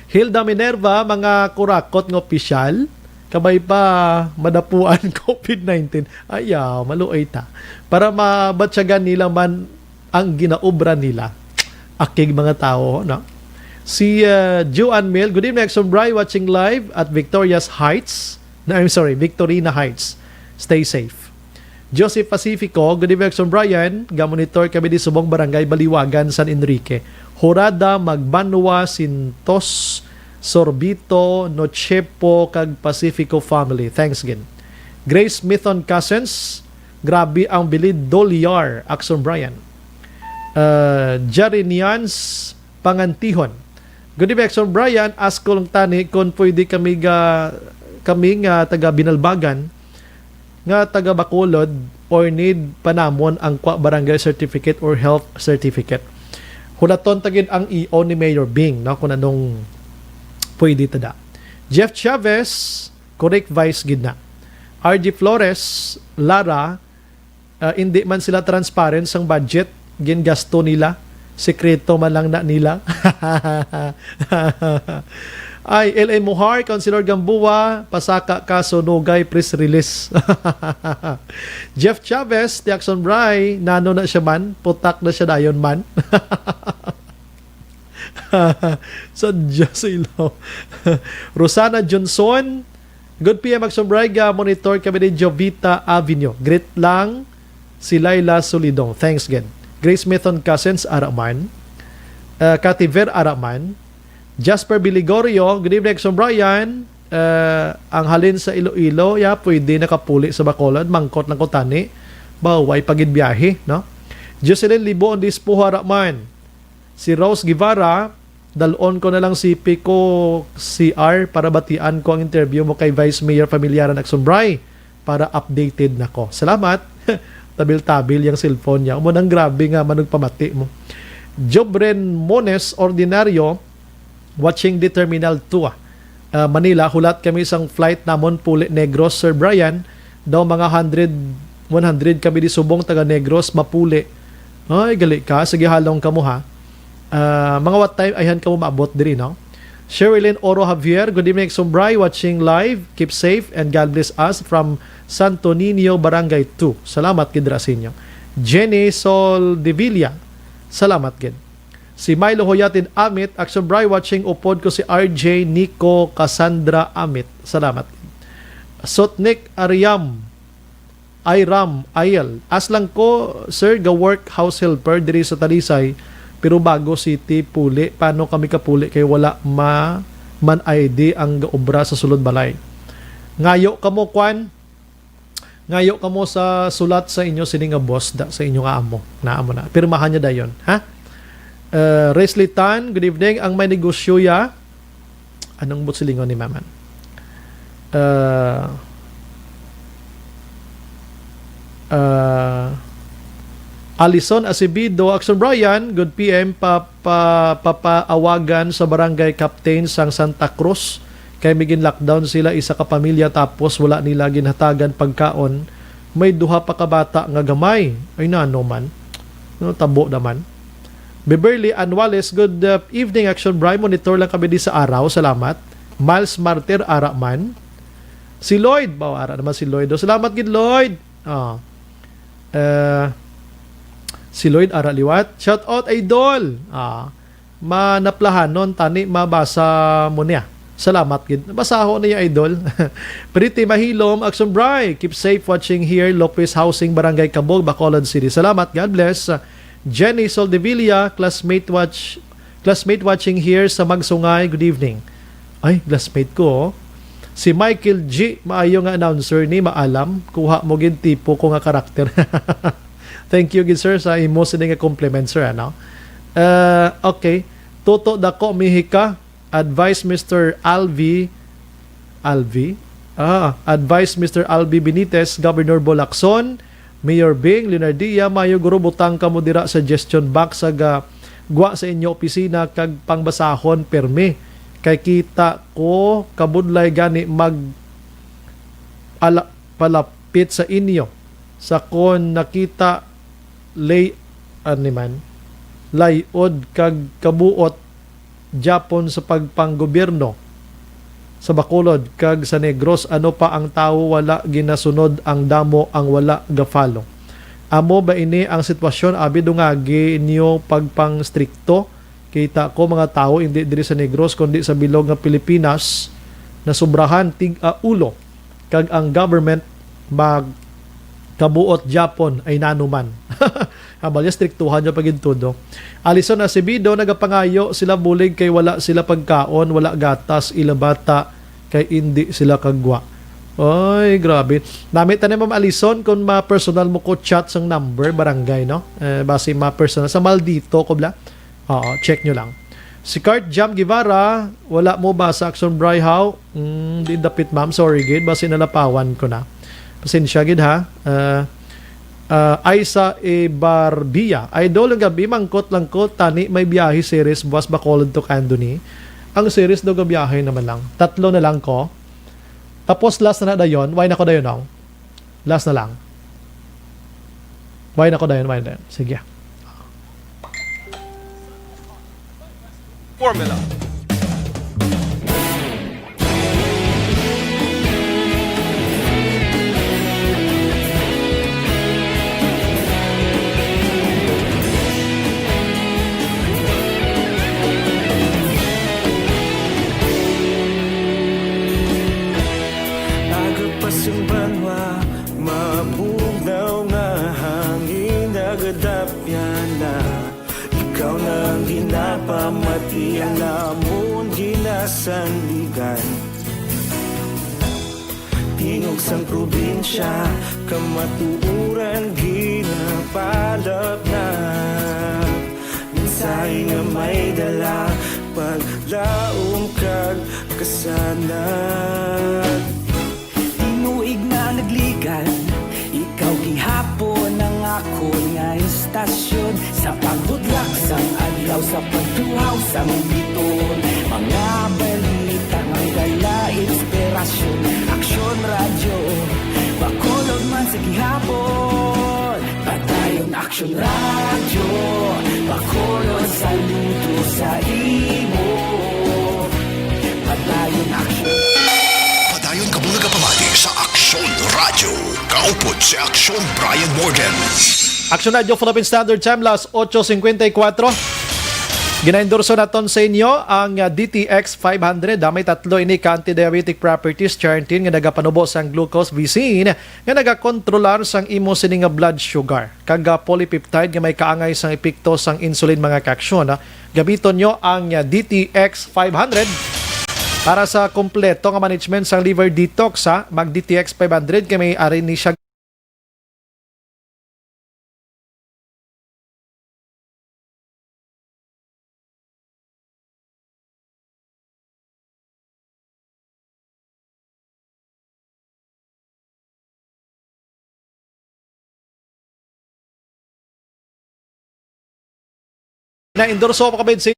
Hilda Minerva, mga kurakot nga opisyal, kabay pa madapuan COVID nineteen. Ayaw, maluoy ta. Para mabatyagan nila man ang ginaobra nila. Akig mga tawo, no? Si, uh, Joanne Mill, good evening, Action Bri, watching live at Victoria's Heights. No, I'm sorry, Victorina Heights. Stay safe. Joseph Pacifico, good evening, Action Brian. Gamonitor kami di subong Barangay Baliwagan, San Enrique. Hurada, Magbanwa, Sintos, Sorbito, Nochepo, kag Pacifico family. Thanks again. Grace Mithon Cousins, grabe ang bilid, Doliar, Action Brian. Uh, Jarinians Pangantihon. Good evening, Action Brian. Ask ko lang tani kung pwede kami ga, kami nga taga Binalbagan, nga taga Bacolod, or need pa namon ang kwa barangay certificate or health certificate. Hulaton ta gid ang E O ni Mayor Bing, no, kung anong pwede ta da. Jeff Chavez, correct vice gid na. R G Flores, Lara, ah, hindi man sila transparent sang budget, gingasto nila, sekreto man lang na nila. Ay, L A Muhar, Councilor Gamboa, pasaka ka, sunugay press release. Jeff Chavez, Tiakson Bray, nano na siya man, putak na siya dayon man. Sa Diyos ilaw. Rosana Johnson, good P M Action Bray, ga monitor kami ni Jovita Avenue. Greet lang si Laila Solidong. Thanks again. Grace Methon Cousins, ara man. Uh, Cathy Ver, ara man. Jasper Biligorio, good evening, Action Brian. Uh, ang halin sa Iloilo, ya, pwede nakapuli sa Bacolod. Mangkot lang ko tani. Baway pagid biyahe, no? Jocelyn Libo, on this po, ara man. Si Rose Guevara, dalon ko na lang si Pico C R para batian ko ang interview mo kay Vice Mayor Familiaran Aksumbray para updated na ko. Salamat. Tabil-tabil yung cellphone niya. Umo nang grabe nga manugpamati mo. Jobren Mones Ordinario, watching the Terminal two, ah. Ah, Manila, hulat kami sang flight namon puli Negros, Sir Brian. Daw mga hundred, one hundred kami di subong taga Negros, mapuli. Ay, gali ka. Sige, halong kamo, ha. Ah, mga what time ayhan kamo maabot diri, no? Sherilyn Oro Javier, good evening, Sumbray, watching live. Keep safe and God bless us from Santo Niño, Barangay two. Salamat gid ra sa inyo. Jenny Sol Devilla, salamat gid. Si Milo Hoyatin Amit, Action Bray, watching upod ko si R J Nico Cassandra Amit. Salamat. Sotnik Ariam, Iram, Ayel. As lang ko, sir, ga work house helper diri sa Talisay, pero Bago City puli. Paano kami kapuli kay wala ma man I D ang gaobra sa sulod balay? Ngayo kamo, kwan? Ngayo kamo sa sulat sa inyo sini nga boss da, sa inyo nga amo. Naa mo na. Pirmahan niya dayon, ha? Uh, Resli Tan, good evening. Ang may negosyo ya. Anong buot silingon ni Maman? Uh, uh, Alison Acevedo, Action Brian, good P M, pa, pa, papaawagan sa barangay captain sang Santa Cruz. Kay may gin-lockdown sila, isa ka pamilya, tapos wala nila ginhatagan pagkaon. May duha pa ka bata nga gamay. Ay, nano man. No, tabo naman. Beverly Anuales, good, uh, evening, Action Bry. Monitor lang kami di sa araw. Salamat. Miles Martir, ara man. Si Lloyd. Baw, ara naman si Lloyd. Oh, salamat gid, Lloyd. Ah. Eh, si Lloyd, ara liwat. Shout out, Idol. Ah. Manaplahanon tani mabasa mo niya. Salamat gid. Basaho niya, Idol. Pretty Mahilom, Action Bry. Keep safe watching here, Lopez Housing, Barangay Cabog, Bacolod City. Salamat. God bless. Jenny Soldevilla, classmate watch, classmate watching here sa Magsungay. Good evening. Ay, classmate ko, oh. Si Michael G, maayo nga announcer ni, maalam. Kuha mo gid tipo ko nga karakter. Thank you gid, sir, sa imo sini nga compliment, sir, ano? Uh, okay. Toto Dako Mihika, advice Mister Alvi, Alvi? Ah, advice Mister Alvi Benitez, Governor Bo Lacson, Mayor Bing, Leonardia, mayo guro butang kamo dira sa suggestion box sa ga-, gwa sa inyo opisina kag pangbasahon permi. Kay kita ko kabudlay gani mag ala-, palapit sa inyo. Sa kon nakita lay-, ano man, layod kag kabuot Japon sa pagpanggobyerno sa Bacolod kag sa Negros, ano pa ang tawo wala ginasunod ang damo ang wala ga-follow. Amo ba ini ang sitwasyon, abi dungagi niyo pagpangstrikto? Kita ko mga tawo indi diri sa Negros kundi sa bilog nga Pilipinas, nasobrahan tig-a ulo kag ang government mag kabuot Japon ay nanuman. Habalya, striktuhan niya pa gid todo. Alison Acevedo, nagapangayo sila bulig kay wala sila pagkaon, wala gatas, ila bata kay indi sila kagwa. Ay, grabe. Namit na ni Ma'am Alison kung ma-personal mo ko chat sang number, barangay, no? Eh, basi ma-personal. Sa Maldito ko bla. Oo, check nyo lang. Si Kurt Jam Guevara, wala mo ba sa Action Bry How? Mm, di dapit, ma'am. Sorry, gid. Basi nalapawan ko na. Pasensya, gid, ha? Uh, uh, Aisa Ibarbia. Idol, ang gabi, mangkot lang ko. Tani, may biyahe series, buwas Bacolod to Candoni. Ang series daw gabiyahe naman lang. Tatlo na lang ko. Tapos last na na dayon. Why na ko dayon, no? Last na lang. Why na ko dayon? Why na dayon? Sige. Formula. Sa banwa, mabugnaw nga hangin nagadapyan na. Ikaw na ang ginapamati, ang amon ginasandigan. Tingog sang probinsya, kamatuoran ginapalapnap. Mensahe nga may dala, paglaom kag kasanag. Tinuig na nagligan, ikaw gihapon ang akon nga istasyon. Sa pagbudlak sang adlaw, sa pagtuhaw sang biton, mga balita nga dala inspirasyon. Aksyon Radyo, Bacolod man sa gihapon. Padayon Aksyon Radyo, Bacolod saludo sa imo. Padayon Aksyon. Padayon kamo nagapamati sa Aksyon Radyo. Kaupod si Aksyon Brian Morgan. Aksyon Radyo Philippine Standard Time, las otso cincuenta y cuatro. Ginaendorso naton sa inyo ang, ah, D T X five hundred. Ah, may tatlo ini ka antidiabetic properties, charantin nga nagapanubo sang glucose, V C N nga nagakontrolar sang imo sini nga blood sugar, kag, ah, polypeptide nga may kaangay sang epekto sang insulin, mga kaaksyon, ah. Gamiton nyo ang, ah, D T X five hundred para sa kompleto nga management sang liver detox, ha. Mag D T X five hundred kay may ari ni siya. Na-endorso pa kami si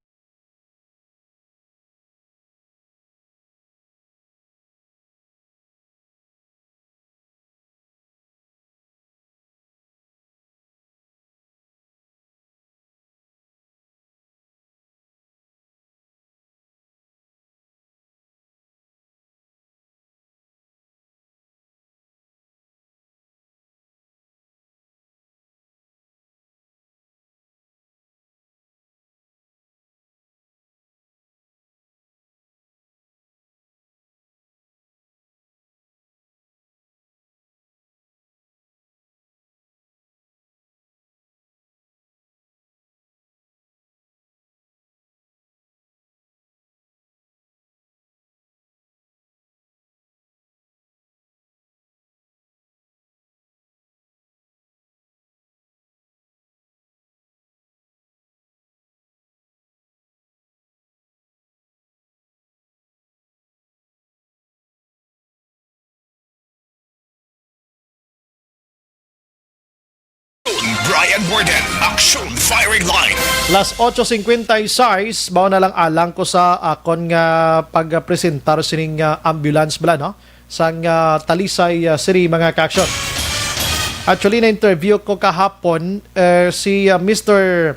Brian Morgan, Aksyon Firing Line. Las otso cincuenta y seis, mao na lang alang ko sa akon nga pagpresentar sining, ah, ambulance bala, no? Sang, ah, Talisay, ah, City, mga kaaksyon. Actually, na-interview ko kahapon, eh, si, ah, Mister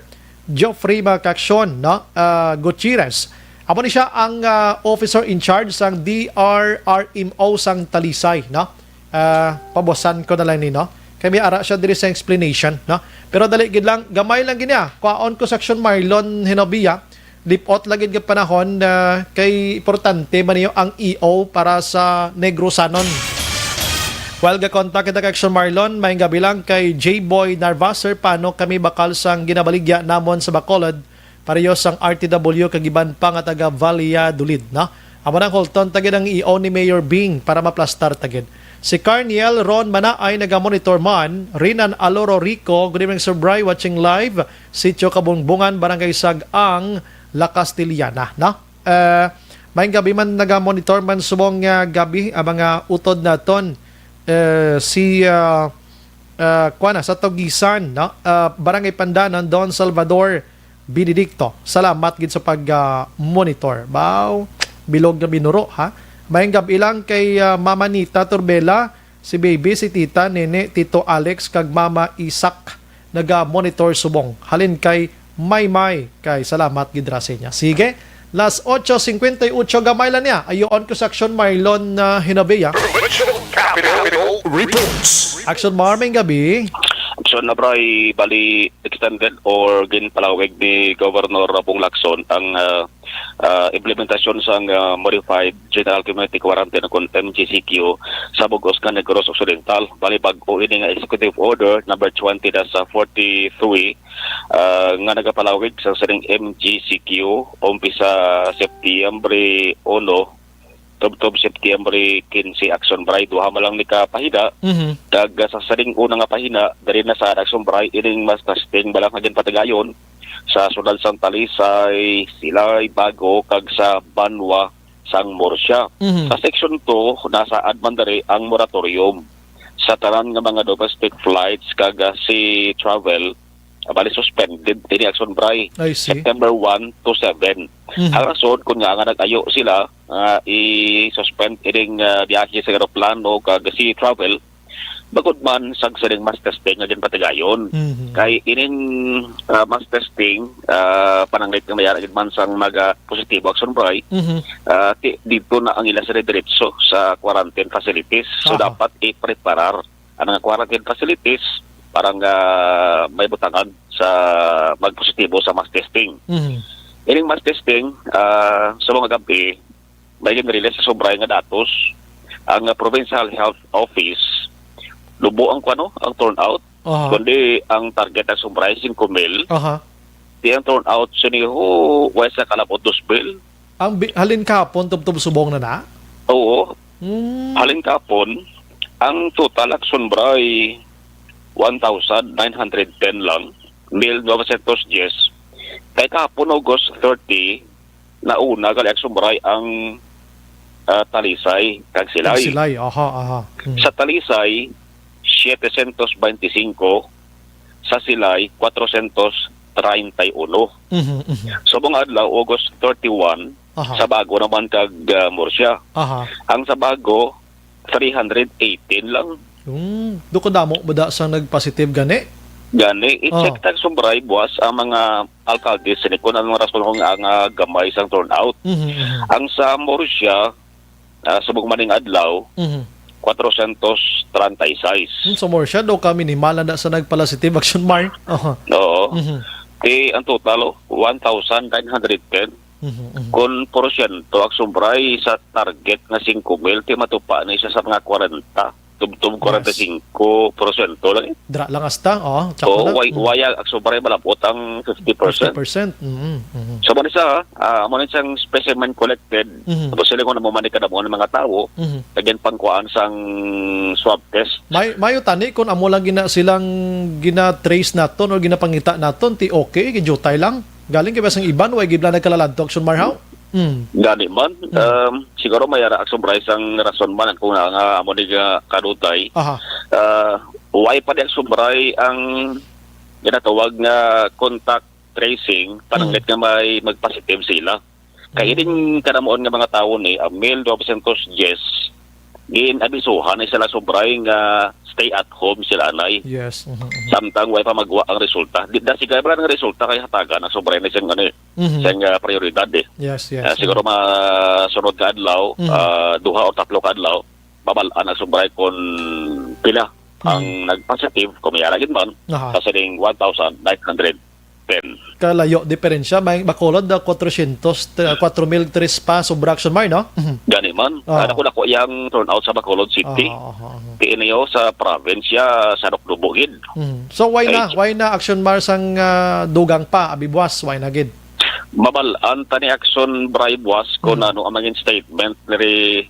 Geoffrey, mga kaaksyon, no? Ah, Gutierrez. Amo ni siya ang, ah, officer in charge sang D R R M O sang Talisay, no? Ah, pabusan ko na lang ni, no? Kay may ara siya diri sa explanation, no? Pero dali gid lang, gamay lang gid niya. Kwaon ko sa Aksyon Marlon Hinovia, lipot lang gid nga panahon, ah, kay importante man niyo ang E O para sa Negrosanon. While ga-contact kita kay Aksyon Marlon, may gabi lang kay J Boy Narvaser, paano kami bakal sang ginabaligya namon sa Bacolod, pareho sang R T W kag iban pa nga taga Valladolid, no? Amo nang hulton ta gid ang E O ni Mayor Bing para maplastar ta gid. Si Carniel Ron Manaay naga-monitor man, Rinan Aloro Rico, good evening, Sir Bry, watching live, Sitio Kabungbungan, Barangay Sag-ang, La Castellana, no? Eh, maayong gabi man, naga-monitor man subong nga gabi ang mga utod naton. Eh, si, ah, ah, kuwan na, sa Tugisan, no? Ah, Barangay Pandanan, Don Salvador Benedicto. Salamat gid sa pag, ah, monitor. Baw, bilog nga binuro, ha? Maayong gabi lang kay, ah, Mama Nita Turbela, si Baby, si Tita, Nene, Tito Alex, kag Mama Isak. Naga-monitor subong. Halin kay Maymay, kay salamat gid ra sa inyo. Sige, las otso cincuenta y ocho, gamay lang niya. Ayoon ko sa Aksyon Marlon, ah, Hinovea. Provincial Capitol Reports. Aksyon Mar, maayong gabi. So, na, Bri, bali extended or ginpalawig ni Governor Bong Lacson ang, ah, ah, implementasyon sang, ah, Modified General Community Quarantine o kon M G C Q sa bug-os nga Negros Occidental. Bali, bag-o ini nga Executive Order number twenty dash forty-three, ah, nga nagapalawig sa sining M G C Q umpisa Setyembre uno tubtob Setyembre quince, Action Bri, duha man lang ni ka pahina. Mhm. Kag, ah, sa sining una nga pahina, diri na sa Action Bri, ining mass testing bala nga ginpatigayon sa siyudad sang Talisay, Silay, Bago, kag sa Banwa sang Murcia. Mhm. Sa Section two, nasaad man diri ang moratorium sa tanan nga mga domestic flights kag, ah, sea travel, ah, bali suspended ini, Action Bri, I see. September one to seven. Mhm. Ang rason kung nga nga nag-ayo sila nga i-suspend ining, ah, biyahe sa eroplano kag sea travel, bangod man sa sining mass testing nga ginpatigayon. Mhm. Kay ining, ah, mass testing, ah, pananglit nga may ara gid man sang mga positibo, Action Bri, Mhm. ah, ti-, dito na ang ila sila diretso sa quarantine facilities. So, Aha. dapat i-preparar ang mga quarantine facilities para nga may butangan sa magpositibo sa mass testing. Mhm. Ining mass testing, ah, sa mga gabi, may ginrelease sa Action Bri nga datos ang, ah, Provincial Health Office. Lubo ang kuno, ang turnout. Aha. Kundi ang target, Action Bri, singko mil. Aha. Di ang turnout sini ho, way sa kalabot dos mil. Ang bi-, halin kahapon, tubtob subong na na? Oo. Hmm. Halin kahapon, ang total, Action Bri, one thousand nine hundred ten lang, mil novecientos diyes. Kay kahapon, August thirty, nauna gali, Action Bri, ang, ah, Talisay kag Silay. Silay, aha, aha. Hmm. Sa Talisay, setecientos veinticinco, sa Silay, cuatrocientos treinta y uno. Mhm, mhm. Sa mga adlaw, August thirty-one, Aha. Sa Bago naman kag, ah, Murcia. Aha. Ang sa Bago, three hundred eighteen lang. Hmm, do ko damo ba da sang nagpositive gani? Gani, i-check Ah. tag Action Bri, buas ang mga alkalde sini kung anong rason kung nga, nga gamay sang turnout. Mhm, mhm. Ang sa Murcia, ah, subong maning adlaw, Mhm. cuatrocientos treinta y seis. Hmm, sa Murcia, do ka minimal na sa nagpalasitive, Action Bri. Aha. Oo. Mhm. Ti, ang total, oh, one thousand nine hundred ten. Mhm, mhm. Kon porsyento, Action Bri, sa target nga singko mil, ti matupa ni siya sa mga kwarenta. Tubtob Yes. kwarenta y cinco porsyento lang, eh. Dra lang hasta, oh, tsaka Oo, na. way, Mm. waya, Action Bri, malabot ang fifty percent. Fifty percent. Mm, mm. So, man siya, ah, amo na siyang specimen collected. Mhm. Tapos sila kung ano man ni kadamo ng mga tao, Mhm. lagyan pang kuhaan sang swab test. May, mayo tani kung amo lang gina, silang gina-trace naton o ginapangita naton, ti okay, gijutay lang. Galing kay basang iban, way gid lang nagkalaladto, Action Bri, haw? Mm. Gani man, Mm. um, siguro may ara, Action Bri, sang rason man kung nga, nga amo ni nga kadutay. Aha. Ah, way pa di, Action Bri, ang ginatawag nga contact tracing, pananglit Mm. nga may mag-positive sila. Kay Mm. ining kanamuon nga mga tawo ni, ang mil novecientos diyes, gin-abisuhan ni sila, Action Bri, nga stay at home sila, anay. Yes. Mhm, mhm. Samtang way pa magwa ang resulta. Di, da, sige, wala nga resulta kay hatagan, Action Bri, na siyang, ano, eh, Mhm. siyang, ah, prioridad, eh. Yes, yes. Ah, siguro Mhm. masunod nga adlaw, Mhm. ah, duha o tatlo ka adlaw, mabal-an, Action Bri, kung pila ang Mhm. nag-positive, kung may ara gid man, Aha. sa sining one thousand nine hundred ten. Kalayo diferensya, may Bacolod, ah, cuatrocientos, t-, cuatro mil tres pa, sobra, Action Bri, no? Mhm. Gani man, Oo. ah, dako-dako yang turnout sa Bacolod City. Oo, oo, oo. Ti ini, oh, sa probinsya, sa Nuknubo gid. Mhm. So, why na, Ay, why na, Action Bri, sang, ah, dugang pa, abi buas, why na gid? Mabal-an ta ni, Action Bri, buas kung Mhm. ano ang maging statement ni,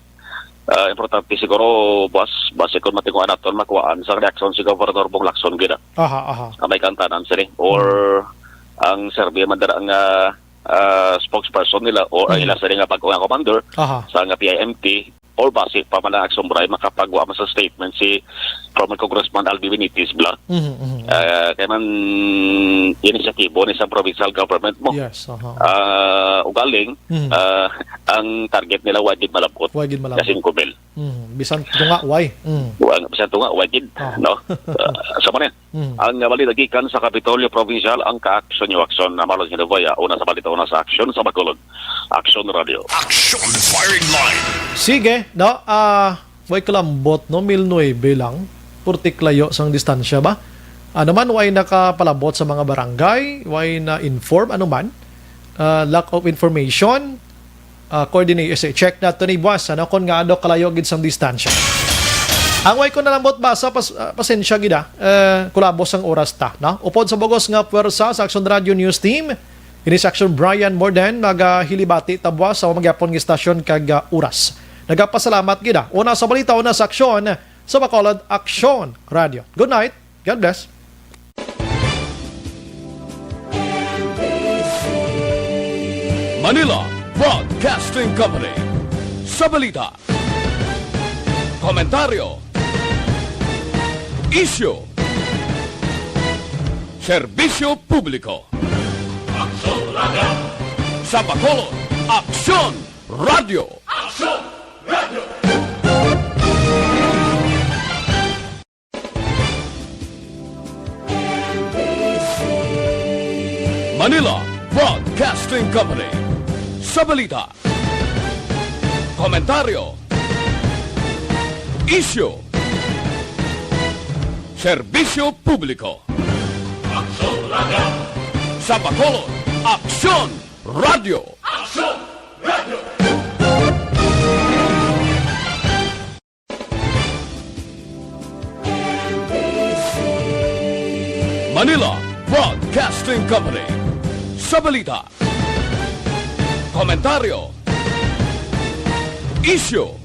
ah, importante siguro, buas, base kung matinguan naton, makuhaan sa reaksyon si Governor Bong Lacson gid, ah. Aha, aha. Ang may kantanan sini. Or Hmm. ang survey man dira nga, ah, spokesperson nila or ang Hmm. ila sini nga bag-o nga commander Aha. sa nga P I M T, or base pa man ang, Action Bri, makapagwa man sa statement si former Congressman Albi Benitez bala. Mhm, mhm, mhm. Ah, kay man inisyatibo ni sa provincial government mo. Yes, aha. Ah, ugaling, Mhm. ah, ang target nila wa gid malabot Wa gid malabot. Nga singko mil. Mm, bisan tunga, way. Mm. Wa, bisan tunga, way gid, Ah. no? Ah, sa man, Mm. ang balita gikan sa Kapitolyo Provincial, ang ka-action niyo, action na Marlon Hinubaya, una sa balita, una sa action sa Bacolod. Action Radio. Action Firing Line. Sige, no? Ah, way kalambot, no? Mil nuebe lang. Purti klayo sang distansya ba? Ano man, way nakapalabot sa mga barangay, way na-inform, ano man, ah, lack of information, ah, coordinate, eh, check nato ni buwas, ano, kung nga ano kalayo gid sang distansya. Ang way ko nalambot basa, pas-, ah, pasensya gid, ah, eh, kulabos ang oras ta, no? Upod sa bugos nga puwersa sa Action Radio News Team, ini si Action Brian Morden, nagahilibati ta buwas sa magyapon nga istasyon kag, ah, oras. Nagapasalamat gid, ah. Una sa balita, una sa aksyon, sa Bacolod Action Radio. Good night. God bless. Manila Broadcasting Company. Sa balita, komentaryo, isyu, serbisyo publiko. Aksyon Radio. Sa Bacolod, Aksyon Radio. Aksyon Radio. Manila Broadcasting Company. Sa balita, komentaryo, isyu, serbisyo publiko. Aksyon Radio. Sa Bacolod, Aksyon Radio. Aksyon Radio. Manila Broadcasting Company. Sa balita, komentaryo, isyu,